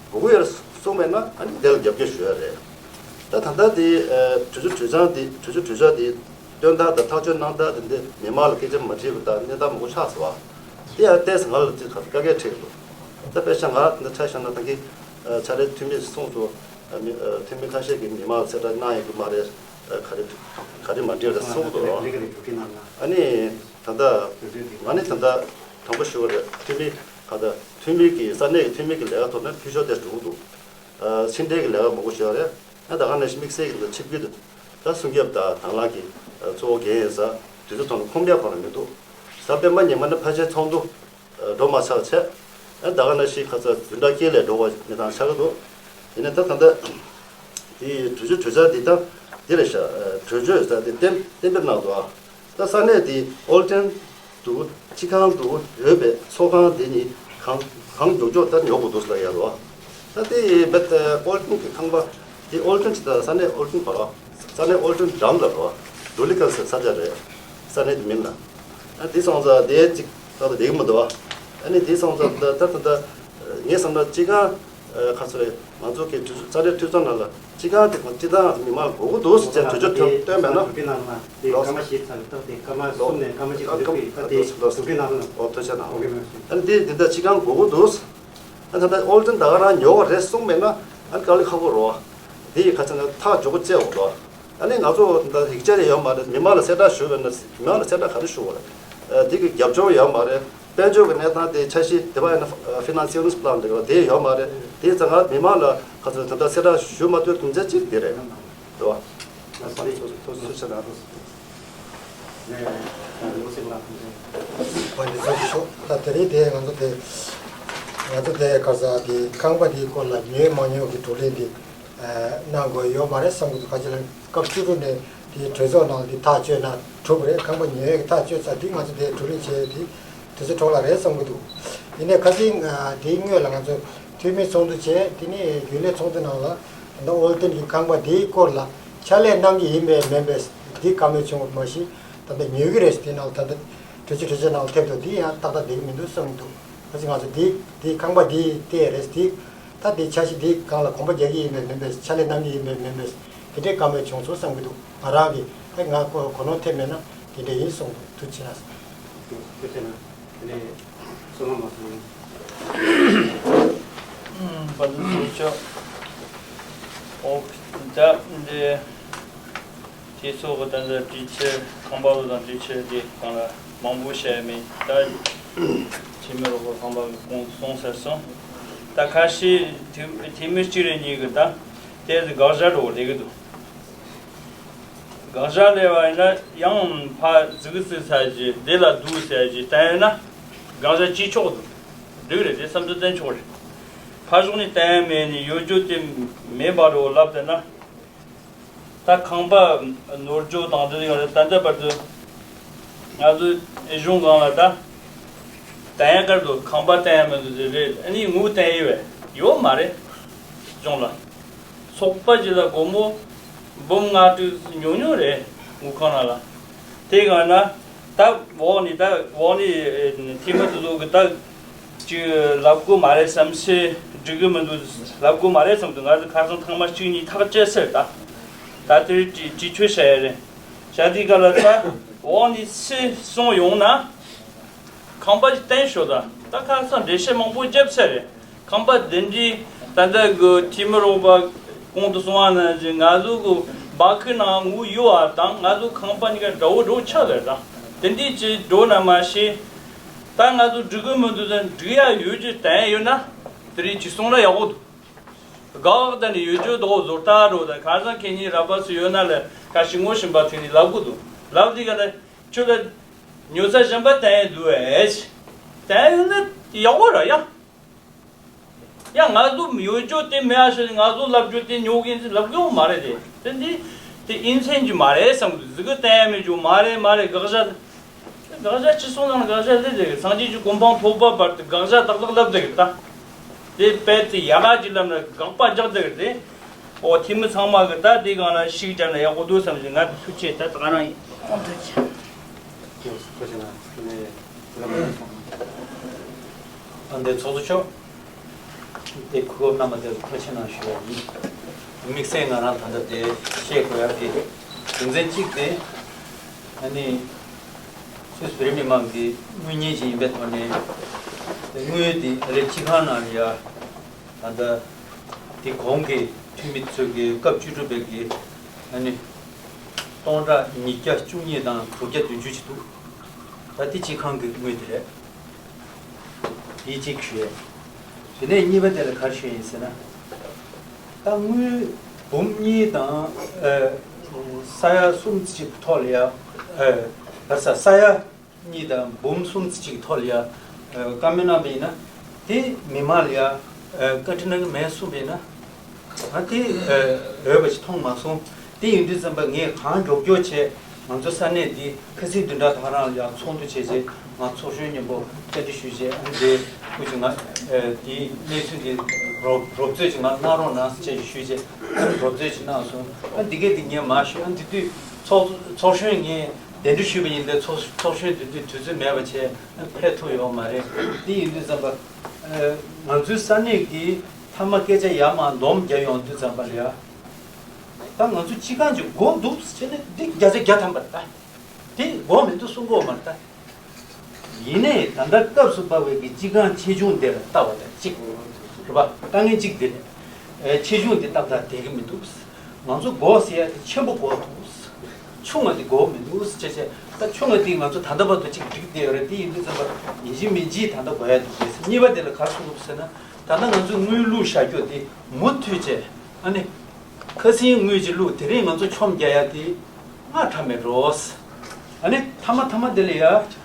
དགོས་དགོས་ཡོད་རེད་གསུངས་མེད་ན་ཨ་ནི་དེ་ལ་རྒྱབ་སྐྱོར་ཞུ་ཡ་རེད། ད་ད་ལྟ་དེ་གྲོས་ཆོད་གྲོས་འཆར་དེ་གྲོས་ཆོད་གྲོས་འཆར་དེ་བཏོན་སྟངས་དང་ཐག་གཅོད་གནང་སྟངས་དེ་འདི་མི་མང་ལ་སྐད་ཆ་མ་དྲིས་པ་དང་གནས་སྟངས་མང་པོ་ཆགས་སོང་བ། དེ་ཡང་ཏོག་ཙམ་ང་ལ་དེ་ག་ཚོད་དཀའ་ངལ་འཕྲད་ཀྱི་འདུག་ད་དཔེ་ཆ་ང་འདི་ཆ་བཞག་ན་ད་གིན་ཕྱག་ལས་འཐུས་མི་གསུངས་སོང་། མི་འཐུས་མི་ཁ་ཤས་ཀྱིས་མི་མང་ལ་གསལ་བསྒྲགས་གནང་ཡོད་ཀྱི་མ་རེད། ག་རེ་ག་རེ་མ་འགྲིག་རེད་གསུངས་འདུག་ཨ་ནི་ད་ལྟ་ང་ནི་ད་ལྟ་དྲང་པོ་ཞུ་བ་རེད། འཐུས་མི་ག་ད་འཐུས་མི་གི་ས་གནས་ཀྱི་འཐུས་མི་གི་ལས་ཀ་ཐོག་ནས་འཐུས་ཤོར་དེ་འགྲོ་གི་འདུག་ཕྱི་འབྲེལ་གྱི་ལས་ཀ་མང་པོ་ཞུ་བ་རེད། ཡང་ད་ག་ནང་བཞིན་དམིགས་བསལ་གྱི་ཆིབས་བསྒྱུར་དུ་ད་སྲུང་སྐྱོབ་དང་དྭང་བླངས་ཀྱི་གཙོ་བོ་འགན་ཡིན་ས་དུས་ཚོད་ཐོག་ནས་ཁོམ་ཡག་ཁོ་ན་མི་འདུག་གཟའ་སྤེན་པ་ཉི་མ་ནས་ཕལ་ཆེར་ཚོགས་འདུ་འགྲོ་མ་ཆགས་བྱས། ད་ག་ནང་བཞིན་ཁ་ཚ་བདུན་ཕྲག་གཅིག་ལས་འགྲོ་བ་ནི་དང་ཆགས་ཀྱི་འདུག་ཡིན་ནའི་ད་ད་ལྟ་དེའི་གྲོས་ཆོད་གྲོས་འཆར་འདི་ད་འདི་རེད་ཤག་གྲོས་ཆོད་ད་འདི་གཏན་གཏན་འབེབས་གནང་འདུག་ཨ་ད་ས་གནས་འདི་ཨོལ་ཊོན་དུ་སྤྱི་ཁང་དུ་ཡོད་པའི་ཚོགས་ཁང་འདི་ནི་གང་གང་མགྱོགས་མགྱོགས་ལྟར་ཉོ་དགོས་འདུག་ཟེར་ཡ་རོ། ད་དེ་བེད་ཨོལ་ཊོན་གྱི་ཁང་པ་དེ་ཨོལ་ཊོན་ཅི་ད་ས་གནས་ཨོལ་ཊོན་བར་ས་གནས་ཨོལ་ཊོན་འགྲམ་ལ་རོ། ཌུ་ལི་ཀལ་ཟེར་ས་ཆ་རེད། ས་གནས་དེ་མིང་ལ། ཨ་དེ་སོང་ཙང་དེ་ཅིག་ད་ད་བསྡད་ཀྱི་མི་འདུག་ཨ་ནི་དེ་སོང་ཙང་ད་ད་ད་ད་ངས་བསམ་ན་སྤྱི་ཁང་ཁ་ཚོ་རེད། ང་ཚོ་གི་ས་གནས་འཐུས་ཚང་ནང་ལ་ སྤྱི་ཁང་དེ་སྤྱི་བཏང་མི་མང་དགོས་ཀྱི་འདུག་ཟེར་བྱས་གྲོས་ཆོད་ཐོན་བཏོན་མེད་ན། དེ་སྐར་མ་བཞི་ཚར་ཏག་དེ་སྐར་མ་གསུམ་ནས་སྐར་མ་གཅིག་ལོག་གི་ད་དེ་ལོག་གི་ནང་ལ། ཨོ་ཐུགས་རྗེ་གནང་། ཨོ་གི་མ་ཞུ། ཨ་ནི་དེ་དེ་འདྲ་སྤྱི་ཁང་དགོས་ཀྱི་འདུག་ཨ་ད་ལྟ་ཨོལ་ཏན་ད་ག་རང་ཉོ་བ་རེད་གསུངས་མེད་ན་ཨ་ནི་དཀའ་ལས་ཁག་པོ་རེད་བ། དེ་ཡི་ཁ་ཚ་ན་ཐག་མཇུག་བཅད་འོག་ཏུ། ཨ་ནི་ང་ཚོ་ད་ཡིག་ཆ་རེ་ཡོད་མ་རེད། མི་མང་ལ་གསལ་བསྒྲགས་ཞུས་པ་ན་མི་མང་ལ་གསལ་བསྒྲགས་ག་རེ་ཞུ་དགོས་རེད། ཨ་དེ་གི་རྒྱབ་ལྗོངས་ཡོད་མ་རེད། དཔལ་འབྱོར་གྱི་གནས་སྟངས་དེ་འཆར་གཞི་དེ་བ་ཡིན་ན་ཧྥི་ནན་སི་ཡལ་པི་ལན་དེ་ག་དེ་ཡོད་མ་རེད། དེ་ཚང་མ་མི་མང་ལ་ཁ་ཚོད་ད་ལྟ་གསལ་བསྒྲགས་ཞུ་མ་ཐུབ་རྒྱུ་མཚན་གཅིག་དེ་རེད། རེད་བ། ལགས་སོ། ཐུགས་རྗེ་ཆེ་གནང་། ནས་ལོ་སེང་ལགས་ཐུགས་རྗེ་ཆེ། འོན་ཏེ་ཚོགས་ཀྱི་ཤོག་ད་དེ་རིང་དེ་ང་ཚོ་དེ་ང་ཚོ་དེ་ག་ས་དེ་ཁང་པ་དེའི་སྐོར་ལ་ཉོས་མ་ཉོས་ཀྱི་བགྲོ་གླེང་དེ་གནང་དགོས་ཡོད་མ་རེད་བསམ་གྱི་འདུག་ཁ་ཅིག་ལ་སྐབས་བཅུ་དྲུག་ནས་དེ་གྲོས་ཚོགས་ནང་དེ་ཐག་གཅོད་ན་གྲུབ་རེད། ཁང་པ་ཉོ་ཡས་ཀྱི་ཐག་གཅོད་ཚར་དེ་ང་ཚོ་དེ་བགྲོ་གླེང་བྱས་དེ་དུས་ཚོད་འཕྲོ་བརླག་རེད་བསམ་གྱི་འདུག་ཡིན་ནའི་ཁ་སང་དེའི་སྔོན་ལ་ང་ཚོ་འཐུས་མི་ཚོགས་འདུ་བྱས། དེ་ནས་རྒྱུན་ལས་ཚོགས་འདུ་ནང་ལ་ད་ལྟ་ཨོལ་ཏན་གྱི་ཁང་པ་དེའི་སྐོར་ལ་ཕྱག་ལས་གནང་གི་ཡིན་པས་མིན་པས་དེ་བཀའ་མོལ་བྱུང་བ་མ་གཞི་ད་ལྟ་ཉོ་གི་རེད། དེ་ནང་ལ་ད་ལྟ་གྲོས་ཆོད་གྲོས་ཆོད་ནང་ལ་ཐེབས་འདུག་དེ་ཡང་ཏག་ཏག་བསྡད་ཀྱི་མི་འདུག་བསམ་གྱི་འདུག་ཁ་སང་ང་ཚོ་དེ་དེ་ཁང་པ་དེ་བལྟས་རེད། དེ་ད་དེ་འཆར་གཞི་དེ་སྒང་ལ་གོམ་པ་རྒྱག་གི་ཡིན་པས་མིན་པས་ཕྱག་ལས་གནང་གི་ཡིན་པས་མིན་པས་དེ་འདྲའི་བཀའ་མོལ་བྱུང་སོང་བསམ་གྱི་འདུག་ང་རང་གིས་ད་ང་གོ་གོ་ནོར་ཐེབས་མེད་ན་དེ་འདྲ་ཡིན་གསུངས་འདུག་ཐུགས་རྗེ་གནང་། ཐུགས་རྗེ་གནང་། དེ་ནས་བསོད་ནམས་མ་སོང་། ཨུམ། དཔལ་ལྡན་ཚོགས་གཙོ། ཨོ། ད་འདི་དེ་ཚོ་གི་ད་ལྟ་གྲོས་ཆོད་ཁང་པ་ལོ་དང་གྲོས་ཆོད་དེ་གང་ལ་མང་པོ་བཤད་མེད། ད་འཐུས་མི་རོགས་པ་ཁང་པ་གི་གོང་སོང་ཟེར་སོང་། ད་ཁ་ཤས་འཐུས་འཐུས་མི་གཅིག་རེ་གཉིས་གི་ད་དེ་དགག་བྱ་འགྲོ་ལས་གི་འདུག་དགག་བྱ་ལས་པ་ཡིན་ན་ཡང་ཕ་ཟིག་ཟིག་ཟ་གི་དེ་ལ་སྡུག་ཟ་གི་ད་ཡིན་ན་དགག་བྱ་ཅི་ཆོག་འདུག་འདུག་རེད། དེ་བསམ་ཚུལ་བསྟན་ཆོག་རེད། ཕ་ཕྱོགས་ནས་བསྟན་མེད་ནས་ཡོད་རྒྱུ་དེ་མེད་པ་རོ་ལབ་དེ་ན། ད་ཁང་པ་ནོར་འགྲོ་དང་དེ་ཡོད་རེད། ད་ལྟ་བར་དུ་ང་ཚོའི་གཞུང་སྒང་ལ་ད་བསྟན་ཡ་གར་དུ་ཁང་པ་བསྟན་ཡ་མི་འདུག་ཟེར་རེད། ཨ་ནི་དངུལ་བསྟན་ཡོད་པས་ཡོད་མ་རེད། གཞུང་ལ། ཚོགས་པ་གཅིག་ལ་སྒོར་མོ་འབུམ་ལྔ་དྲུག་ཉུང་ཉུང་རེད། དངུལ་ཁང་ནང་ལ། དེ་གང་ན་ད་འོག་ནས་ད་འོག་ནས་འཐུས་མི་དེ་ཚོ་གི་ད་ཅིག་ལབ་དགོས་མ་རེད་བསམ་སེ་འགྲིག་གི་མི་འདུག་ལབ་དགོས་མ་རེད་བསམ་འདུག་ང་ཚོ་ཁ་སང་ཐེངས་མ་གཅིག་གཉིས་ཐག་བཅད་ཟེར། ད་ད་དེར་གྲོས་གྲོས་ཆོད་བྱ་ཡ་རེད། བྱ་དེ་ག་ལ་ད་འོག་ནས་སུ་གསུངས་ཡོང་ན། ཁང་པ་ཞིག་བསྟན་ཤོག་ད་ད་ཁ་སང་འགྲེལ་བཤད་མང་པོ་བརྒྱབ་ཚར་རེད། ཁང་པ་འདི་འདྲའི་ད་ལྟ་གི་འཐུས་མི་རོགས་པ་གོང་དུ་སོང་བ་ནང་བཞིན་ང་ཚོ་གི་སྦ་ཁུག་ནང་དངུལ་ཡོད་པ་དང་ང་ཚོ་ཁང་པ་གཉིས་ཀ་འདྲ་བོ་འདྲ་བོ་ཆགས་ལ་ད་དེ་འདྲའི་ཅིག་འགྲོ་ན་མ་ཤེས། ད་ང་ཚོ་འགྲིག་གི་མི་འདུག་ད་འགྲིག་ཡ་ཡོད་ཀྱི་དྲན་ཡོད་ན་དེ་རིང་ཅིག་གསུང་ན་ཡག་པོ་འདུག་དགག་ད་ནི་ཡོད་རྒྱུ་དོ་བཟོ་ལྟ་རོ་ད་ཁ་སང་ཁེ་ཉིན་ར་བ་སུ་ཡོད་ན་ལ་ཁ་ཞིག་ངོ་ཤིན་པ་ཐེ་ནི་ལབ་གི་འདུག་ལབ་དེ་ག་ད་ཁྱོད་ལ་ཉོ་ས་གཞན་པ་བསྟན་ཡ་འདུག་ཨེ། བསྟན་ཡོད་ན་ཡག་པོ་ར་ཡ། ཡ་ང་ཚོ་ཡོད་རྒྱུ་དེ་མེད་ཨ་ཞེས་ང་ཚོ་ལབ་རྒྱུ་དེ་ཉོ་གིན་ལབ་གི་ཡོད་མ་རེད་དེ། དེ་འདི་དེ་ཨིན་ཚན་གྱི་མ་རེད་བསམ་གི་འདུག་ཟི་གི་བསྟན་ཡ་མེད་རྒྱུ་མ་རེད་མ་རེད་དགག་བྱ། དགག་བྱ་ཅི་སོང་ན་དགག་བྱ་ལས་དེ་སངས་རྒྱས་ཀྱི་གོ་འཕང་ཐོབ་པ་བར་དུ་དགག་བྱ་ཏག་ཏག་ལབ་དེ་གི་ད། དེ་དཔེ་དེ་ཡ་ལ་ཅིག་ལབ་ན་དགག་པ་རྒྱག་དེ་གི་དེ། ཨོ་འཐུས་མི་ཚང་མ་གི་ད་དེ་གང་ལ་ཤིག་བྱས་ན་ཡག་པོ་འདུག་བསམ་གི་ང་ཐུགས་ཆེ་ད་ད་ག་རང་ཡིན། ཨོ་ཐུགས་ཆེ། ཨ་འདི་ཚོགས་གཙོ་མཆོག་དེ་གོ་སྐབས་གནང་བ་དེར་ཐུགས་རྗེ་ཆེ་གནང་ཞུ་བ་ཡིན། དམིགས་བསལ་ང་རང་ད་ལྟ་དེ་བཤད་དགོས་ཡག་གི་རྒྱུ་མཚན་གཅིག་དེ། ཨ་ནི་སུད་སི་བོད་རིགས་མི་མང་གི་དངུལ་གཉེར་ཅིག་ཡིན་པའི་ཐོག་ནས་དངུལ་དེ་རེ་སྤྱི་ཁང་ནང་ལ་ཡ་ད་ལྟ་དེ་གོང་གི་འཐུས་མི་ཚོས་ཀྱི་སྐབས་བཅུ་དྲུག་པའི་གི་ཨ་ནི་སྟོང་ཕྲག་ཉིས་བརྒྱ་བཅུ་གཉིས་དང་དྲུག་བརྒྱ་བདུན་ཅུ་ཅིག་འདུག་ད་དེ་སྤྱི་ཁང་གི་དངུལ་དེ་རེད། དེ་གཅིག་ཞུས། དེ་ནས་གཉིས་པ་དེ་ལ་ག་རེ་ཞུས་ཡིན་ཟེར་ན། ད་དངུལ་འབུམ་གཉིས་དང་ཨ་ས་ཡ་གསུམ་ཅིག་ཐོག་ལ་ཡ་ཨ་ག་རེ་ཟ་ས་ཡ་གཉིས་དང་འབུམ་གསུམ་ཅིག་ཐོག་ལ་ཡ་ཨ་བཀའ་མོལ་གནང་བ་ཡིན་ན་དེ་མི་མང་ལ་ཡ་ཨ་བཀའ་འདྲི་གནང་གི་མེད་གསུངས་པ་ཡིན་ན། ང་དེ་ཨ་འོས་པ་ཞིག་མཐོང་མ་སོང་། དེ་ཡིན་དུས་ཙམ་པ་ངས་གང་མགྱོགས་མགྱོགས་བྱས་ང་ཚོ་ས་གནས་འདི་ཁ་སང་བདུན་ཕྲག་ད་ག་རང་ལ་ཡང་ཚོགས་འདུ་བྱས་རྗེས་ང་ཚོགས་གཞོན་མཉམ་པོ་བཅར་འདྲི་ཞུས་རྗེས་ཨ་ནི་དེ་སྐུ་མཁྱེན་ང་ཨ་དེའི་གནས་ཚུལ་འདི་རོབ་རོབ་ཚོད་ཅིག་ང་གནང་རོགས་གནང་ཟེར་བཅར་འདྲི་ཞུས་རྗེས་ཨ་ནི་རོབ་ཚོད་ཅིག་གནང་སོང་། ཨ་འདི་གས་འདི་ངས་མ་ཞུས། ཨ་འདི་དུས་ཚོགས་ཚོགས་གཞོན་ངས་གདན་འདྲེན་ཞུས་པ་ཡིན་ཏེ་ཚོགས་ཚོགས་གཞོན་དེ་དུས་དུས་ཚོད་མེད་པ་བྱས་ཨ་ཕེབས་ཐུབ་ཡོད་མ་རེད། དེ་ཡིན་དུས་ཙམ་པ་ཨ་ང་ཚོའི་ས་གནས་ཀྱི་མཐའ་མ་སྐད་ཆ་ཡར་མར་འདོམས་རྒྱག་ཡོང་དུས་ཙམ་པ་ལ་ཡ། ད་ང་ཚོ་སྤྱི་ཁང་ཅིག་དགོས་འདུག་ཟེར་ནས་འདི་བརྒྱ་ཆ་བརྒྱ་ཐམ་པ་རེད་ད། དེ་དགོས་མི་འདུག་གསུང་གི་ཡོད་མ་རེད་ད། ཡིན་ནའི་ད་ལྟ་སྐབས་སུ་བབས་པའི་གི་སྤྱི་ཁང་ཆེ་ཆུང་དེ་ལ་ལྟ་བ་དང་གཅིག་རེད་པ། དཀའ་ངལ་གཅིག་དེ་རེད། ཆེ་ཆུང་དེ་ཏག་ཏག་བསྡད་ཀྱི་མི་འདུག། ང་ཚོ་དགོས་ཟེར་ཡ་དེ་ཆེན་པོ་དགོས་འདུག། ཆུང་བ་དེ་དགོས་མི་འདུག་ཟེར་བྱས་བྱས། ད་ཆུང་བ་དེ་ང་ཚོ་ད་ལྟ་བར་དུ་གཅིག་འགྲིག་བསྡད་ཡོད་རེད། དེ་ཡིན་དུས་ཙམ་པ་ཡིན་གཅིག་མིན་གཅིག་ད་ལྟ་དགོས་ཡ་འདུག་ཟེར། གཉིས་པ་དེ་ལ་ག་རེ་གསུང་གི་ཟེར་ན། ད་ལྟ་ང་ཚོས་དངུལ་བླུགས་བཞག་རྒྱུ་དེ་མུ་མཐུད་བྱས། ཨ་ནི། ཁ་སང་དངུལ་ཅིག་བླུགས། དེ་རིང་ང་ཚོ་ཆོམ་རྒྱག་ཡ་དེ་སྔ་དྲགས་མེད་འགྲོ། ཨ་ནི་མཐའ་མ་མཐའ་མ་དེ་ལ་ཡ་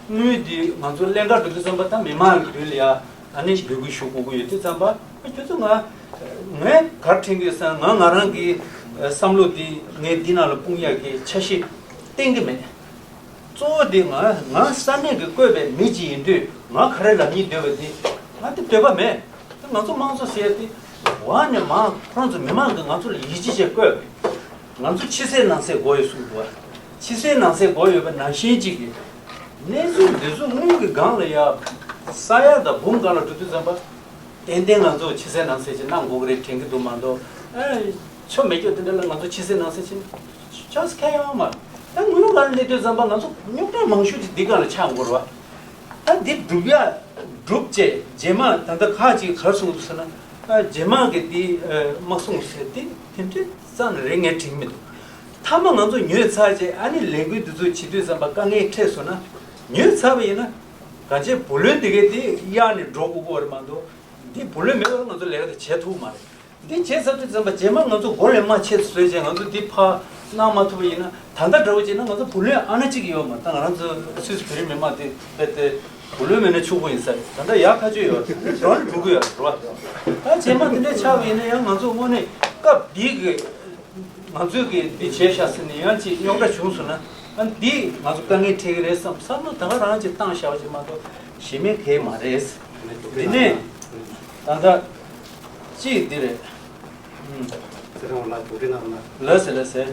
དངུལ་དེ་ང་ཚོ་ལེན་ག་འགྲོ་དུས་ཙམ་པ་ད་མི་མང་གི་མདུན་ལ་ཡ་ཨ་ནི་འབོད་སྐུལ་ཞུ་དགོས་ཀྱི་ཡོད་དུས་ཙམ་པ། ཁྱོད་ཚོ་ང་ངས་ག་རེ་དྲན་གྱི་ཟེར་ན། ང་ང་རང་གི་བསམ་བློ་དེ་ངས་འདི་ནང་ལ་སྤུངས་ཡ་གི་འཆར་གཞི་བཏིང་གི་མེད། གཙོ་བོ་དེ་ང་ང་ས་གནས་ཀྱི་བསྐོས་པའི་མི་གཅིག་ཡིན་དུས། ང་ག་རེ་ལབ་སྙིང་འདོད་པ་དེ་ང་དེ་འདོད་པ་མེད། ང་ཚོ་དམངས་གཙོ་ཟེར་ཡ་དེ་འོག་ནས་མར་ཁོ་རང་ཚོ་མི་མང་གིས་ང་ཚོ་ལ་ཡིད་ཆེས་བྱས་བསྐོས། ང་ཚོ་ཕྱི་གསལ་ནང་གསལ་དགོས་ཡོད་གསུངས་འདུག་བ། ཕྱི་གསལ་ནང་གསལ་དགོས་ཡོད་པ་ནང་བཞིན་གཅིག་གི་གནས་ཚུལ་འདི་ཚོ་དངུལ་གྱི་སྒང་ལ་ཡ། ས་ཡ་དང་འབུམ་སྒང་ལ་འགྲོ་དུས་ཙམ་པ། ཏན་ཏན་ང་ཚོ་ཕྱི་གསལ་ནང་གསལ་ཅིག་གནང་དགོས་ཀྱི་རེད་དྲན་གྱི་འདུག་མ་གཏོགས། ཨ། ཆོ་མེད་རྒྱུ་དེ་འདྲ་ལ་ང་ཚོ་ཕྱི་གསལ་ནང་གསལ་ཅིག་ཅོས་ཁ་ཡོང་མ། ད་དངུལ་སྒང་ལ་སླེབས་དུས་ཙམ་པ་ང་ཚོ་རྙོག་དྲ་མང་ཤོས་ཅིག་འདི་སྒང་ལ་ཆགས་འགྲོ་རེད་བ། ད་འདི་སྒྲུབ་ཡ་སྒྲུབ་བྱས་རྗེས་མ་ད་ལྟ་ཁག་ཅིག་ག་རེ་གསུངས་འདུག་ཟེར་ན། ཨ། རྗེས་མ་གི་འདི་ཨ་མ་གསུངས་ཟེར། དེ་དེ་འདྲའི་རྩ་ནས་རེད་ངས་དྲན་གྱི་མི་འདུག། མཐའ་མ་ང་ཚོ་ཉོས་ཚར་རྗེས་ཨ་ནི་ལས་འགུལ་འདི་ཚོ་བྱེད་དུས་ཙམ་པ་དཀའ་ངལ་འཕྲད་སོང་ན། ཉོས་ཚར་བ་ཡིན་ན་གང་ཅི་བུ་ལོན་འདི་གའི་དེ་གཡར་ནས་འགྲོ་དགོས་ཀྱི་ཡོད་རེད་མ་གཏོགས། འདི་བུ་ལོན་མེད་པར་ང་ཚོ་ལས་ཀ་དེ་བྱེད་ཐུབ་མ་རེད། འདི་བྱས་ཚར་དུས་ཙམ་པ་རྗེས་མ་ང་ཚོ་མགོ་ལས་མ་ཆད་བཟོས་བྱས་ང་ཚོ་འདི་ཕར་གནང་མ་ཐུབ་པ་ཡིན་ན། ད་ལྟ་འདྲ་བོ་བྱས་ན་ང་ཚོ་བུ་ལོན་ཨ་ན་གཅིག་ཡོད་མ། ད་ང་རང་ཚོ་སུད་སི་བོད་རིགས་མི་མང་དེ་རྦད་དེ་བུ་ལོན་མེད་ན་ཕྱུག་པོ་ཡིན་ས་རེད། ད་ལྟ་ཡག་ཁ་ཆོས་ཡོད་རེད། འགྲོ་ནི་འགྲོ་གི་ཡོད་རེད་བ། ད་རྗེས་མ་དེ་འདྲ་ཆགས་པ་ཡིན་ན་ཡང་ང་ཚོ་དངོས་གནས་སྐབས་འདི་གི་ང་ཚོས་གི་འདི་བྱས་ཤག་ཟེར་ནས་ཡང་ཅིག་རྙོག་དྲ་བྱུང་སོང་ན། ཨ། འདི་ང་ཚོ་དཀའ་ངལ་འཕྲད་ཀྱི་རེད་བསམ་བསམ་བློ་ད་ག་རང་ཅིག་བཏང་བཞག་པ་ཅིག་མ་གཏོགས་གཞན་མེད་གང་ཡང་མ་རེད། འདི་ནས་ད་ལྟ་གཅིག་འདི་རེད། ཨུམ། ཚེ་རིང་ལགས་གོ་སྒྲིག་གནང་རོགས་གནང་། ལགས་སེ་ལགས་སེ།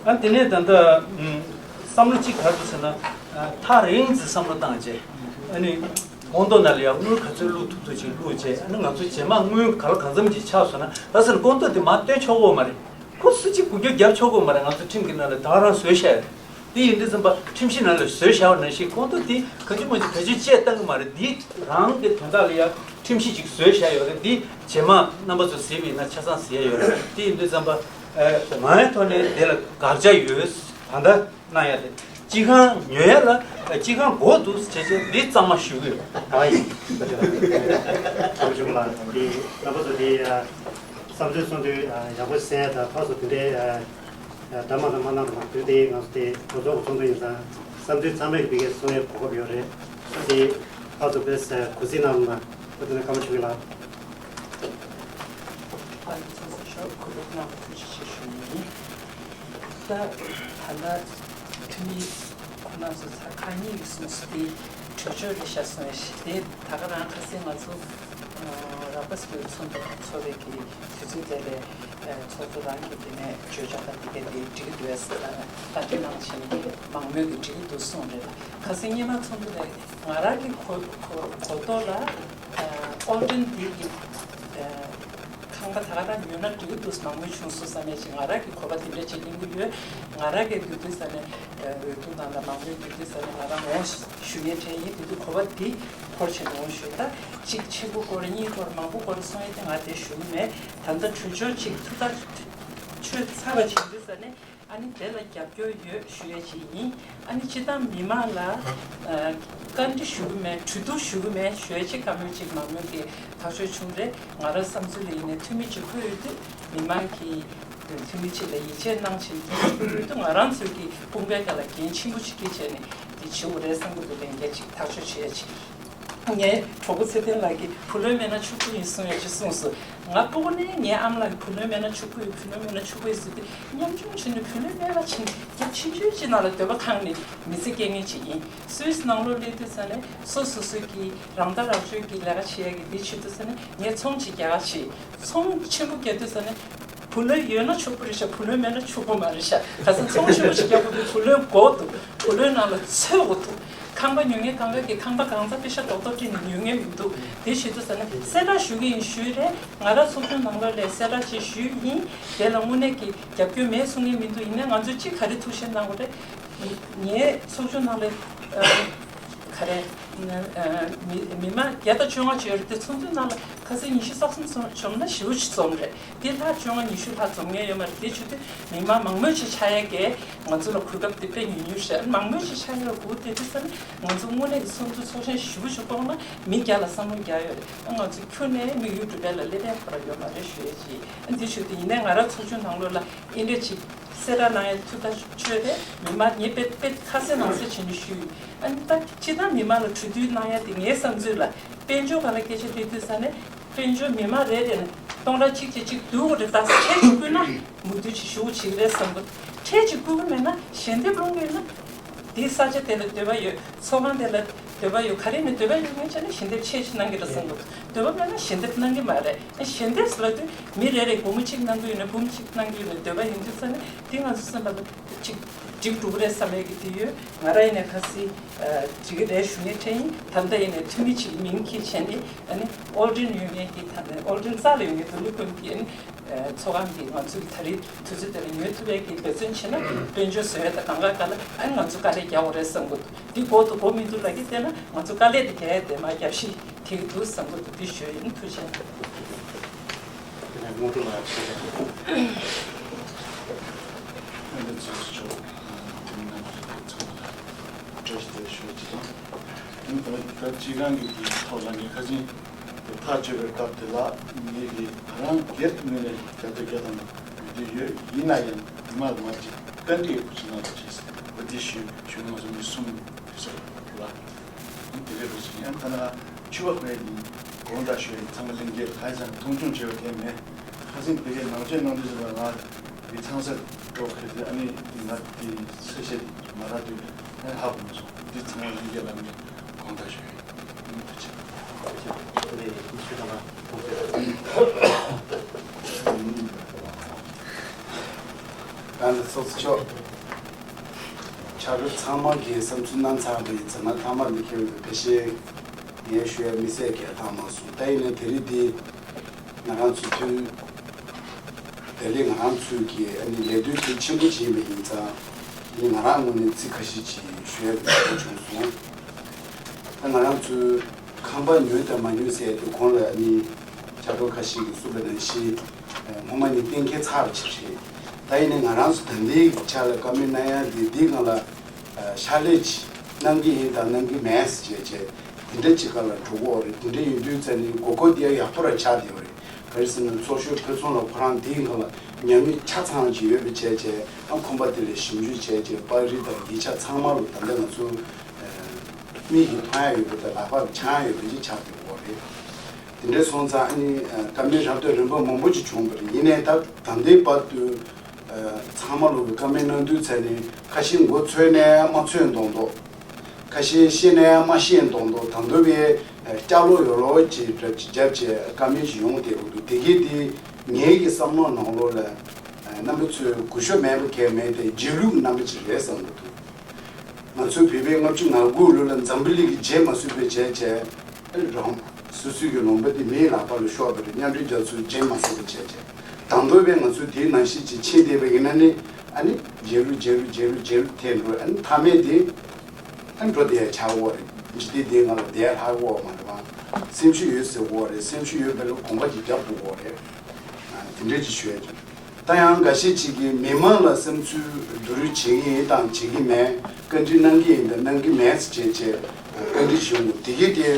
ཨ། འདི་ནས་ད་ལྟ་ཨུམ། བསམ་བློ་གཅིག་ག་རེ་འདུག་ཟེར་ན། ཨ། ཐག་རིང་ཙམ་བསམ་བློ་བཏང་བྱས། ཨ་ནི་སྐོང་ཐོག་ནང་ལ་ཡང་དངུལ་ག་ཚོད་བླུག་ཐུབ་ཐུབ་ཅིག་བླུག་བྱས། ཨ་ནི་ང་ཚོ་རྗེས་མ་དངུལ་ག་ལ་གང་འཚམ་ཅིག་ཆགས་སོང་ན། ད་ཟེར་ན་སྐོང་ཐོག་དེ་མར་བཏོན་ཆོག་གི་ཡོད་མ་རེད། ཁོ་སུ་གཅིག་འགུལ་སྐྱོད་རྒྱབ་ཆོག་གི་ཡོད་མ་རེད། ང་ཚོ་ཁྲིམས་ཀྱི་ནང་ལ་ད་ག་རང་བཟོས་བཞག་ཡོད་རེད། དེ་ཡིན་དུས་ཙམ་པ་ཁྲིམས་གཞི་ནང་ལ་བཟོས་བཞག་པ་ནང་བཞིན་སྐོང་ཐོག་དེ་གང་ཅི་མང་ཅི་བེད་སྤྱོད་བྱས་བཏང་གི་མ་རེད། འདི་རང་གི་དོན་དག་ལ་ཡང་ཁྲིམས་གཞི་ཅིག་བཟོས་བཞག་ཡོད་རེད། འདི་རྗེས་མ་རྣམ་པ་ཚོ་གཟིགས་པ་ཡིན་ན་ཆ་ཚང་གཟིགས་ཡ་ཡོད་རེད། དེ་ཡིན་དུས་ཙམ་པ་ཨ་ང་ཡི་ཐོག་ནས་དེ་ལ་དགག་བྱ་ཡོད། ད་ལྟ་གནང་ཡ་དེ་སྤྱི་ཁང་ཉོ་ཡ་ལ་སྤྱི་ཁང་དགོས་འདུག་ཟེར་བྱས་འདི་གཙང་མ་ཞུ་གི་ཡོད། ད་ཡིན། ཚང་མ་བྱུང་ལ་འདི་རྣམ་པ་ཚོ་འདི་བསམ་ཚུལ་གསུང་དུས་ཡག་པོ་གསན་ཡ་དང་ཕར་ཚུར་དེ་འདྲའི་ཨ། ཨ། ད་མ་ད་མ་གནང་རོགས་གནང་། དུས་དེ་ང་ཚོ་དེ་གྲོས་ཚོགས་ཀྱི་ཚོགས་འདུ་ཡིན་ཙང་བསམ་ཚུལ་ཚང་མས་ཀྱི་དེ་གས་གསུང་ཡས་གོ་སྐབས་ཡོད་རེད། དེ་ཕར་ཚུར་དཔེ་གོ་སྒྲིག་གནང་རོགས་གནང་། ཁོ་དེ་ནས་ཀརྨ་ཆོས་སྐྱིད་ལགས། ཨ་ནི་ཚོགས་གཙོ་མཆོག་གོ་སྒྲིག་གནང་བར་ཐུགས་རྗེ་ཆེ་ཞུ་ཡིན། ད་ད་ལྟ་འཐུས་མི་ཁོང་རྣམ་ཚོ་ཚར་ཁག་གཉིས་ཀྱིས་གསུངས་སོང་། དེ་གྲོས་ཆོད་རེད་ཤག་གསུངས་ཡ་ཞིག་དེ་ད་ག་རང་ཁ་སང་ང་ཚོ་ར་པ་སི་ཕུལ་ཚོགས་འདུ་ཚོགས་པའི་གི་དུས་ཚོད་དེ་ལས་ཚོགས་གཙོ་རང་གིས་དེ་ནས་བརྗོད་བྱ་དང་དེ་ག་དེ་འགྲིག་གི་འདུག་ཟེར་ལ་བཀའ་འདྲི་གནང་བྱས་ནས་མང་མོས་ཀྱིས་འགྲིག་གི་འདུག་གསུངས་རེད། ཁ་སང་སྔོན་མ་ཚོགས་འདུ་ལས་ང་རང་གི་གོ་གོ་གོ་རྟོགས་ལ་ཨོལ་ཌན་དེ་གི་ཁང་པ་ད་ག་རང་ཉོས་ན་འགྲིག་གི་འདུག་མང་མོས་བྱུང་སོང་བསམ་ཡས་ཅིག་ང་རང་གི་གོ་བ་དེ་འདྲ་ཅིག་ལེན་གྱི་ཡོད། ང་རང་གི་དུས་དུས་ས་ནས་འོས་བསྡུ་ནང་ལ་མང་མོས་དུས་དུས་ས་ནས་ང་རང་ངོ་ཞུ་མཁན་གྲས་ཡིན། དེ་དུས་གོ་བ་འདི་འཁོར་བྱས་ནས་ངོ་ཞུ། ད་གཅིག་ཆེན་པོ་སྐོར་གཉིས་སྐོར་མང་པོ་སྐོར་གསུང་ཡས་དེ་ང་དེ་ཞུ་གི་མེད། ད་ལྟ་གྲོས་ཆོད་ཅིག་ཐུགས་ཐག་ཆོད་ཚར་བ་བྱེད་དུས་ས་ནས། ཨ་ནི་དེ་ལ་རྒྱབ་སྐྱོར་ཡོད་ཞུ་ཡས་ཅིག་ཡིན། ཨ་ནི་སྤྱི་བཏང་མི་མང་ལ་ཨ་བཀའ་འདྲི་ཞུ་གི་མེད། གྲོས་བསྡུར་ཞུ་གི་མེད་ཞུ་ཡས་ཅིག་བཀའ་མོལ་ཅིག་མང་མོས་ཀྱིས་ཐག་གཅོད་བྱུང་རེད། ང་རང་བསམ་ཚུལ་ལ་ཡིན་ནའི་འཐུས་མི་གཅིག་ཁུར་ཡོད་དུས་མི་མང་གིས་འཐུས་མི་གཅིག་ལ་ཡིད་ཆེས་གནང་བྱས་འཐུས་མི་གཅིག་ཁུར་ཡོད་དུས་ང་རང་ཚོའི་གི་དཔུང་པའི་སྒང་ལ་འགན་ཆེན་པོ་ཅིག་འཁྱེར་བྱས་ནས་འདི་བྱེད་དགོས་རེད་བསམ་གི་འདུག་ལན་རྒྱ་ཅིག་ཐག་གཅོད་བྱེད་ཡས་ཅིག། ངའི་གྲོགས་པོ་ཚེ་བརྟན་ལགས་ཀྱིས་བུ་ལོན་མེད་ན་ཕྱུག་པོ་ཡིན་གསུང་ཡ་ཅིག་གསུངས་སོང་། ང་སྤུ་གུ་ནས་ངའི་ཨ་མ་ལགས་ཀྱིས་བུ་ལོན་མེད་ན་ཕྱུག་པོ་ཡིན། བུ་ལོན་མེད་ན་ཕྱུག་པོ་ཡིན་ཟེར་དུས་ཉམ་ཆུང་བྱས་ནས་བུ་ལོན་མེད་པ་བྱས་ནས་རྒྱ་ཆེ་ཆུང་ཅིག་ནང་ལ་འདོད་པ་ཁེངས་ནས་མི་ཚེ་སྐྱེལ་མཁན་ཅིག་ཡིན། སུད་སི་ནང་ལོགས་སླེབས་དུས་ཙ་ནས་སོ་སོ་སོ་གི་རང་ཐག་རང་གཅོད་ཀྱི་ལས་ཀ་བྱེད་ཡ་གི་འདི་བྱེད་དུས་ཙ་ནས་ངས་ཚོང་ཅིག་རྒྱག་ག་བྱེད། ཚོང་ཆེན་པོ་རྒྱག་དུས་ཙ་ནས། བུ་ལོན་ཡོད་ན་ཕྱུག་པོ་རེད་ཤག་བུ་ལོན་མེད་ན་ཕྱུག་པོ་མ་རེད་ཤག་ག་ས་ཚོང་ཆེན་པོ་ཞིག་རྒྱག་དགོས་དུས་བུ་ལོན་དགོས་འདུག་བུ་ལོན་ནང་ལ་ཚོད་དགོས་འདུག་ག་ ཁང་པ་ཉོ་མཁན་གང་ག་གིས་ཁང་པ་གང་ཚང་པེ་ཤ་རྡོག་རྡོག་སྤྲད་ནས་ཉོ་མཁན་མི་འདུག་དེ་བྱེད་དུས་ཙ་ན་གསལ་བསྒྲགས་ཞུ་གི་ཡིན་ཞུས་རེད། ང་རང་ཚོགས་ཆུང་ནང་ལོགས་ལ་གསལ་བསྒྲགས་ཅིག་ཞུས་ཡིན། དེ་ལ་དངོས་གནས་ཀྱི་རྒྱབ་སྐྱོར་མེད་གསུང་མཁན་མི་འདུག་ཡིན་ནའི་ང་ཚོས་ཅིག་ག་རེ་ཐུགས་བཞེས་གནང་དགོས་རེད། ངའི་ཚོགས་ཆུང་ནང་ལ་ཨ་ག་རེ་ཨ་མི་མི་མང་བརྒྱ་དང་བཅོ་ལྔ་ཅིག་ཡོད་རེད་དེ་ཚོགས་འདུའི་ནང་ལ་ཁ་སང་ཉི་ཤུ་རྩ་གསུམ་འཛོམས་ན་ཞེ་པོ་ཅིག་འཛོམས་རེད། དེ་ལྷག་བཅོ་ལྔ་ཉི་ཤུ་ལྷག་འཛོམས་མཁན་ཡོད་མ་རེད། དེ་བྱེད་དུས་མི་མང་མང་མོས་ཅིག་ཆགས་ཡ་གས་ང་ཚོ་ལ་གོ་སྐབས་དེ་དཔེ་ཉུང་ཉུང་རེད། མང་མོས་ཅིག་ཆགས་ཡ་ལ་སྒུག་བསྡད་དུས་ཙ་ན་ང་ཚོ་དངོས་གནས་ཀྱི་ཚོགས་འདུ་ཚོགས་ཆེན་ཞེ་པོ་ཅིག་སྐོང་ན་མི་བརྒྱ་ལ་བསམ་བློ་བརྒྱ་ཡོད་རེད། ང་ཚོ་ཁྱོན་ནས་དམིགས་ཡུལ་འགྲུབ་པ་ལ་སླེབས་ཡ་ཁོ་རང་ཡོད་མ་རེད་ཞུ་ཡ་ཅིག་འདི་བྱེད་དུས་ཡིན་ནའི་ང་རང་ཚོགས་ཆུང་ནང་ལོགས་ལ་ཨེ་འདྲ་ཅིག་གསལ་བསྒྲགས་གནང་ཡ་ཐུགས་ཐག་ཆོད་རེད། མི་མང་ངས་དཔེ་དཔེ་ཁ་གསལ་ནང་གསལ་བྱས་ནས་ཞུས་ཡོད། ཨ་ནི་ད་སྤྱིར་བཏང་མི་མང་ལ་གྲོས་བསྡུར་གནང་ཡ་དེ་ངའི་བསམ་ཚུལ་ལ་དཔལ་འབྱོར་སྒང་ལ་སྐད་ཆ་སླེབས་དུས་ཙ་ནས་དཔལ་འབྱོར་མི་མང་རེ་རེ་ནས་སྟོང་ཕྲག་གཅིག་བྱས་གཅིག་བསྡུ་དགོས་རེད། ད་ཁྲལ་ཅིག་བསྐུར་ན་མུ་མཐུད་ཅིག་ཞུ་བྱེད་ཀྱི་རེད་བསམ་གི་འདུག་ཁྲལ་ཅིག་བསྐུར་གི་མེད་ན་ཞལ་འདེབས་སློང་གི་ཡོད་ན། དེའི་ས་ཆ་དེ་ལ་འདོད་པ་ཡོད། ཚོགས་ཁང་དེ་ལ་འདོད་པ་ཡོད། ག་རེ་ནས་འདོད་པ་ཡོད་མཁན་བྱས་ན་ཞལ་འདེབས་ཆེ་ཞིག་གནང་གི་རེད་བསམ་གི་འདུག་འདོད་པ་མེད་ན་ཞལ་འདེབས་གནང་གི་མ་རེད། ཞལ་འདེབས་ལབ་དུས་མི་རེ་རེ་སྒོར་མོ་གཅིག་གནང་གི་ཡོད་ན་འབུམ་གཅིག་གནང་གི་ཡོད་ན་འདོད་པ་ཡིན་དུས་ཙ་ན་དེ་ང་ཚོ་སེམས་པ་ལ་ཅིག་འགྲིག་འགྲོ་གི་རེད་བསམ་ཡས་ཀྱི་དེ་ཡོད། ང་རང་ཡིན་ནའི་ཁ་སང་འགྲིག་གི་རེད་ཞུ་མཁན་ཕྲན་ཡིན། ད་ལྟ་ཡིན་ནའི་འཐུས་མི་གཅིག་མིང་འཁྱེར་བྱས་ནས་ཨ་ནི་ཨོལ་ཌན་ཡུ་ནི་ཡན་གྱི་ད་ནི་ཨོལ་ཌན་རྩ་ལ་ཡོད་མཁན་དུ་ལུ་ཀུན་གྱི་ཨ་ནི། ཚོགས་ཁང་གིས་ང་ཚོ་གི་ད་རེས་དུས་ཚོད་དེ་ལ་ཉོ་ཐུབ་པའི་གི་འབད་བརྩོན་བྱས་ན་དཔལ་འབྱོར་བཟོ་ཡ་དང་གང་ག་ག་ལ་ཨ་ནི་ང་ཚོ་དཀའ་ལས་རྒྱག་དགོས་རེད་བསམ་གི་འདུག་འདི་འགོ་འདུག་འགོ་མི་འདུག་ལབ་ཀྱི་བལྟས་ན་ང་ཚོ་དཀའ་ལས་དེ་རྒྱག་ཡ་དེ་མ་རྒྱབ་བཤིག་དེ་གི་འདུག་བསམ་གི་འདུག་འདི་ཞུ་ཡིན། ཐུགས་རྗེ་ཆེ། དེ་ནས་དངོས་གྲུབ་ལགས་ཞུ་ཡ། ཨ་ནི་ཚོགས་གཙོ་མཆོག་དེ་མིན་ན་ཚོགས་གཙོ་ལ་བཀྲ་ཤིས་བདེ་ལེགས་ཞུ་ཡ་ཅིག་དང་། ད་ལྟ་སྤྱི་ཁང་གི་དེའི་ཐོག་ལ་ངས་ཁ་སང་དེ་ཐག་གཅོད་པའི་སྐབས་དེ་ལ་ངས་ཀྱིས་ང་རང་སྒེར་གྱི་ངོས་ནས་བརྒྱ་ཆ་བརྒྱ་ཐམ་པ་འོས་བསྡུ་ཡོད། ཡིན་ན་ཡང་མི་མང་མང་ཅིག་བཀའ་འདྲི་ཡག་པོ་ཞིག་གནང་རོགས་བྱས་ཟེར་འོས་བསྡུ་ཞུས་ཞུས་ང་ཚོ་མི་གསུམ་དེ་ཚོ་ལ་དེ་གའི་རོགས་ཞིག་ཡང་ཐ་ན་ཆུ་བ་ཁོ་ཡ་ཡིན་དགོངས་དག་ཞུ་ཡ་ཡིན། ཚང་མ་ལྷན་རྒྱས་ལ་གང་ཡིན་ཟེར་ན་མཐོང་ཆུང་བྱས་པ་དེ་མེད། ཁ་སང་དེ་གའི་ནང་ཆོས་གནང་དུས་ཙམ་པ་ང་མི་ཚང་སར་འགྲོ་ཁ་ཟེར་ཨ་ནི་ང་དེ་ཚོད་བཤད་མ་རག་དུས་ཨ་ནི་ཧ་གོ་མ་སོང་། འདི་ཚང་མ་ལྷན་རྒྱས་ལ་ངས་དགོངས་དག་ཞུ་ཡ་ཡིན། ཐུགས་རྗེ་ཆེ། ཐུགས་རྗེ་ཆེ། དེ་ནས་ཉི་ཤུ་ཐམ་པ་ཐོག་ཚད། ད་ནི་ཚོགས་གཙོ་མཆོག་ཕྱག་རོགས་ཚང་མ་གིས་བསམ་ཚུལ་གནང་ཚར་བ་ཡིན་ཙང་ང་མཐའ་མ་འདི་ཁྱེད་ཀྱི་ཕལ་ཆེར་ངས་ཞུ་ཡ་དམིགས་བསལ་གྱི་བཏང་མ་སོང་། ད་ཡིན་ན་དེ་རིང་འདི་ང་རང་ཚོ་ཐུན་དེ་ལས་ང་རང་ཚོའི་གི་ཨ་ནི་ལས་དོན་དེ་ཆེན་པོ་ཅིག་ཡིན་པ་ཡིན་ཙང་ཨ་ནི་ང་རང་ངོས་ནས་ཚིག་ཁ་ཤས་ཅིག་ཞུ་ཡ་འདོད་པ་བྱུང་སོང་། ད་ང་རང་ཚོའི་ཁང་པ་ཉོས་དང་མ་ཉོས་ཟེར་དུས་གོང་ལ་ཨ་ནི་ཕྱག་རོགས་ཁ་ཤས་ཀྱིས་གསུངས་པ་ནང་བཞིན་སྔོན་མ་ནས་གཏན་འཁེལ་ཚར་བ་ཅིག་རེད། ད་ཡིན་ནའི་ང་རང་ཚོ་ད་ལྟའི་ཆ་ལ་བཀའ་མོལ་གནང་ཡ་འདི་འདིའི་སྒང་ལ་ཕྱག་ལས་ཅིག་གནང་གི་ཡིན་དང་གནང་གི་མེད་ཟེར་བྱས་བྱས་དེ་འདྲ་ཅིག་སྒང་ལ་འགྲོ་གི་ཡོད་རེད། དེ་འདྲ་ཡིན་དུས་ཙ་ནི་དགོས་མཁོ་འདི་ཡང་ཡག་པོ་ར་ཆགས་བསྡད་ཡོད་རེད། ག་རེ་ཟེར་ན་ཚོགས་ཞུགས་ཕུན་ཚོགས་ལགས་ཁོ་རང་འདིའི་སྒང་ལ་ཉམས་མྱོང་ཆ་ཚང་ཅིག་ཡོད་པ་བྱས་བྱས་ཨ་ཁང་པ་དེ་ལ་ཞིབ་འཇུག་བྱས་བྱས་པར་རིས་དང་ཡིག་ཆ་ཚང་མ་ལ་ད་ལྟ་ང་ཚོ་མིག་གིས་མཐོང་ཡ་ཡོད་པ་དང་ལག་པ་འཆང་ཡ་ཡོད་པ་ཅིག་ཆགས་བསྡད་ཡོད་རེད། དེ་འདྲ་སོང་ཙང་ཨ་ནི་བཀའ་མོལ་རབ་དང་རིམ་པ་མང་པོ་ཅིག་བྱུང་བ་རེད། ཡིན་ནའི་ད་ད་ལྟའི་བར་དུ་ཚང་མ་ལོག་གི་བཀའ་མོལ་གནང་དུས་ཚད་ནི་ཁ་ཤས་མགོ་ཚོས་ནའི་མ་ཚོས་མདོག་མདོག་ཁ་ཤས་ཤེས་ནའི་མ་ཤེས་མདོག་མདོག་ད་དུང་བའི་སྐྱ་ལོ་ཡོ་ལོ་ཅིག་འདྲ་ཅིག་བརྒྱབ་བྱས་བཀའ་མོལ་ཅིག་ཡོང་བསྡད་ཀྱི་འདུག་དེ་གས་དེ་ངའི་གི་བསམ་བློ་ནང་ལོགས་ལ་རྣམ་པ་ཚོས་གོ་ཤོག་མེད་པ་གས་མེད་དེ་རྗེས་ལུས་ཀྱི་རྣམ་པ་ཅིག་རེད་བསམ་གྱི་འདུག་ང་ཚོའི་བོད་པའི་ལྔ་བཅུ་ང་དགུ་ལོ་ལ་འཛམ་བུ་གླིང་གི་རྗེས་མ་སུ་པའི་བྱས་བྱས་རང་སོ་སོའི་གི་ལུང་པ་དེ་མིའི་ལག་པ་ལ་ཤོར་བ་རེད། མཉམ་འབྲེལ་རྒྱལ་ཚོའི་རྗེས་མ་སུ་པའི་བྱས་བྱས་དང་དོ་བའི་ང་ཚོའི་དེའི་ནང་བཞིན་ཅིག་ཕྱིན་བསྡད་པ་ཡིན་ན་ནི་ཨ་ནི་རྗེས་ལུས་རྗེས་ལུས་རྗེས་ལུས་རྗེས་ལུས་ཐེབས་འགྲོ། ཨ་ནི་མཐའ་མེད་དེ་ཨ་འགྲོ་བསྡད་ཆགས་འོ་རེད། འཇིག་རྟེན་འདིའི་ངང་ལ་བསྡད་ལྷག་འོ་མ་རེད་བ། སེམས་ཤུགས་ཡོད་ཟེར་འོ་རེད། སེམས་ཤུགས་ཡོད་པའི་ལ་གོམ་པ་ཅིག་རྒྱབ་འགྲོ་འོ་རེད། དེ་འདྲས་ཅིག་ཞུ་ཡ་ཅིག་ད་ཡང་འགའ་ཤས་ཅིག་གིས་མི་མང་ལ་བསམ་ཚུལ་བསྡུ་རུབ་བྱེད་ཀྱི་ཡིན་དང་བྱེད་ཀྱི་མེད། བཀའ་འདྲི་གནང་གི་ཡིན་དང་གནང་གི་མེད་ཟེར་བྱས་བྱས་བཀའ་འདྲི་ཞུ་འདུག་དེ་གས་དེ་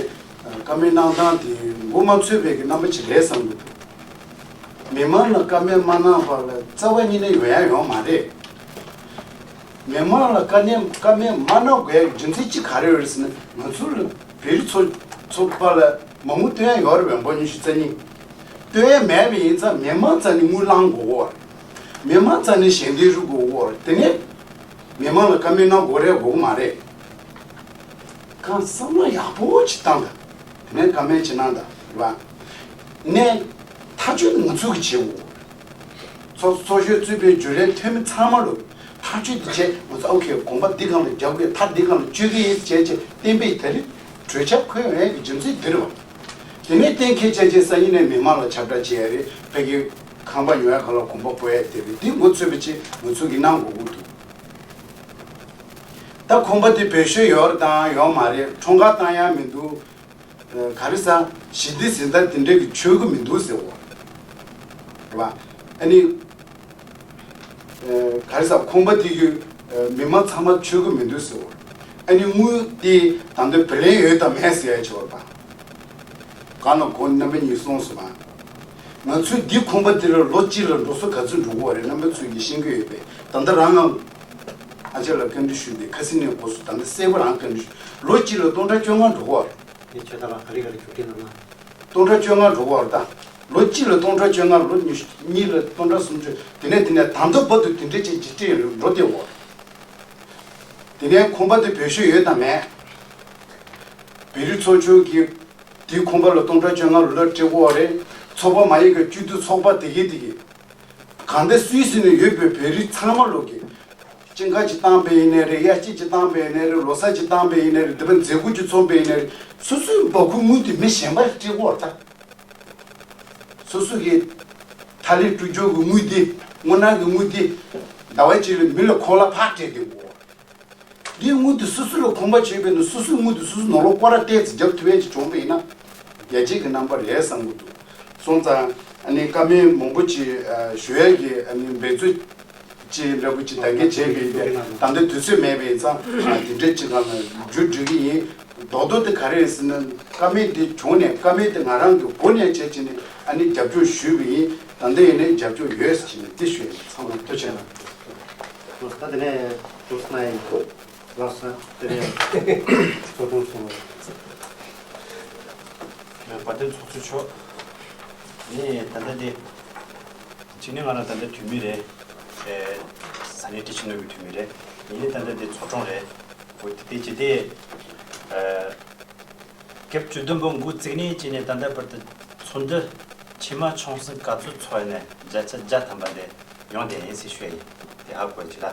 བཀའ་མོལ་གནང་སྟངས་དེ་མགོ་མ་ཚོས་པའི་གི་རྣམ་པ་ཅིག་རེད་བསམ་གྱི་འདུག་མི་མང་ལ་བཀའ་མོལ་མ་གནང་བར་ལ་རྩ་བ་ཉིད་ནས་ཡོང་ཡ་ཡོད་མ་རེད། མི་མང་ལ་བཀའ་ནན་བཀའ་མོལ་མ་གནང་དགོས་ཡ་གི་རྒྱུ་མཚན་གཅིག་ག་རེ་ཡོད་རེད་ཟེར་ན་ང་ཚོ་ལ་བོད་རིགས་ཚོ་ཚོ་པ་ལ་མ་དངུལ་སྟོན་ཡ་ཡོད་རེད་པས། འབུམ་ཉི་ཤུ་རྩ་གཉིས་སྟོན་ཡ་མེད་པ་ཡིན་ཙང་མི་མང་རྩ་ནས་དངུལ་བླང་དགོས་གོ། མི་མང་རྩ་ནས་ཞལ་འདེབས་རུ་དགོས་གོ། དེ་ནས་མི་མང་ལ་བཀའ་མོལ་གནང་དགོས་རེད་དགོས་གི་མ་རེད། གང་བསམ་བློ་ཡག་པོ་ཅིག་བཏང་དང་། དེ་ནས་བཀའ་མོལ་ཅིག་གནང་དང་རེད་བ། ནས་ཐག་གཅོད་ང་ཚོ་གིས་བྱེད་དགོས། ཚོགས་ཚོགས་གཞོན་གཙོས་པའི་རྒྱུན་ལས་འཐུས་མི་ཚང་མ་ལོ་ ཐག་གཅོད་དེ་བྱས། ང་ཚོ་ཨོ་ཁེ་གོམ་པ་འདི་སྒང་ལ་རྒྱག་དགོས། མཐའ་འདི་སྒང་ལ་གཅོད་ཀྱི་ཡིན་བྱས་བྱས་གཏན་འབེབས་དེ་རིང་གྲོས་འཆར་འཁོད་ཡོང་ཡས་ཀྱི་རྒྱུ་མཚན་འདི་རེད་བ། དེ་ནས་གཏན་འཁེལ་བྱས་བྱས་སང་ཉིན་ནས་མི་མང་ལ་ཁྱབ་བསྒྲགས་བྱས་རེད། ཕ་གི་ཁང་པ་ཉོ་ཡ་གང་ལ་གོམ་པ་སྤོ་ཡ་དེ་རེད། འདི་མགོ་ཚོད་པ་ཅིག་ང་ཚོ་གི་གནང་དགོས་ཀྱི་འདུག་ད་ཁང་པ་དེ་བེད་སྤྱོད་ཡོད་རེད་དང་ཡོད་མ་རེད། ཁྲོམ་ཁ་བཏང་ཡ་མི་འདུག་ག་རེ་ཟ། ཞི་བདེ་ཟིན་ཐ་དེ་འདྲ་གི་ཆོད་ཀྱི་མི་འདུག་ཟེར་བ་རེད་བ། ཨ་ནི། ག་རེ་ཟ། ཁང་པ་དེ་གི་མི་མང་ཚང་མ་ཆོད་ཀྱི་མི་འདུག་ཟེར་བ། ཨ་ནི་དངུལ་དེ་ད་ལྟ་བེ་ལེན་ཡོད་དམ་མེད་ཟེར་ཡ་ཆེ་བ་རེད་བ། གང་ལ་གོ་རྣམ་པ་གཉིས་གསུངས་སོང་བ། ང་ཚོས་འདི་ཁང་པ་དེ་ལ་ལོ་གཅིག་ལ་འགྲོ་སོང་ག་ཚོད་འགྲོ་གི་ཡོད་རེད། རྣམ་པ་ཚོས་ཀྱིས་ཤེས་ཀྱི་ཡོད་པས། ད་ལྟ་རང་ང་ཨ་ཅག་ལ་བཀའ་འདྲི་ཞུས་པས་ཁ་སང་ནས་འགོ་བཟུང་ད་ལྟ་གསལ་པོ་རང་བཀའ་འདྲི་ཞུས། ལོ་གཅིག་ལ་སྟོང་ཕྲག་བཅོ་ལྔ་འགྲོ་གི་ཡོད་རེད། ངས་ཁྱོད་ད་ལ་ག་རེ་ག་རེ་བརྒྱུད་སྤྲོད་གནང་ན། སྟོང་ཕྲག་བཅོ་ལྔ་འགྲོ་གི་ཡོད་རེད་ད། ལོ་གཅིག་ལ་སྟོང་ཕྲག་བཅོ་ལྔ། ལོ་ཉི་ཤུ་གཉིས་ལ་སྟོང་ཕྲག་སུམ་ཅུ། དེ་ནས་དེ་ནས་ད་ལྟ་བར་དུ་དེ་འདྲས་ཅིག་ཅིག་སྤྲད་ཡོད་འགྲོ་བསྡད་ཡོད་རེད། དེ་ནས་ཁང་པ་དེ་བེད་སྤྱོད་ཡོད་དམ་མེད། བོད་རིགས་ཚོགས་ཆུང་གིས་དེའི་ཁང་པ་ལ་སྟོང་ཕྲག་བཅོ་ལྔ་ལོ་ལ་སྤྲད་ཀྱི་ཡོད་རེད། ཚོགས་པ་མ་ཡིན་པའི་སྤྱི་འཐུས་ཚོགས་པ་དེ་གའི་དེ་གའི་གང་ལྟར་སུད་སི་ནས་ཡོད་པའི་བོད་རིགས་ཚང་མ་ལོག་གིས་སྤྱན་ཁ་ཅིག་བཏང་པ་ཡིན་ནའི་རེད། དབྱར་སྐྱིད་ཅིག་བཏང་པ་ཡིན་ནའི་རེད། ལོ་གསར་ཅིག་བཏང་པ་ཡིན་ནའི་རེད། འདི་པ་མཛད་སྒོ་ཅིག་བརྩམས་པ་ཡིན་ནའི་རེད། སོ་སོའི་འབག་ཁུག་དངུལ་དེ་མི་གཞན་པར་སྤྲད་ཀྱི་ཡོད་རེད་ད། སོ་སོ་གི་ཐ་ལི་སྤྲོད་རྒྱུ་གི་དངུལ་དེ། དངོས་གནས་ཀྱི་དངུལ་དེ་ཟླ་བ་གཅིག་ལ་མི་ལ་ཁོ་ལ་ཕར་སྤྲད་དེ་འོ། འདིའི་དངུལ་དེ་སོ་སོ་ལ་ཁང་པ་བྱས་པས་ན་སོ་སོའི་དངུལ་དེ་སོ་སོ་ནོར་ལོག་སྐོར་ར་ཏོག་ཙམ་རྒྱབ་ཐུབ་ཡས་ཅིག་བྱུང་བ་ཡིན་ན་རྒྱལ་སྤྱི་གི་རྣམ་པ་རེད་བསམ་གྱི་འདུག་སོང་ཙང་ཨ་ནི་བཀའ་མོལ་མང་པོ་ཅིག་ཨ་ཞུ་ཡས་ཀྱི་ཨ་ནི་འབད་རྩོལ་ཅིག་འདྲ་པོ་ཅིག་ད་གིན་བྱས་པ་ཡིན་པས། ད་ལྟ་དུས་ཚོད་མེད་པ་ཡིན་ཙང་ཨ་དེ་འདྲ་ཅིག་ལ་མཇུག་སྒྲིལ་གྱི་ཡིན། རྡོག་རྡོག་དེ་ག་རེ་རེད་ཟེར་ན། བཀའ་མོལ་དེ་བྱུང་ནས་བཀའ་མོལ་དེ་ང་རང་གི་སྒོ་ནས་བྱས་བྱས་ནས་ཨ་ནི་རྒྱབ་སྐྱོར་ཞུས་པ་ཡིན། ད་ལྟ་ཡིན་ནའི་རྒྱབ་སྐྱོར་ཡོད་ཟེར་བྱས་ནས་དེ་ཞུ་ཡིན། ཚང་མ་ཐུགས་རྗེ་གནང་། ད་དེ་ནས་ཐུགས་སྣང་ཡིན། ལགས་སོ། དེ་ནས་ཚོགས་དྲུང་ཚོ། བཀའ་དྲིན་ཚོགས་གཙོ་མཆོག་ནི་ད་ལྟ་འདི་གཅིག་ནི་ང་རང་ད་ལྟ་འཐུས་མི་རེད། ས་གནས་བཀྲ་ཤིས་ལྷུན་པོའི་འཐུས་མི་རེད། ཡིན་ནའི་ད་ལྟ་འདི་ཚོགས་དྲུང་རེད། འོ་དེ་དེ་ཅི་སྟེ། སྐབས་བཅུ་བདུན་པ་འགོ་བཙུགས་ནས་བྱས་ནས་ད་ལྟ་བར་དུ་ཚོགས་འདུ་ཆེ་མ་ཆུང་གསུམ་ག་ཚོད་ཚོགས་ནས་བརྒྱ་ཆ་བརྒྱ་ཐམ་པ་དེ་ཡོང་བསྡད་ཡིན་ཟེར་ཞུ་ཡ་ཡིན། དེ་ཧ་གོ་ཅི་ལ།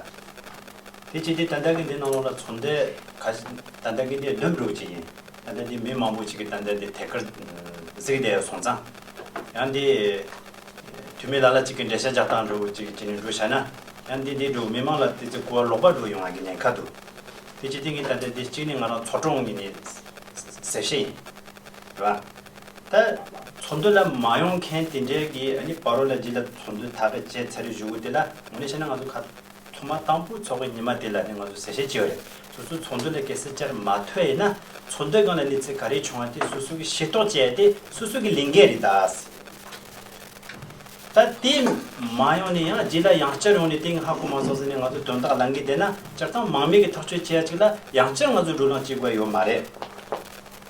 དེ་བྱས་ཏེ་ད་ལྟ་གི་འདི་ནང་ལོགས་ལ་ཚོགས་འདུ་ཁ་ཤས་ད་ལྟ་གི་འདི་བདུན་འགྲོ་གི་ཡིན། ད་ལྟ་འདི་མི་མང་པོ་ཞིག་གིས་ད་ལྟ་འདི་ཐད་ཀར་གཟིགས་བསྡད་སོང་ཙང་། ཡང་འདི་འཐུས་མི་ལ་ལ་ཅིག་གིས་འགྲེལ་བཤད་རྒྱག་སྟངས་འགྲོ་ཅིག་བྱས་ནས་འགྲོ་བྱས་ན། ཡང་འདི་འདི་འགྲོ་མི་མང་ལ་དེ་ཚོ་གོ་བ་ལོག་པ་འགྲོ་ཡོང་ཡ་གི་ཉེན་ཁ་འདུག་དེ་བྱས་ཏེ་ངས་ད་ལྟ་འདི་གཅིག་ནས་ང་རང་ཚོགས་དྲུང་ངོས་ནས་གསལ་བཤད་ཡིན། རེད་བ། ད་ཚོགས་འདུ་ལ་མ་ཡོང་མཁན་དེ་འདྲའི་གི་ཨ་ནི་བར་རོ་ལ་རྗེས་ལ་ཚོགས་འདུ་ཐག་གི་བཅད་ཚར་རེ་བཞུགས་དེ་ལ་དངོས་གནས་བཤད་ན་ང་ཚོ་ཁ་ཐོག་མ་དང་པོ་ཚོགས་པའི་ཉི་མ་དེ་ལ་ནི་ང་ཚོ་གསལ་བཤད་བྱས་ཡོད་རེད། སོ་སོའི་ཚོགས་འདུ་ལ་གལ་སྲིད་བཅར་མ་ཐུབ་ཡིན་ན་ཚོགས་འདུ་སྒང་ལ་གནས་ཚུལ་ག་རེ་བྱུང་བ་དེ་སོ་སོ་གི་ཤེས་རྟོགས་བྱས་ཏེ་སོ་སོ་གི་ལས་འགན་རེད་ད། ད་དེ་མ་ཡོང་ནས་ཡང་རྗེས་ལ་ཡང་བསྐྱར་ཡོང་ནས་དེ་ཧ་གོ་མ་སོང་ཟེར་ནས་ང་ཚོ་དོན་དག་ལངས་ཀྱི་བསྡད་ན་སྤྱིར་བཏང་མང་མོས་ཀྱི་ཐག་གཅོད་བྱེད་ཡ་ཅིག་ལ་ཡང་བསྐྱར་ང་ཚོ་བགྲོ་གླེང་བྱེད་དགོས་ཡོད་མ་རེད།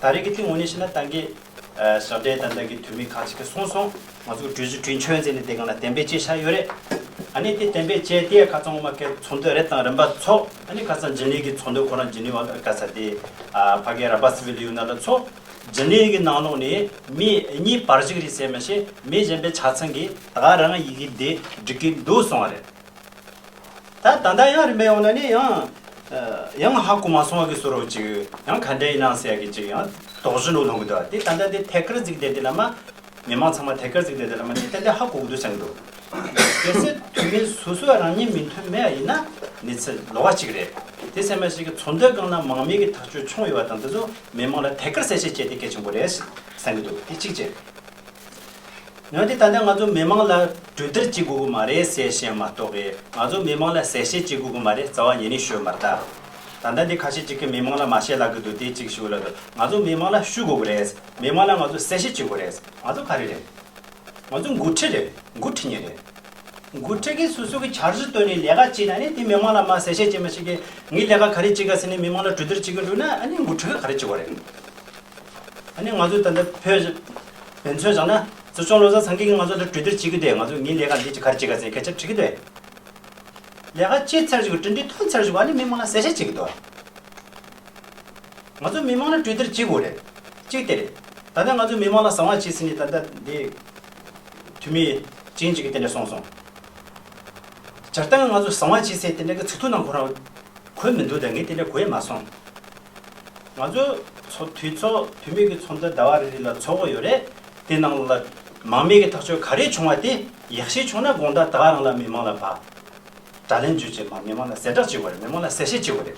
ད་རེས་ཀྱི་དེ་དངོས་གནས་བཤད་ན་ད་གིན་ཨ་ཕྱག་སྦྲེལ་ད་ལྟ་གི་འཐུས་མི་ཁག་ཅིག་གིས་གསུངས་སོང་། ང་ཚོ་གྲོས་གཞི་གྲོས་ཆོད་ཟེར་ནས་དེ་སྒང་ལ་གཏན་འབེབས་བྱས་བཞག་ཡོད་རེད། ཨ་ནི་དེ་གཏན་འབེབས་བྱས་དེ་ཁ་ཚང་མ་ཀའི་ཚོགས་འདུ་རེ་དང་རིམ་པ་ཚོགས། ཨ་ནི་ཁ་སང་ཇི་ནི་ཝ་གི་ཚོགས་འདུ་ཁོ་རང་ཇི་ནི་ཝ་ག་ས་དེ་ཨ་ཕ་གི་ར་བྷ་སི་ཝི་ལི་ཡུ་ན་ལ་ཚོགས། ཇི་ནི་ཝ་གི་ནང་ལོགས་ནས་མི་གཉིས་བར་ཞིག་རེད་ཟེར་མ་ཤེས། མི་གཞན་པའི་ཆ་ཚང་གིས་ད་ག་རང་ཡི་གེ་འདི་འགྲིག་གི་འདུག་གསུངས་པ་རེད། ད་ད་ལྟ་ཡང་རིམ་པས་ཡོང་ན་ནི་ཡང་ཡང་ཧ་གོ་མ་སོང་བ་གི་བཟོ་འདྲ་ཅིག་ཡང་ག་འདྲ་ཡིན་ན་ཟེར་ཡ་གི་ཅིག་ཡང་དོགས་གཞི་འདྲ་ལྷུང་གི་འདུག་དེ་ད་ལྟ་དེ་ཐད་ཀར་གཟིགས་བསྡད་དེ་ལ་མ། མི་མང་ཚང་མ་ཐད་ཀར་གཟིགས་བསྡད་དེ་ལ་མ་དེ་ཏན་ཏན་ཧ་གོ་གི་འདུག་བསམ་གི་འདུག་གལ་སྲིད་འཐུས་མི་སོ་སོ་རང་ཉིད་མོས་མཐུན་མེད་པ་ཡིན་ན་གནས་ཚུལ་ལོགས་ཀ་གཅིག་རེད། དེ་ཚང་མ་ཞིག་གི་ཚོགས་འདུ་སྒང་ལ་མང་མོས་ཀྱི་ཐག་གཅོད་བྱུང་ཡོད་པ་དང་དེ་ཚོ་མི་མང་ལ་ཐད་ཀར་གསལ་བཤད་བྱས་ཏེ་གལ་ཆེན་པོ་རེད་བསམ་གི་འདུག་དེ་གཅིག་བྱས། ཡང་དེ་ད་ལྟ་ང་ཚོ་མི་མང་ལ་གྲོས་བསྡུར་བྱེད་དགོས་ཀྱི་མ་རེད་ཟེར་བཤད་མ་གཏོགས་གི་ང་ཚོ་མི་མང་ལ་གསལ་བཤད་བྱེད་དགོས་ཀྱི་མ་རེད་རྩ་བ་ཉིད་ནས་ཤོད་མ་རེད་ད། ད་ལྟ་འདི་ཁ་ཤས་ཅིག་གིས་མི་མང་ལ་མ་བཤད་ལབ་གི་འདུག་དེ་གཅིག་ཞུ་ལབ་འདུག་ང་ཚོ་མི་མང་ལ་ཞུ་དགོས་ཀྱི་རེད། མི་མང་ལ་ང་ཚོ་གསལ་བཤད་བྱེད་དགོས་རེད། ང་ཚོ་ག་རེ་རེད། ང་ཚོ་འགོ་ཁྲིད་རེད། འགོ་ཁྲིད་མཁན་རེད། འགོ་ཁྲིད་ཀྱིས་སོ་སོ་གི་འཆར་གཞི་བཏོན་ནས་ལས་ཀ་བྱས་ན་ནི་དེ་མི་མང་ལ་མ་གསལ་བཤད་བྱེད་མ་ཤེས་ཀྱི་ངའི་ལས་ཀ་ག་རེ་བྱེད་ག་ཟེར་ནས་མི་མང་ལ་གྲོས་བསྡུར་བྱེད་ཀྱི་འདུག་ན་ཨ་ནི་འགོ་ཁྲིད་ཀྱིས་ག་རེ་བྱེད་དགོས་རེད། ཨ་ནི་ང་ཚོས་ད་ལྟ་བོད་ཕན་ཚུན་བཞག་ན་སྲིད་སྐྱོང་བློ་བཟང་སེང་གེ་གིས་ང་ཚོ་ལ་གྲོས་བསྡུར་བྱེད་ཀྱི་འདུག་ང་ཚོ་ངའི་ལས་ཀ་འདི་ཅིག་ག་རེ་བྱེད་ག་ཟེར་སྐད་ཆ་དྲི་གི་འདུག་ལས་ཀ་བྱས་ཚར་ཞིག་གྲུབ་འབྲས་ཐོན་ཚར་ཞིག་ཨ་ནི་མི་མང་ལ་གསལ་བཤད་བྱེད་ཀྱི་འདུག་ང་ཚོ་མི་མང་ལ་གྲོས་བསྡུར་བྱེད་དགོས་རེད། གཅིག་དེ་རེད། ད་ལྟ་ང་ཚོ་མི་མང་ལ་གསང་བ་བྱས་ཟིན་ནས་ད་ལྟ་འདི་འཐུས་མི་གཅིག་གཅིག་གིས་དེ་འདྲ་གསུངས་སོང་། སྤྱིར་བཏང་ང་ཚོ་གསང་བ་སྤྱི་སེ་དེ་འདྲ་གི་ཚིག་ཐོ་ནང་ཁོ་རང་གོ་མི་འདུག་ད་ངས་དེ་འདྲ་གོ་ཡ་མ་སོང་། ང་ཚོ་ཚོགས་འཐུས་ཚོགས་འཐུས་མི་གི་ཚོགས་འདུ་ཟླ་བ་རེ་རེ་ལ་ཚོགས་ཀྱི་ཡོད་རེད། དེ་ནང་ལ་མང་མོས་ཀྱི་ཐག་གཅོད་ག་རེ་བྱུང་བ་དེ་ཡག་ཤོས་བྱུང་ན་དགོངས་དག་ད་ག་རང་ལ་མི་མང་ལ་ཕར་དྲ་ལན་བརྗོད་བྱེད་མ་མི་མང་ལ་གསལ་བསྒྲགས་བྱེད་དགོས་རེད། མི་མང་ལ་གསལ་བཤད་བྱེད་དགོས་རེད།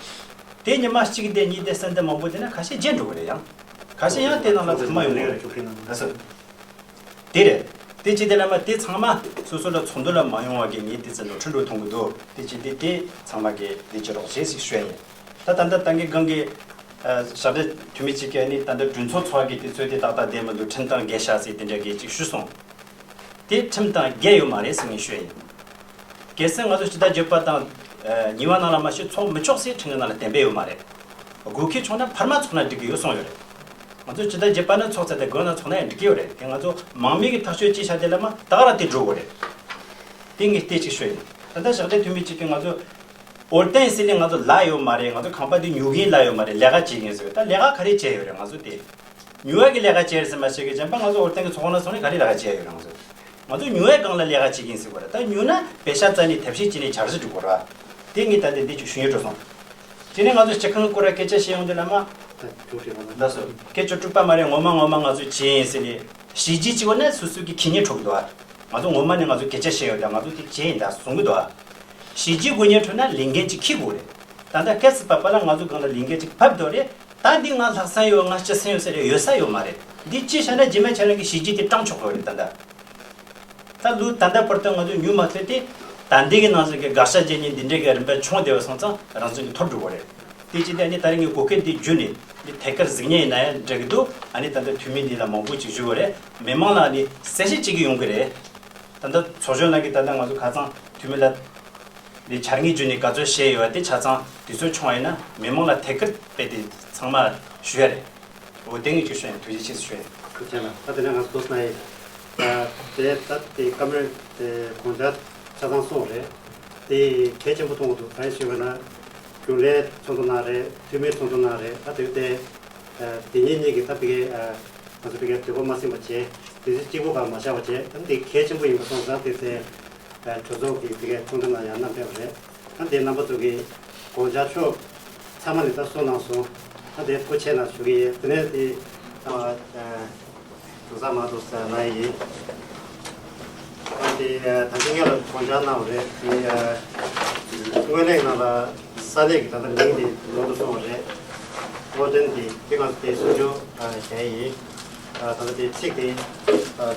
དེ་ཉི་མ་གཅིག་དེ་གཉིས་དེ་གསལ་འདེབས་མང་པོ་དེ་ན་ཁ་ཤས་བརྗེད་འགྲོ་གི་རེད། ཡང་ཁ་ཤས་ཡང་དེ་ནང་ལ་ཐུག་མ་ཡོང་གི་རེད། ཨ་སོ། དེ་རེད། དེ་ཅི་དེ་ལ་མ་དེ་ཚང་མ་སོ་སོ་ལ་ཚོགས་འདུ་ལ་མ་ཡོང་བ་གི་ངས་དེ་ཚོ་ནོར་འཁྲུལ་འགྲོ་མཐོང་གི་འདུག་དེ་ཅི་དེ་དེ་ཚང་མ་གི་ལས་ཀྱི་རོགས་བྱེད་ཟིག་ཤོད་ཡིན། ད་ད་ལྟ་ད་གི་སྒང་གི་ཨ་ཞབས་འདྲེན་འཐུས་མི་གཅིག་གིས་ནི་ད་ལྟ་གྲོས་ཚོགས་ཚོགས་ཀྱི་དུས་ཚོད་དེ་ཏག་ཏག་བསྡད་མི་འདུག་ཁྲིམས་དང་འགལ་ཤག་ཟེར་དེ་འདྲ་གི་ཅིག་ཞུས་སོང་། དེ་ཁྲིམས་དང་འགལ་ཡོད་མ་རེད་ཟེར་ངས་ཞུས་ཡིན། གལ་སྲིད་ང་ཚོ་སྤྱི་ཟླ་བརྒྱད་པ་དང་ཨ་གཉིས་པ་ནང་ལ་མ་ཞུགས་ཚོགས་མི་ཆོག་ཟེར་ཁྲིམས་ཀྱི་ནང་ལ་གཏན་འབེབས་ཡོད་མ་རེད། དགོས་མཁོ་བྱུང་ན་འཕར་མ་ཚོགས་ན་འགྲིག་གི་ཡོད་གསུངས་ཡོད་རེད། ང་ཚོ་སྤྱི་ཟླ་བརྒྱད་པ་ནས་ཚོགས་ཚར་ཏེ་དགོས་ན་ཚོགས་ན་ཡང་འགྲིག་གི་ཡོད་རེད། དེ་ང་ཚོ་མང་མོས་ཀྱི་ཐག་གཅོད་ཅིག་བྱ་དེ་ལ་མ་ད་ག་རང་དེ་འགྲོ་དགོས་རེད། དེ་ངས་བལྟས་ཅིག་ཤོད་ཡིན། ད་ལྟ་ཞབས་འདྲེན་འཐུས་མི་གཅིག་གིས་ང་ཚོ་འོར་ཏན་ཟེར་ནས་ང་ཚོ་ལ་ཡོད་མ་རེད། ང་ཚོ་ཁང་པ་འདི་ཉོ་གིན་ལ་ཡོད་མ་རེད། ལས་ཀ་བྱེད་གིན་ཟེར། ད་ལས་ཀ་ག་རེ་བྱས་ཡོད་རེད། ང་ཚོ་དེ་ཉོ་བ་གི་ལས་ཀ་བྱས་རེད་ཟེར་མ་བྱེད་གི་བྱས་པ་ང་ཚོ་འོར་ཏན་གི་ཚོགས་ཁང་ལ་སོང་ནས་ག་རེ་ལས་ཀ་བྱས་ཡོད་རེད། ང་ཚོ་ང་ཚོ་ཉོ་བའི་སྒང་ལ་ལས་ཀ་བྱེད་ཀྱིན་ཟེར་བ་རེད། ད་ཉོ་ན་པེ་ཤ་བཙལ་ནས་ཐབས་ཤེས་བྱས་ནས་འཆར་གཞི་སྒྲིག་དགོས་རེད། དེ་ངས་ད་ལྟ་འདི་ཅིག་ཞུ་སྙིང་བྲོ་སོང་། དེ་ནས་ང་ཚོ་སྤྱི་ཁང་སྐོར་ལ་སྐད་ཆ་བཤད་ཡོང་དུས་ལ་མ། ད་ཅུང་ཞིག་ལ་ད་སོ་སྐད་ཆ་དཀྲུག་པ་མ་རེད། ངོ་མ་ངོ་མ་ང་ཚོ་བྱས་ཡིན་ཟེར་ནས་གཞི་རྒྱུ་གཅིག་བ་ན་སོ་སོ་གི་ཁེ་ཉེན་འཕྲོག་གི་འདུག་ཨ། ང་ཚོ་ངོ་མ་ནས་ང་ཚོ་སྐད་ཆ་བཤད་ཡོད་ད་ང་ཚོ་དེ་བྱས་ཡིན་ད་གསུང་གི་འདུག་ཨ། གཞི་རྒྱུ་དགོས་ཉེན་འཕྲོག་ན་ལས་འགན་ཅིག་འཁྱེར་དགོས་རེད། ད་ལྟ་སྐབས་སུ་བབ་པ་ལ་ང་ཚོ་སྒང་ལ་ལས་འགན་ཅིག་བབས་འདུག་རེད། ད་འདི་ང་ལྷག་སེམས་ཡོད་ང་སྤྱི་སེམས་ཡོད་ཟེར་རེ་ཡོད་ས་ཡོད་མ་རེད། འདི་ཅི་བྱས་ན་རྗེས་མ་ཆ་ལ་གི་གཞི་རྒྱུ་དེ་སྤྲང་ཆོག་གི་རེད་ད་ལྟ། ད་ལོ་ད་ལྟ་བར་དུ་ང་ཚོ་ཉུང་མ་ཐོས་ཏེ་ད་འདི་གི་ནང་བཞིན་གི་དགག་བྱ་བརྗེ་ཉིན་འདི་འདྲའི་གི་རིམ་པ་བྱུང་བསྡད་པ་སོང་ཙང་རང་བཞིན་གི་འཐོར་འགྲོ་གི་རེད། དེ་ཅི་སྟེ་ནི་ད་རིང་གི་གོ་སྐབས་འདི་བརྒྱུད་ནས་འདི་ཐད་ཀར་གཟིགས་ཉན་ཡིན་ན་ཡང་འགྲིག་གི་འདུག་ཨ་ནི་ད་ལྟ་འཐུས་མི་འདི་ལ་མང་པོ་ཅིག་ཞུ་གི་རེད། མི་མང་ལ་ནི་གསལ་བཤད་བྱེད་ཀྱི་ཡོང་གི་རེད། ད་ལྟ་ཚོགས་གཞོན་ལགས་ཀྱིས་ད་ལྟ་ང་ཚོ་ཁ་སང་འཐུས་མི་ལ་འདི་འཆར་ངེས་བརྒྱུད་ནས་ག་ཚོད་བཤད་ཡོད་དེ་ཆ་ཚང་དུས་ཚོད་བྱུང་བ་ཡིན་ན་མི་མང་ལ་ཐད་ཀར་སྤེལ་ཏེ་ཚང་མ་ཞུ་ཡ་རེད། འོ་དེ་ངས་ཅིག་ཞུ་ཡ་ཐུགས་རྗེ་ཆེ་ཞུ་ཡ། ཐུགས་རྗེ་ཆེ་ལ་ད་དེ་ནས་ང་ཚོ་ཐུགས་སྣང་ཡིན། དེ་ད་དེ་བཀའ་མོལ་དེ་དགོངས་འཆར་ཆ་ཚང་སོང་རེད། དེ་གལ་ཆེན་པོ་མཐོང་གི་འདུག་གང་ཡིན་ཞུས་པ་ན་རྒྱུན་ལས་ཚོགས་འདུ་ནང་རེད། འཐུས་མི་ཚོགས་འདུ་ནང་རེད། ད་དེ་དེ་དེ་ཉིད་གཉིས་ཀྱི་ད་ཕ་གི་ང་ཚོ་ཕ་གི་དུས་བབ་མ་ཟིན་པ་བྱས་དུས་ཚོད་གཅིག་པུ་གང་མ་བཞག་པ་བྱས་ད་དེ་གལ་ཆེན་པོ་ཡིན་པ་སོང་ཙང་དེ་དེ། གྲོས་ཚོགས་ཀྱི་དེ་གའི་ཚོགས་འདུ་ནང་ཡང་བསྣམས་ཕེབས་པ་རེད། ད་དེ་རྣམ་པ་ཚོ་གིས་དགོངས་འཆར་ཕྱོགས་ཚང་མ་ནས་ད་གསུངས་གནང་སོང་། ད་དེ་ཐུགས་རྗེ་ཆེ་གནང་ཞུ་གི་ཡིན། དེ་ནས་དེ་ཨ་དུང་ས་མ་དུང་ས་ལ་ཡིན། ད་དེ་ད་ཅི་ངེད་ལ་དགོངས་འཆར་གནང་བ་རེད། དེ་ཨ་དངོས་གནས་ནང་ལ་ས་གནས་ཀྱི་ད་ལྟ་མིང་དེ་ལོ་དུ་སོང་བ་རེད། ཨོ་ཏན་དེ་དེ་ང་ཚོ་དེ་སུ་ཇོ་བྱས་ཡིན། ད་ལྟ་དེ་ཚིག་དེ་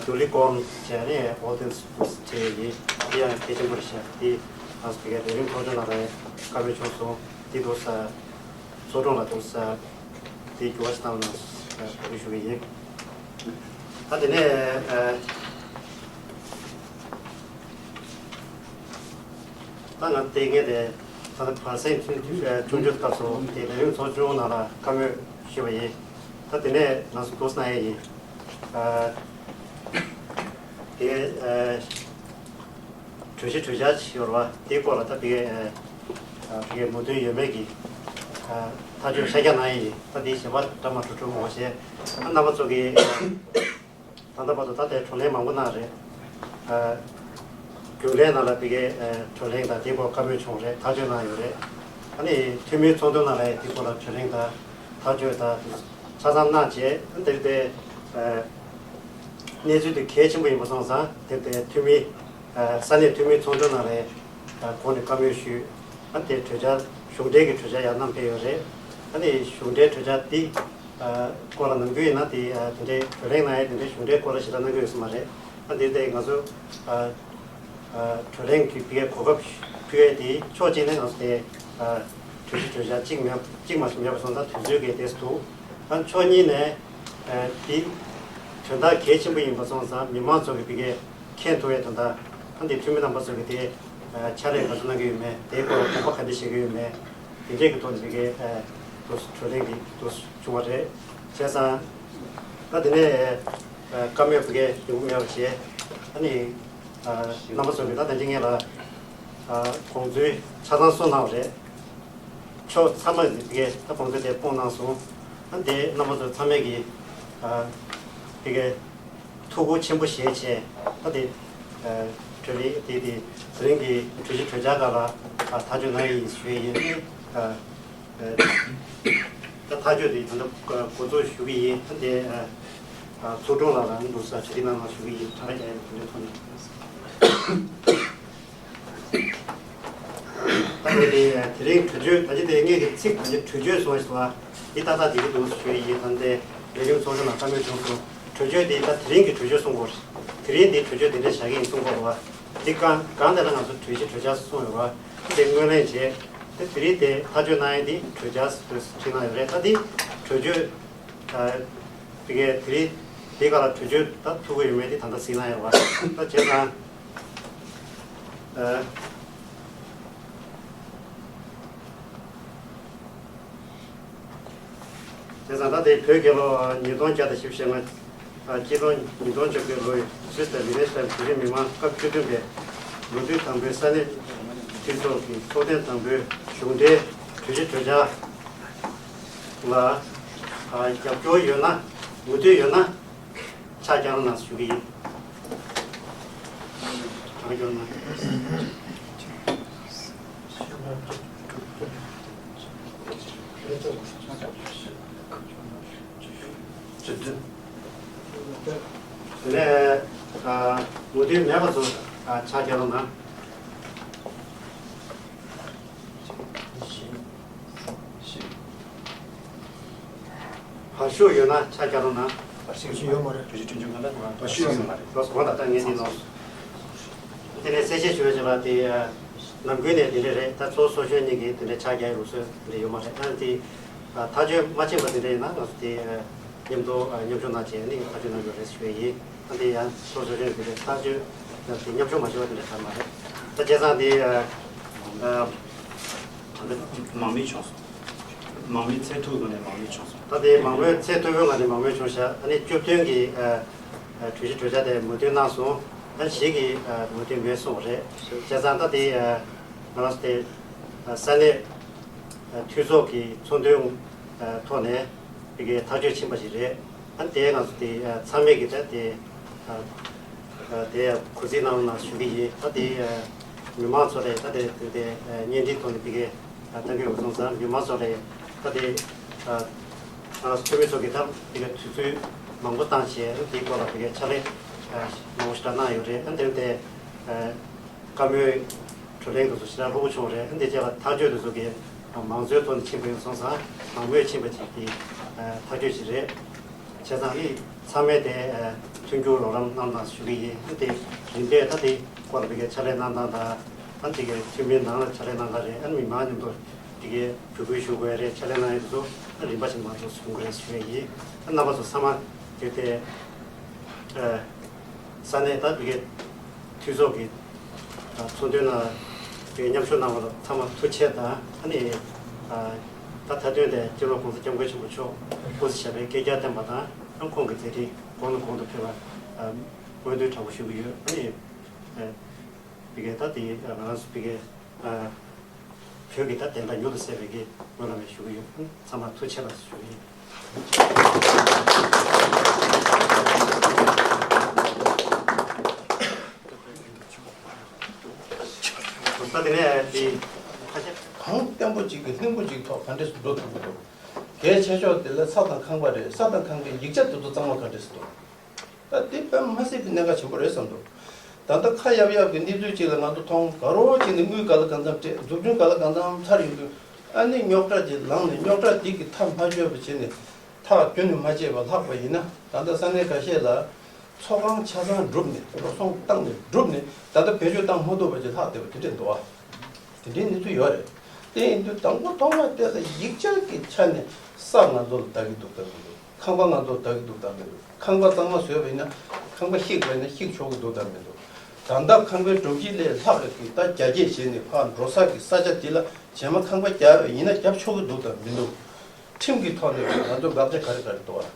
ཇོ་ལི་ཀོན་བྱས་ནས་ཨོ་ཏན་བྱས་ཡིན། དེ་ཡང་གལ་ཆེན་པོ་རེད་ཤག་དེ་ང་ཚོ་དེ་གའི་ལས་རིམ་ཚོགས་ཆུང་ནང་ལ་བཀའ་མོལ་བྱུང་སོང་། དེ་འདུག་ས་གཙོ་གྲོང་ལ་འདུག་ས་དེ་འགྱུར་བ་ཞིག་བཏང་ན་ག་དུས་ཞུ་གི་ཡིན། ད་དེ་ནས་ད་ང་དེ་ངས་དེ་ད་ལྟ་བར་སེང་ཆུང་ཆུང་ཆུང་ཆུང་སྐབས་སུ་དེ་ལས་རིམ་ཚོགས་ཆུང་ནང་ལ་བཀའ་མོལ་ཞུས་པ་ཡིན། ད་དེ་ནས་ང་ཚོ་འདུག་ས་ན་ཡ་ཡིན། དེ་གྲོས་གཞི་གྲོས་འཆར་ཅིག་ཡོད་རེད་བ། དེའི་སྐོར་ལ་ད་ཕ་གིའི་ཨ་ཕ་གིའི་མོས་མཐུན་ཡོད་མེད་ཀྱི་ཨ་ཐག་གཅོད་ཤར་རྒྱག་གནང་ཡས་ཡིན། ད་དེའི་ཞལ་པར་འདྲ་མ་འགྲོ་འགྲོ་མོ་བྱས། ཨ་རྣམ་པ་ཚོ་གིས་ད་ལྟ་བར་དུ་ད་ལྟའི་བགྲོ་གླེང་མང་པོ་གནང་རེད། ཨ་རྒྱུན་ལས་ནང་ལ་ཕ་གིའི་ཨ་བགྲོ་གླེང་དང་དེའི་སྐོར་བཀའ་མོལ་བྱུང་རེད། ཐག་གཅོད་གནང་ཡོད་རེད། ཨ་ནི་འཐུས་མིའི་ཚོགས་འདུ་ནང་ལ་དེའི་སྐོར་ལ་བགྲོ་གླེང་དང་ཐག་གཅོད་དང་ཆ་ཚང་གནང་རྗེས་ཨ་དེ་དེ་ཨ་གནས་ཚུལ་དེ་གལ་ཆེན་པོ་ཡིན་པ་སོང་ཙང་དེ་དེ་འཐུས་མི། ས་གནས་འཐུས་མིའི་ཚོགས་འདུ་ནང་ལ་གོང་ནས་བཀའ་མོལ་ཞུས། ཨ་དེ་གྲོས་འཆར་གཞུང་འབྲེལ་གྱི་གྲོས་འཆར་ཡང་བསྣམས་ཕེབས་ཡོད་རེད། ཨ་ནི་གཞུང་འབྲེལ་གྲོས་འཆར་འདི་སྐོར་ལ་ནམ་རྒྱུན་ཡིན་ན་དེ་དེ་འདྲའི་བགྲོ་གླེང་གནང་ཡས་དེ་འདྲའི་གཞུང་འབྲེལ་སྐོར་ལ་ཞེ་དྲག་གནང་གི་ཡོད་ས་མ་རེད། ཨ་འདི་ལྟའི་ང་ཚོ་བགྲོ་གླེང་གི་དེ་གོ་སྐབས་ཕུལ་ཡས་དེ་ཕྱོགས་གཅིག་ནས་ང་ཚོ་དེ་གྲོས་གཞི་གྲོས་འཆར་གཅིག་མེད་གཅིག་མ་ཞིག་མེད་པ་སོང་ཙང་དུས་ཚོད་ཀྱི་དེ་སུ་འདུག་ཨ་ཕྱོགས་གཉིས་ནས་དེ་དོན་དག་གལ་ཆེན་པོ་ཡིན་པ་སོང་ཙང་མི་མང་ཚོ་གི་དེ་གའི་མཁྱེན་ཐུབ་པའི་དོན་དག་ཨ་འདི་འཐུས་མི་རྣམ་པ་ཚོ་གི་དེ་ཕྱག་ལས་ག་ཚོད་གནང་གི་ཡོད་མེད། དེའི་སྐོར་ལ་དགོངས་པ་ག་འདྲ་བཞེས་ཀྱི་ཡོད་མེད། དེ་འདྲས་ཀྱི་ཐོག་ནས་དེ་གའི་དུ་བགྲོ་གླེང་གི་དུ་བྱུང་བ་རེད། བྱས་ཙང་ད་དེ་ནས་བཀའ་མོལ་བུ་གའི་ཡོང་གི་མེད་པ་བྱས། ཨ་ནི་རྣམ་པ་ཚོ་གི་ད་ལྟ་ངེད་ལ་དགོངས་ཚུལ་ཆ་ཚང་གསུངས་གནང་བ་རེད། ཕྱོགས་ཚང་མ་ནས་དེ་གའི་ད་དགོངས་ཚུལ་དེ་སྤུངས་གནང་སོང་། ཨ་འདི་རྣམ་པ་ཚོ་ཚང་མས་ཀྱི་དེ་གའི་ཐུགས་ཁུར་ཆེན་པོ་བཞེས་བྱས་ད་དེ་ ལས་དེ་དེ་དེ་རིང་གི་གྲོས་གཞི་གྲོས་འཆར་ཁག་ལ་ཨ་ཐག་གཅོད་གནང་ཡིན་ཞུ་ཡི་ཡིན། ཨ་ཨ་ད་ཐག་གཅོད་དེ་ད་ལྟ་འགོ་འཛུགས་ཞུ་གི་ཡིན། ད་དེ་ཨ་ཨ་ཚོགས་དྲུང་ལགས་ལ་འདུག་ས་ཞུ་གི་གནང་ན་ཞུ་གི་ཡིན། གྲངས་ཀ་རྒྱག་ཡག་དེ་འདྲའི་ཐོག་ནས། ད་དེ་དེ་དེ་རིང་གྲོས་ཆོད་ད་ཅི་དེ་ངས་ཀྱི་ཚིག་ད་ཅི་གྲོས་ཆོད་སོང་ཞིག་ལ་འདི་ཏག་ཏག་བསྡད་ཀྱི་འདུག་ཞུ་ཡི་ཡིན། ད་དེ་ལས་རིམ་ཚོགས་ཆུང་ལ་བཀའ་མོལ་བྱུང་སོང་། གྲོས་ཆོད་དེ་ད་དེ་རིང་གི་གྲོས་ཆོད་གསུང་དགོས། དེ་རིང་དེ་གྲོས་ཆོད་དེ་འདྲ་བཞག་གི་ཡིན་གསུང་དགོས་རེད་བ། དེ་གང་གང་དེ་ལ་ང་ཚོ་གྲོས་གཞི་གྲོས་འཆར་གསུངས་ཡོད་རེད་བ། དེ་སྔོན་གླེང་བྱས། དེ་དེ་རིང་དེ་ཐག་གཅོད་གནང་ཡས་དེ་གྲོས་འཆར་ཟེར་བྲིས་གནང་ཡོད་རེད། ད་དེ་གྲོས་ཆོད་ཨ་དེ་གའི་དེ་རིང་དེ་ག་ལ་གྲོས་ཆོད་ད་ཐུག་གི་ཡོད་མེད་དེ་ད་ལྟ་གཟིགས་གནང་ཡོད་རེད་བ། ད་བྱས་ཙང་། ཨ། བྱས་ཙང་ད་ལྟའི་བོད་རྒྱལ་ལོ་ཉིས་སྟོང་བརྒྱ་དང་བཞི་བཅུ་ཞེ་ལྔ། ཨ། སྤྱི་ལོ་ཉིས་སྟོང་བཅོ་བརྒྱད་ལོའི་སུད་སི་དང་ལི་ནེ་སི་ཊན་བོད་རིགས་མི་མང་སྐབས་བཅུ་བདུན་པའི་ལོ་དུས་དང་པོའི་ས་གནས་འཐུས་ཚོགས་ཀྱི་ཚོགས་ཐེངས་དང་པོའི་གཞུང་འབྲེལ་གྲོས་གཞི་གྲོས་འཆར་ལ། ཨ། རྒྱབ་སྐྱོར་ཡོད་ན། མོས་མཐུན་ཡོད་ན། ཕྱག་བརྐྱངས་གནང་ཞུ་གི་ཡིན། ཕྱག་བརྐྱངས་གནང་། དེ་ནས་ཨ་མོས་མཐུན་མེད་པ་ཚོ་ཨ་ཕྱག་བརྐྱངས་གནང་། བར་ཞུགས་ཡོད་ན་ཕྱག་བརྐྱངས་རོགས་གནང་། བར་ཞུགས་ཡོད་མ་རེད། གྲོས་གཞི་ཁྲིམས་གཅོད་ཁང་ལ་བར་ཞུགས་ཡོད་མ་རེད། ལགས་སོ། གོང་དང་ད་ངས་འདི་ནོར། དེ་ནས་གསལ་བཤད་ཞུ་བའི་བྱས་པ་དེ་ནམ་རྒྱུན་ནས་དེ་འདྲ་རེད། ད་ཚོགས་གཙོ་གཞོན་གཉིས་ཀྱིས་དེ་འདྲ་ཕྱག་རྒྱག་ཡོད་སྲོལ་དེ་འདྲ་ཡོད་མ་རེད། ཨ་ནི་དེ་ཐག་གཅོད་མ་ཕྱིན་པ་དེ་འདྲ་ཡིན་ན་ང་ཚོ་དེ་མཉམ་དུ་མཉམ་ཞུགས་གནང་བྱས་ནས་ཐག་གཅོད་གནང་དགོས་རེད་ཞུ་ཡས་ཡིན། ཨ་ནི་དེ་ཡང་ཚོགས་གཙོ་གཞོན་དེ་འདྲ་ཐག་གཅོད་དེ་མཉམ་ཞུགས་མ་བྱས་པ་དེ་འདྲ་གང་མ་རེད། ད་བྱས་ཙང་དེ་ཨ། མང་མོས་བྱུང་སོང་། མང་མོས་ཚད་མཐོའི་སྒོ་ནས་མང་མོས་བྱུང་སོང་། ད་དེ་མང་མོས་ཚད་མཐོ་པོའི་ངང་ནས་མང་མོས་བྱུང་ཤག་ཨ་ནི་བཅུ་བདུན་གྱི་ཨ་ཨ་གྲོས་གཞི་གྲོས་འཆར་དེ་མོས་མཐུན་གནང་སོང་། ཨ་ནི་བཞི་གིས་ཨ་མོས་མཐུན་མེད་གསུངས་པ་རེད། བྱས་ཙང་ད་དེ་ཨ་ང་རང་ཚོ་དེ་ཨ་ས་གནས་ཨ་འཐུས་ཚོགས་ཀྱི་ཚོགས་འདུའི་ཨ་ཐོག་ནས་དེ་གའི་ཐག་གཅོད་ཕྱིན་པ་ཞིག་རེད། ཨ་ནི་དེ་ང་ཚོ་དེ་ཨ་ཚང་མས་ཀྱི་ད་དེ་ཨ། ཨ་དེ་ཡང་གོ་སྒྲིག་གནང་རོགས་གནང་ཞུ་གི་ཡིན། ད་དེ་ཨ་མི་མང་ཚོ་ལ་ད་དེ་དེ་དེ་ཨ་བརྙན་འཕྲིན་ཐོག་ནས་དེ་གའི་ཨ་གཏང་གི་ཡོད་སོང་ཙང་མི་མང་ཚོ་ལ་ད་དེ་ཨ་ཨ་འཐུས་མི་ཚོ་གི་ད་དེ་གའི་དུས་ཚོད་མང་པོ་བཏང་བྱས་དེའི་སྐོར་ལ་དེ་གའི་ཕྱག་ལས་ཨ་མང་པོ་ཞེ་དྲག་གནང་ཡོད་རེད། ཨ་དེ་དེ་ཨ་བཀའ་མོལ་བགྲོ་གླེང་དེ་ཚོ་ཞེ་དྲག་ལྷུག་པོ་བྱུང་རེད། ཨ་དེ་རྗེས་ལ་ཐག་གཅོད་དེ་ཚོ་གི་མང་གཙོའི་ཐོག་ནས་ཕྱིན་པ་ཡིན་སོང་ཙང་མང་མོས་ཕྱིན་པ་ཅིག་གི་ཨ་ཐག་གཅོད་ཅིག་རེད། བྱས་ཙང་ནི་ཚང་མས་དེ་ཨ་མཐུན་འགྱུར་རོགས་རམ་གནང་དང་ཞུ་གི་ཡིན། དེ་རིམ་པས་ད་དེ་སྐོར་ལ་དེ་གའི་ཕྱག་ལས་གནང་སྟངས་དང་། ཨ་དེ་གའི་འཐུས་མིའི་ནང་ལ་ཕྱག་ལས་གནང་སྟངས་རེད། ཨ་མི་མང་མཉམ་དུ་དེ་གའི་འབོད་སྐུལ་ཞུ་དགོས་རེད། ཕྱག་ལས་གནང་ཡས་དེ་ཚོ་ཨ་རིམ་པ་བཞིན་མང་ཚོགས་སུ་ཡོང་གི་རེད་ཞུ་ཡས་ཡིན། ཨ་རྣམ་པ་ཚོ་ཚང་མ་དེ་དེ་ཨ་ས་གནས་ད་དེ་གའི་འཐུས་ཚོགས་ཀྱི་ཚོགས་འདུའི་ནང་དེ་མཉམ་ཞུགས་གནང་བར་ཚང་མ་ཐུགས་རྗེ་ཆེ་དང་། ཨ་ནི་ད་མཐའ་དོན་དེ་སྤྱི་ནོར་༸གོང་ས་༸སྐྱབས་མགོན་ཆེན་པོ་མཆོག་སྐུ་ཚེ་ཞབས་པད་བསྐལ་བརྒྱར་བརྟན་པ་དང་། ཨ་ཁོང་གི་མཛད་འཕྲིན་གོང་ནས་གོང་དུ་འཕེལ་བར་སྨོན་འདུན་དྲག་པོ་ཞུ་གི་ཡོད། ཨ་ནི་བི་གའི་ད་དེ་ང་རང་ཚོ་བི་གའི་བོད་ཀྱི་ད་བདེན་མཐའ་མྱུར་དུ་གསལ་བའི་གི་སྨོན་ལམ་ཞུ་གི་ཡོད། ཚང་མ་ཐུགས་རྗེ་ཆེ་ལགས་ཞུ་གི་ཡིན། ད་དེ་ནས་དེ་ཁ་ཤས། གངས་བརྟན་པོ་གཅིག་གིས་ལྷུན་པོ་གཅིག་ཐོག་ག་འདྲས་སུ་འགྲོ་ཐུབ་ཀྱི་འདུག་གལ་ཆེ་ཤོས་དེ་ལ་ས་དང་ཁང་པ་རེད། ས་དང་ཁང་པའི་ཡིག་ཆ་དེ་ཚོ་གཙང་མ་ག་འདྲས་སུ་འདུག་ད་དེ་དཔེ་མ་སྲིད་པའི་གནད་འགག་ཆེན་པོ་རེད་བསམ་འདུག་ད་ལྟ་ཁ་ཡབ་ཡབ་ཀྱི་གནས་ཚུལ་ཅིག་ལ་ང་ཚོ་མཐོང་། དགའ་རོགས་བྱས་ནས་དངུལ་ག་ལ་གང་འཚམ་སྤྲད། མཛུབ་སྟོན་ག་ལ་གང་འཚམ་ཚར་ཡོང་དུས། ཨ་ནི་རྙོག་དྲ་དེ་ལངས་ནས་རྙོག་དྲ་དེ་གི་མཐའ་མ་ཆོད་པ་བྱས་ནས་ཐག་རྒྱུན་ནས་མ་བཅད་པ་ལྷག་པ་ཡིན་ན། ད་ལྟ་ས་གནས་ཁ་ཤས་ལ་ཚོགས་ཁང་ཆ་ཚང་བསྒྲུབས་ནས་འགྲོ་སོང་བཏང་ནས་བསྒྲུབས་ནས་ད་ལྟ་བེད་སྤྱོད་བཏང་མ་ཐུབ་པ་ཅིག་ལྷག་བསྡད་པ་དེ་འདྲས་འདུག་ཨ། དེ་འདྲའི་གནས་ཚུལ་ཡོད་རེད། དེ་ཡིན་དུས་དང་པོ་ཐོག་མ་དེ་ལ་ཡིག་ཆ་གི་ཆ་ནས་ས་ང་ཚོ་ལ་བདག་གི་འདུག་དམ་མི་འདུག་ཁང་པ་ང་ཚོ་ལ་བདག་གི་འདུག་དམ་མི་འདུག་ཁང་པ་གཙང་མ་བཟོས་པ་ཡིན་ན་ཁང་པ་བཤིག་པ་ཡིན་ན་བཤིག་ཆོག་གི་འདུག་དམ་མི་འདུག་ད་ལྟ་ཁང་པའི་སྒྲོམ་གཞི་ལས་ལྷག་གི་ད་རྒྱ་སྐྱེད་བྱས་ནས་ཕར་འགྲོ་ས་གི་ས་ཆ་དེ་ལ་རྗེས་མ་ཁང་པ་རྒྱག་པ་ཡིན་ན་རྒྱབ་ཆོག་གི་འདུག་དམ་མི་འདུག་ཁྲིམས་ཀྱི་ཐོག་ནས་ང་ཚོ་དགག་བྱ་ག་རེ་ག་རེ་འདུག་ཨ།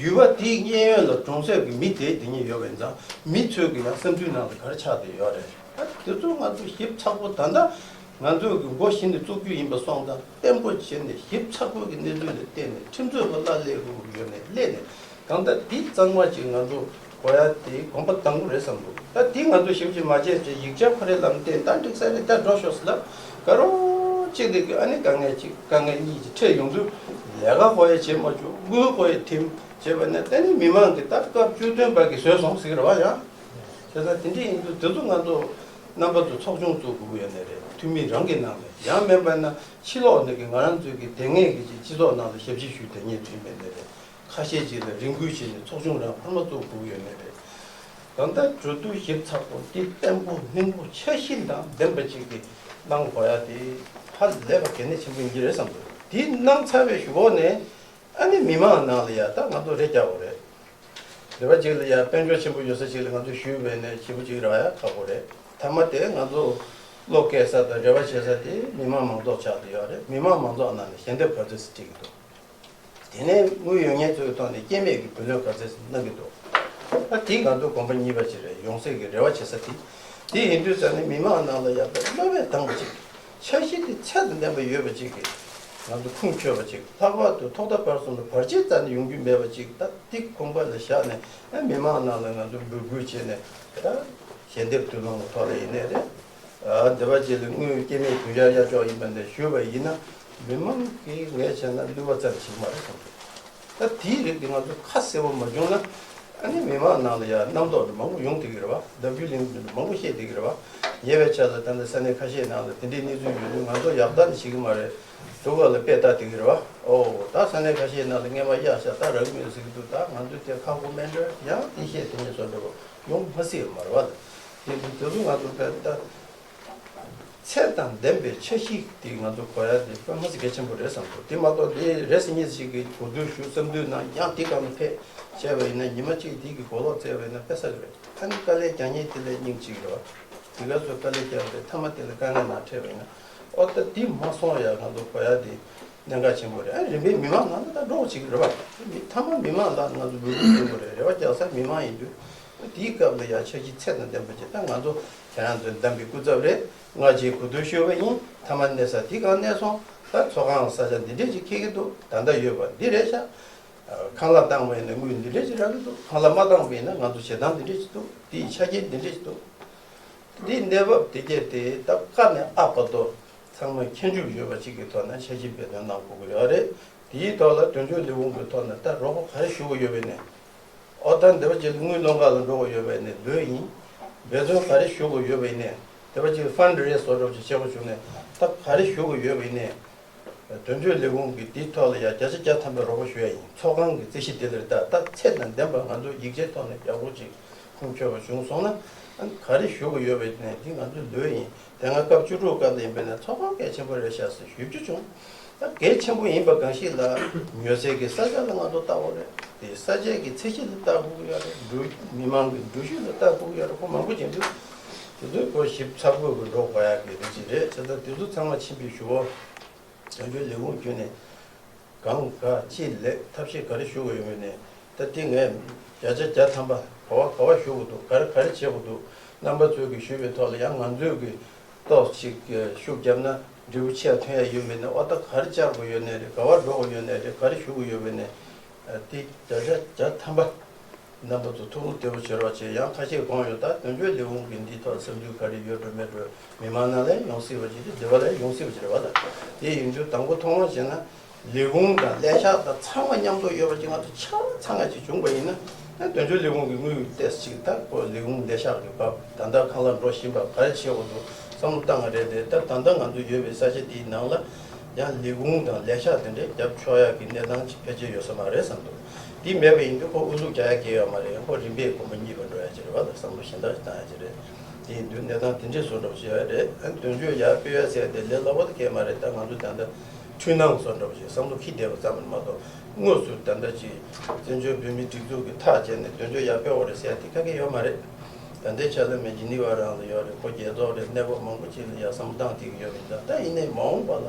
ཡུལ་བ་དེའི་གཡས་གཡོན་ལ་གྲོང་གསེབ་ཀྱི་མི་དེ་དེ་ཉིད་ཡོད་པ་ཡིན་ཙང་མི་ཚོས་ཀྱི་ཡང་བསམ་ཚུལ་ནང་ལ་ག་རེ་ཆགས་བསྡད་ཡོད་རེད། ཨ་དེ་ཚོ་ང་ཚོ་ཞིབ་ཚགས་པོ་ད་ལྟ་ང་ཚོས་ཀྱི་མགོ་གཞི་ནས་བཙུགས་རྒྱུ་ཡིན་པ་སོང་ཙང་བརྟན་པོ་བྱས་ནས་ཞིབ་ཚགས་པོ་གི་གནས་ཚུལ་ལ་བལྟས་ནས་ཁྲིམས་རྩོད་པ་སླར་སླེབས་དགོས་ཀྱི་ཡོད་ནས་སླེབས་ནས་གང་ལྟར་འདི་གཙང་མ་ཅིག་ང་ཚོ་ དགོས་ཡ་དེ་དགོངས་པ་དང་པོ་རེད་བསམ་འདུག་ད་དེ་ང་ཚོ་ཞིབ་ཅིག་མ་བྱས་ཚེ་ཡིག་ཆ་ཁོ་རའི་ལམ་སྟེང་ད་འགྲིག་ས་རེད། ད་འགྲོ་ཤོག་ཟེར་ལ་དགའ་རོགས་གཅིག་དེ་གི་ཨ་ནི་དཀའ་ངལ་གཅིག་དཀའ་ངལ་གཉིས་ཀྱི་འཕྲད་ཡོང་དུས་ལས་ཀ་ཁོ་ཡ་བྱེད་མ་བཅུག་དངུལ་ཁོ་ཡ་ཐིམ་བྱས་པ་ནས་ད་ནི་མི་མང་གི་ད་སྐབས་བཅུ་བདུན་པ་གི་བཟོས་སོང་ཟེར་གི་རེད་བ་ཡང་། བྱས་ཙང་དེ་འདྲ་ཡིན་དུས་དེ་ཚོ་ང་ཚོ་རྣམ་པ་ཚོ་ཚོགས་ཆུང་བཙུགས་དགོས་ཀྱི་ཡོད་ནི་རེད། འཐུས་མི་རང་གི་ནང་ནས་ཡང་མིན་པ་ན་ཕྱི་ལོགས་ནས་ཀྱི་ང་རང་ཚོའི་གི་དེ་སྔའི་གི་སྤྱི་ཚོགས་ནང་ལ་ཞབས་ཕྱི་ཞུས་དེ་སྔའི་འཐུས་མི་ནི་རེད། ཁ་ཤས་ཅིག་ལ་རེ་སྐུལ་བྱས་ནས་ཚོགས་ཆུང་རང་འཕར་མ་བཙུགས་དགོས་ཀྱི་ཡོད་ནི་རེད། ད་ལྟ་གྲོས་བསྡུར་ཞིབ་ཚགས་པོ་འདི་བརྟན་པོ་སྙིང་པོ་འཆར་གཞི་དང་ལྡན་པ་ཅིག་གི་གནང་དགོས་ཡ་དེ་ཧ་ལས་པ་གལ་གནད་ཆེན་པོ་ཡིན་གྱི་རེད་བསམ་འདུག་དེ་གནང་ཚར་བའི་གཞུག་གུ་ནས་ཨ་ནི་མི་མང་ནང་ལ་ཡ་ད་ང་ཚོ་རེ་རྒྱག་དགོས་རེད། འདི་པ་ཅིག་ལ་ཡ་དཔལ་འབྱོར་ཆེན་པོ་ཡོད་ས་ཅིག་ལ་ང་ཚོས་ཞུས་པས་ནས་ཞེ་པོ་ཅིག་རག་ཡ་ཁག་པོ་རེད། མཐའ་མ་དེ་ང་ཚོ་བློ་སྐྱེད་ས་དང་རེ་བ་བྱེད་ས་དེ་མི་མང་མང་ཚོགས་ཆགས་བསྡད་ཡོད་རེད། མི་མང་མང་ཚོགས་ནང་ནས་ཞལ་འདེབས་ག་ཚོད་ཅིག་འགྲིག་གི་འདུག་དེ་ནས་དངུལ་ཡོད་མཁན་ཚོའི་ཐོག་ནས་སྐྱེད་མེད་ཀྱི་བུ་ལོན་ག་ཚོད་གནང་གི་འདུག་ད་དེ་ང་ཚོ་གོམ་པ་གཉིས་པ་ཅིག་རེད། ཡོང་སྲིད་ཀྱི་རེ་བ་བྱེད་ས་དེ། དེ་ཡིན་དུས་ཙང་ནས་མི་མང་ནང་ལ་ཡག་པའི་བློ་བས་དང་པོ་ཅིག་འཆར་གཞི་དེ་ཚད་དང་ལྡན་པ་ཡོད་པ་ཅིག་གིས་ང་ཚོ་ཁུངས་འཁྱོལ་བ་ཅིག་ལྷག་པར་དུ་ཐོག་མཐའ་བར་གསུམ་དུ་བར་ཆད་རྩ་ནས་ཡོང་རྒྱུ་མེད་པ་ཅིག་ད་དེ་ཁོང་པ་ལ་བཞག་ནས་ཨ་མི་མང་ནང་ལ་ང་ཚོ་འབོད་སྐུལ་བྱས་ནས་ད་ཞལ་འདེབས་བསྡུ་ལོང་གི་ཐོག་ལ་ཡིན་ནའི་རེད། ཨ་འདི་པ་ཅིག་ལ་དངུལ་སྐྱེད་མེད་བུ་ཡར་ཡར་ཅོག་ཡིན་པ་འདི་ཞུས་པ་ཡིན་ན་མི་མང་གིས་ངས་བྱས་ན་བསླུ་བ་ཙམ་ཞིག་མ་རེད་བསམ་གྱི། ད་དེའི་རིགས་དེ་ང་ཚོ་ཁ་གསལ་པོ་མ་བྱུང་ན་ཨ་ནི་མི་མང་ནང་ལ་ཡང་རྣམ་རྟོག་འདི་མང་པོ་ཡོང་བསྡད་ཀྱི་རེད་བ། ལྡབ་འགྱུར་ལེན་འདི་མང་པོ་བཤད་བསྡད་ཀྱི་རེད་བ། ཉེ་བའི་ཆར་ལ་ད་ལྟ་ས་གནས་ཁ་ཤས་ནང་ལ་དེ་འདྲའི་གནས་ཚུལ་ཡོད་དུས་ང་ཚོ་ཡག་བརྡ་ནི་བྱེད་ཀྱི་མ་རེད། སྡུག་ག་ལ་དཔེ་ལྟ་བསྡད་ཀྱི་རེད་བ། ཨོ་ད་ས་གནས་ཁ་ཤས་ནང་ལ་སྔས་མ་གཡག་ཤ་ད་རག་གི་མེད་ཟེར་གྱི་འདུག་ད་ང་ཚོས་དེ་ཁག་པོ་མེད་འགྲོ་ཡང་དེ་བཤད་དེ་ཉེས་སོ་འགྲོ་ཡོང་མ་སྲིད་མ་རེད་བ། དེ་དེ་ཚོ་ང་ཚོ་དཔེ་ལྟ། ཚད་དང་ལྡན་པའི་འཆར་གཞི་དེ་ང་ཚོ་དགོས་ཡ་དེ་དཔེ་མ་སྲིད་གལ་ཆེན་པོ་རེད་བསམ་འདུག་དེ་མ་གཏོགས་དེ་རེས་གཉིས་ཤིག་གི་གོ་བསྡུར་ཞུ་བསམ་དུས་ན་ཡང་དེ་གང་ལ་ཕེབས་བྱས་པ་ཡིན་ན་ཉི་མ་གཅིག་དེ་གི་གོ་ལོག་བཙལ་བ་ཡིན་ན་དཔེ་ས་གི་རེད། ཨ་ནི་དཀའ་ལས་རྒྱག་མཁན་དེ་ལས་སྙིང་གཅིག་རེད་བ། དེ་ག་ཚོད་དཀའ་ལས་རྒྱག་པ་རེད། མཐའ་མ་དེ་ལ་དཀའ་ངལ་ནང་འཕྲད་པ་ཡིན་ན་ཨོ་ད་དེ་མ་སོང་ཡ་ང་ཚོ་དགོས་ཡ་དེ་གནད་འགག་ཆེན་པོ་རེད། ཨ་རིམ་པས་མི་མང་ནང་ལ་ད་འགྲོ་གཅིག་རེད་བ། མཐའ་མ་མི་མང་ལ་ང་ཚོ་འབོད་སྐུལ་ཡོང་དགོས་རེད། རེ་བ་རྒྱག་ས་མི་མང་ཡིན་དུས། དེའི་སྐབས་ལ་ཡང་འཆར་གཞི་ཚད་དང་ལྡན་པ་ཅིག་ད་ང་ཚོ་ཁྱེད་རང་ཚོའི་འདེམས་པའི་སྐུ་ཚབ་རེད། སྔ་རྗེས་གོ་བསྡུར་ཞུས་པ་ཡིན། མཐའ་མ་གནས་ས་དེ་གང་གནས་སོང་། ད་ཚོགས་ཁང་ས་ཆ་འདི་འདྲས་ཅིག་འཁེལ་གྱི་འདུག་ད་ལྟ་ཡོད་པ་འདི་རེད་ཤག་ཁང་གླ་བཏང་བ་ཡིན་ན་དངུལ་འདི་འདྲས་ཅིག་རག་གི་འདུག་ཁང་གླ་མ་བཏང་བ་ཡིན་ན་ང་ཚོ་བྱེད་སྟངས་འདི་འདྲས་ཅིག་འདུག་དེའི་ཆ་རྐྱེན་འདི་འདྲས་ཅིག་འདུག་འདིའི་གནས་བབ་དེ་གས་དེ་ད་ཀ་ནས་ཨ་བར་དུ་ཚང་མས་མཁྱེན་འཇུག་ཡོད་པ་ཅིག་གི་ཐོག་ནས་འཆར་གཞི་འབད་བརྩོན་གནང་དགོས་ཀྱི་ཡོད་རེད། དེའི་ཐོག་ལ་དོན་གཅོད་ལས་ཁུངས་ཀྱི་ཐོག་ནས་ད་རོགས་པ་ག་རེ་ཞུ་དགོས་ཡོད་པའི་ནས། ཨོ་ད་འདི་པ་ཅིག་དངུལ་སློང་ག་ལ་འགྲོ་དགོས་ཡོད་པའི་ནས་ལོས་ཡིན། འབད་བརྩོན་ག་རེ་ཞུ་དགོས་ཡོད་པའི་ནས་འདི་པ་ཅིག་ཕན་རེ་སོ་འདྲ་ཅིག་བྱེད་དགོས་བྱུང་ནས་ད་ག་རེ་ཞུ་དགོས་ཡོད་པའི་ནས། དོན་གཅོད་ལས་ཁུངས་ཀྱི་དེའི་ཐོག་ལ་ཡ་བརྒྱ་ཆ་བརྒྱ་ཐམ་པའི་རོགས་པ་ཞུ་ཡ་ཡིན། ཚོགས་ཁང་གི་རྩིས་གཞི་དེ་ལ་ད་ད་ཚད་དང་ལྡན་པ་ང་ཚོ་ཡིག་ཆའི་ཐོག་ནས་ཡག་པོ་ཅིག་ཁུངས་འཁྱོལ་བ་བྱུང་སོང་ན་ཨ་ག་རེ་ཞུ་དགོས་ཡོད་པའི་ནས་འདི་ང་ཚོའི་ལོས་ཡིན། དེ་སྔ་སྐབས་བཅུ་དྲུག་སྐབས་ལ་ཡིན་པས་ན་ཚོགས་ཁང་གལ་ཆེན་པོ་རེད་ཤག་ཟེར་ཞུ་རྒྱུ་བྱུང་། ད་གལ་ཆེན་པོ་ཡིན་པ་གང་ཞིག་ལ་ཉོ་སའི་གི་ས་ཆ་ལ་ང་ཚོ་ལྟ་དགོས་རེད། དེ་ས་ཆའི་གི་ཚད་གཞི་ལ་ལྟ་དགོས་ཀྱི་ཡོད་རེད། འགྲུལ་མི་མང་གི་འགྲུལ་བཞུད་ལ་ལྟ་དགོས་ཀྱི་ཡོད་རེད། ཁོ་མང་པོ་ཅིག་འདུག་དེ་ཚོའི་སྐོར་ཞིབ་ཚགས་པོ་གི་འགྲོ་དགོས་ཡག་གི་རེད་ཅིག་རེད། བྱས་ཙང་དེ་ཚོ་ཚང་མ་ཕྱིན་པའི་ཞུ་བ། དོན་གཅོད་ལས་ཁུངས་བརྒྱུད་ནས་གང་ག་ཅི་ལས་ཐབས་ཤེས་ག་རེ་ཞུ་དགོས་ཡོད་མེད་ནས་ད་ལྟ་ངས་བརྒྱ་ཆ་བརྒྱ་ཐམ་པ་ག་བ་ག་བ་ཞུ་དགོས་འདུག་ག་རེ་ག་རེ་བྱེད་དགོས་འདུག་རྣམ་པ་ཚོས་ཀྱིས་ཞུས་པའི་ཐོག་ལ་ཡང་ང་ཚོས་ཀྱིས་ཏོག་ཅིག་ཤུགས་བརྒྱབ་ན་འབྲས་བུ་ཆེ་བ་ཐོན་ཡ་ཡོད་མེད་ནས་ཨོ་ད་ག་རེ་བཅར་དགོས་ཡོད་ནའི་རེད། ག་བ་འགྲོ་དགོས་ཡོད་ནའི་རེད། ག་རེ་ཞུ་དགོས་ཡོད་མེད་ནས་དེ་བརྒྱ་ཆ་བརྒྱ་ཐམ་པ། རྣམ་པ་ཚོ་ཐུགས་སྣང་བདེ་པོ་བྱེད་རོགས་བྱེད། ཡང་ཁ་ཤས་དགོངས་ཡོད། ད་དོན་གཅོད་ལས་ཁུངས་ཀྱི་འདིའི་ཐོག་བསམ་ཚུལ་ག་རེ་ཡོད་འགྲོ་མེད་འགྲོ་མི་མང་ནང་ལ་ཡོང་སྲིད་པ་ཅིག་དེ་སྡེ་བ་ལ་ཡོང་སྲིད་པ་ཅིག་རེད་བ། ད་དེ་ཡིན་དུས་དང་པོ་ཐོག་མ་བྱས་ན་ལས་ཁུངས་དང་ལས་ཤག་དང་ཚང་མ་མཉམ་དུ་ཡོད་པ་ཅིག་ང་ཚོ་ཆ་ཚང་ང་ཅིག་བྱུང་པ་ཡིན་ན་ད་དོན་གཅོད་ལས་ཁུངས་ཀྱི་དངུལ་ཏོག་ཙམ་ཅིག་ད་ཁོ་ལས་ཁུངས་ལས་ཤག་གི་བབ་ད་ལྟ་གང་ལ་འགྲོ་བཞིན་པ་ག་རེ་བྱེད་དགོས་འདུག་བསམ་བློ་བཏང་བ་རེད་དེ། ད་ད་ལྟ་ང་ཚོ་ཡོད་པའི་ས་ཆ་དེའི་ནང་ལ་ཡང་ལས་ཁུངས་དང་ལས་ཤག་དེ་འདྲས་རྒྱབ་ཆོག་ཡག་གི་གནས་སྟངས་ཅིག་ཕལ་ཆེར་ཡོད་ས་མ་རེད་བསམ་འདུག་དེ་མེད་པ་ཡིན་དུས་ཁོ་ཨུ་ཚུགས་རྒྱག་ཡ་གལ་ཡོད་མ་རེད། ཁོ་རིམ་པས་གོམ་པ་གཉིས་པ་འགྲོ་ཡ་ཅིག་རེད་བ། ད་བསམ་བློ་གཞན་དག་ཅིག་བཏང་ཡ་ཅིག་རེད། དེ་ཡིན་དུས་གནས་སྟངས་དེ་འདྲས་བཟོ་འདྲ་པོ་ཞིག་ཡོད་རེད། ཨ་ནི་དོན་གཅོད་ཡར་སྤེལ་ཡ་ཟེར་དེ་ལས་སླ་པོ་དེ་གས་མ་རེད། ད་ང་ཚོ་ད་ལྟ་འཁྲུལ་སྣང་བཟོ་འདྲ་པོ་ཞིག་བསམ་བློ་འཁྱེར་བསྡད་པ་ཙམ་མ་གཏོགས་དངོས་སུ་ད་ལྟ་ཅིག་བཙན་བྱོལ་བོད་མིའི་སྒྲིག་འཛུགས་ཀྱི་ཐག་བཅད་ནས་དོན་གཅོད་ཡར་སྤེལ་བ་རེད་ཟེར་ཡ་དེ་ག་གེ་ཡོད་མ་རེད། ད་ལྟའི་ཆ་ལ་མེད་ཇི་ནི་ཝ་རང་ལ་ཡོད་རེད། ཁོ་རྒྱལ་ཚོགས་རེད། གནས་བབ་མང་པོ་ཅིག་ལ་ཡ་བསམ་བློ་བཏང་བསྡད་ཀྱི་ཡོད་མིན་ད། ད་ཡིན་ནའི་མ་འོངས་པ་ལ་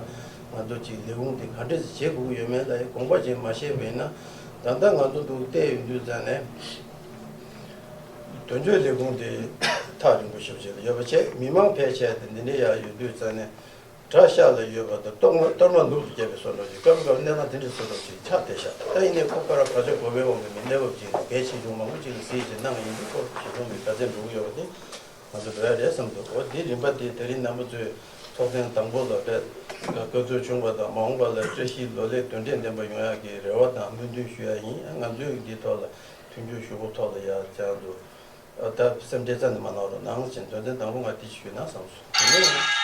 ང་ཚོ་ཅིག་ལས་ཁུངས་དེ་ག་འདྲས་སེ་བྱེད་དགོས་ཀྱི་ཡོད་མེད་ལ་ཡ་དགོངས་པ་ཅིག་མ་བཞེས་པ་ཡིན་ན། ད་ལྟ་ང་ཚོ་འདུག་བལྟས་ཡོང་དུས་ཙང་ནས་དོན་གཅོད་ལས་ཁུངས་དེ་ཐག་རིང་པོ་ཞེ་པོ་ཅིག་ལ་ཡོད་པ་བྱས། མི་མང་ཕལ་ཆེར་དེ་འདི་འདྲས་ཡ་ཡོད་དུས་ཙང་ནས་ དགྲ་ཤ་ལ་ཡོད་པ་དང་གཏོར་མ་གཏོར་མ་ལུག་ཏུ་བརྒྱབ་པའི་བཟོ་འདྲ་ཅིག་སྐབས་སྐབས་གནས་སྟངས་དེ་འདྲ་བཟོ་འདྲ་ཅིག་ཆགས་བསྡད་ཤག་ད་ཡིན་ནའི་ཁོ་ཁོ་རང་བག་ཆགས་འགོ་བའི་དབང་གིས་མི་གནས་བབ་ཅིག་ལ་གལ་ཆེ་ཆུང་མང་པོ་ཅིག་ལ་གཟིགས་ཤིང་གནང་ཡིན་དུས་ཁོ་ཞེ་ཚོགས་མི་ག་ཚད་འགྲོ་གི་ཡོད་པ་དེ་ང་ཚོ་འགྲོ་ཡ་རེད་བསམ་འདུག་འོ་དེ་རིམ་པ་དེ་ད་རིང་རྣམ་པ་ཚོས་ཚོགས་ཐེངས་དང་པོ་ལ་བས་བཀའ་ཚོད་བྱུང་བ་དང་མ་འོངས་པ་ལ་བཀྲ་ཤིས་ལོ་ལེགས་དོན་འབྲས་ལྡན་པ་ཡོང་ཡག་གི་རེ་བ་དང་སྨོན་འདུན་ཞུ་ཡ་ཡིན། ང་ཚོས་འདིའི་ཐོག་ལ་མཐུན་འགྱུར་ཞུ་སྒོ་ཐོག་ལ་ཡ་ཅང་འདུག་ད་སེམས་ཁྲལ་རྩ་ནས་མ་གནང་རོགས་གནང་ཞེས་དོན་ཚན་དང་པོ་ང་དེ་ཞུས་ན་བསམ་སོང་། དེ་ནས་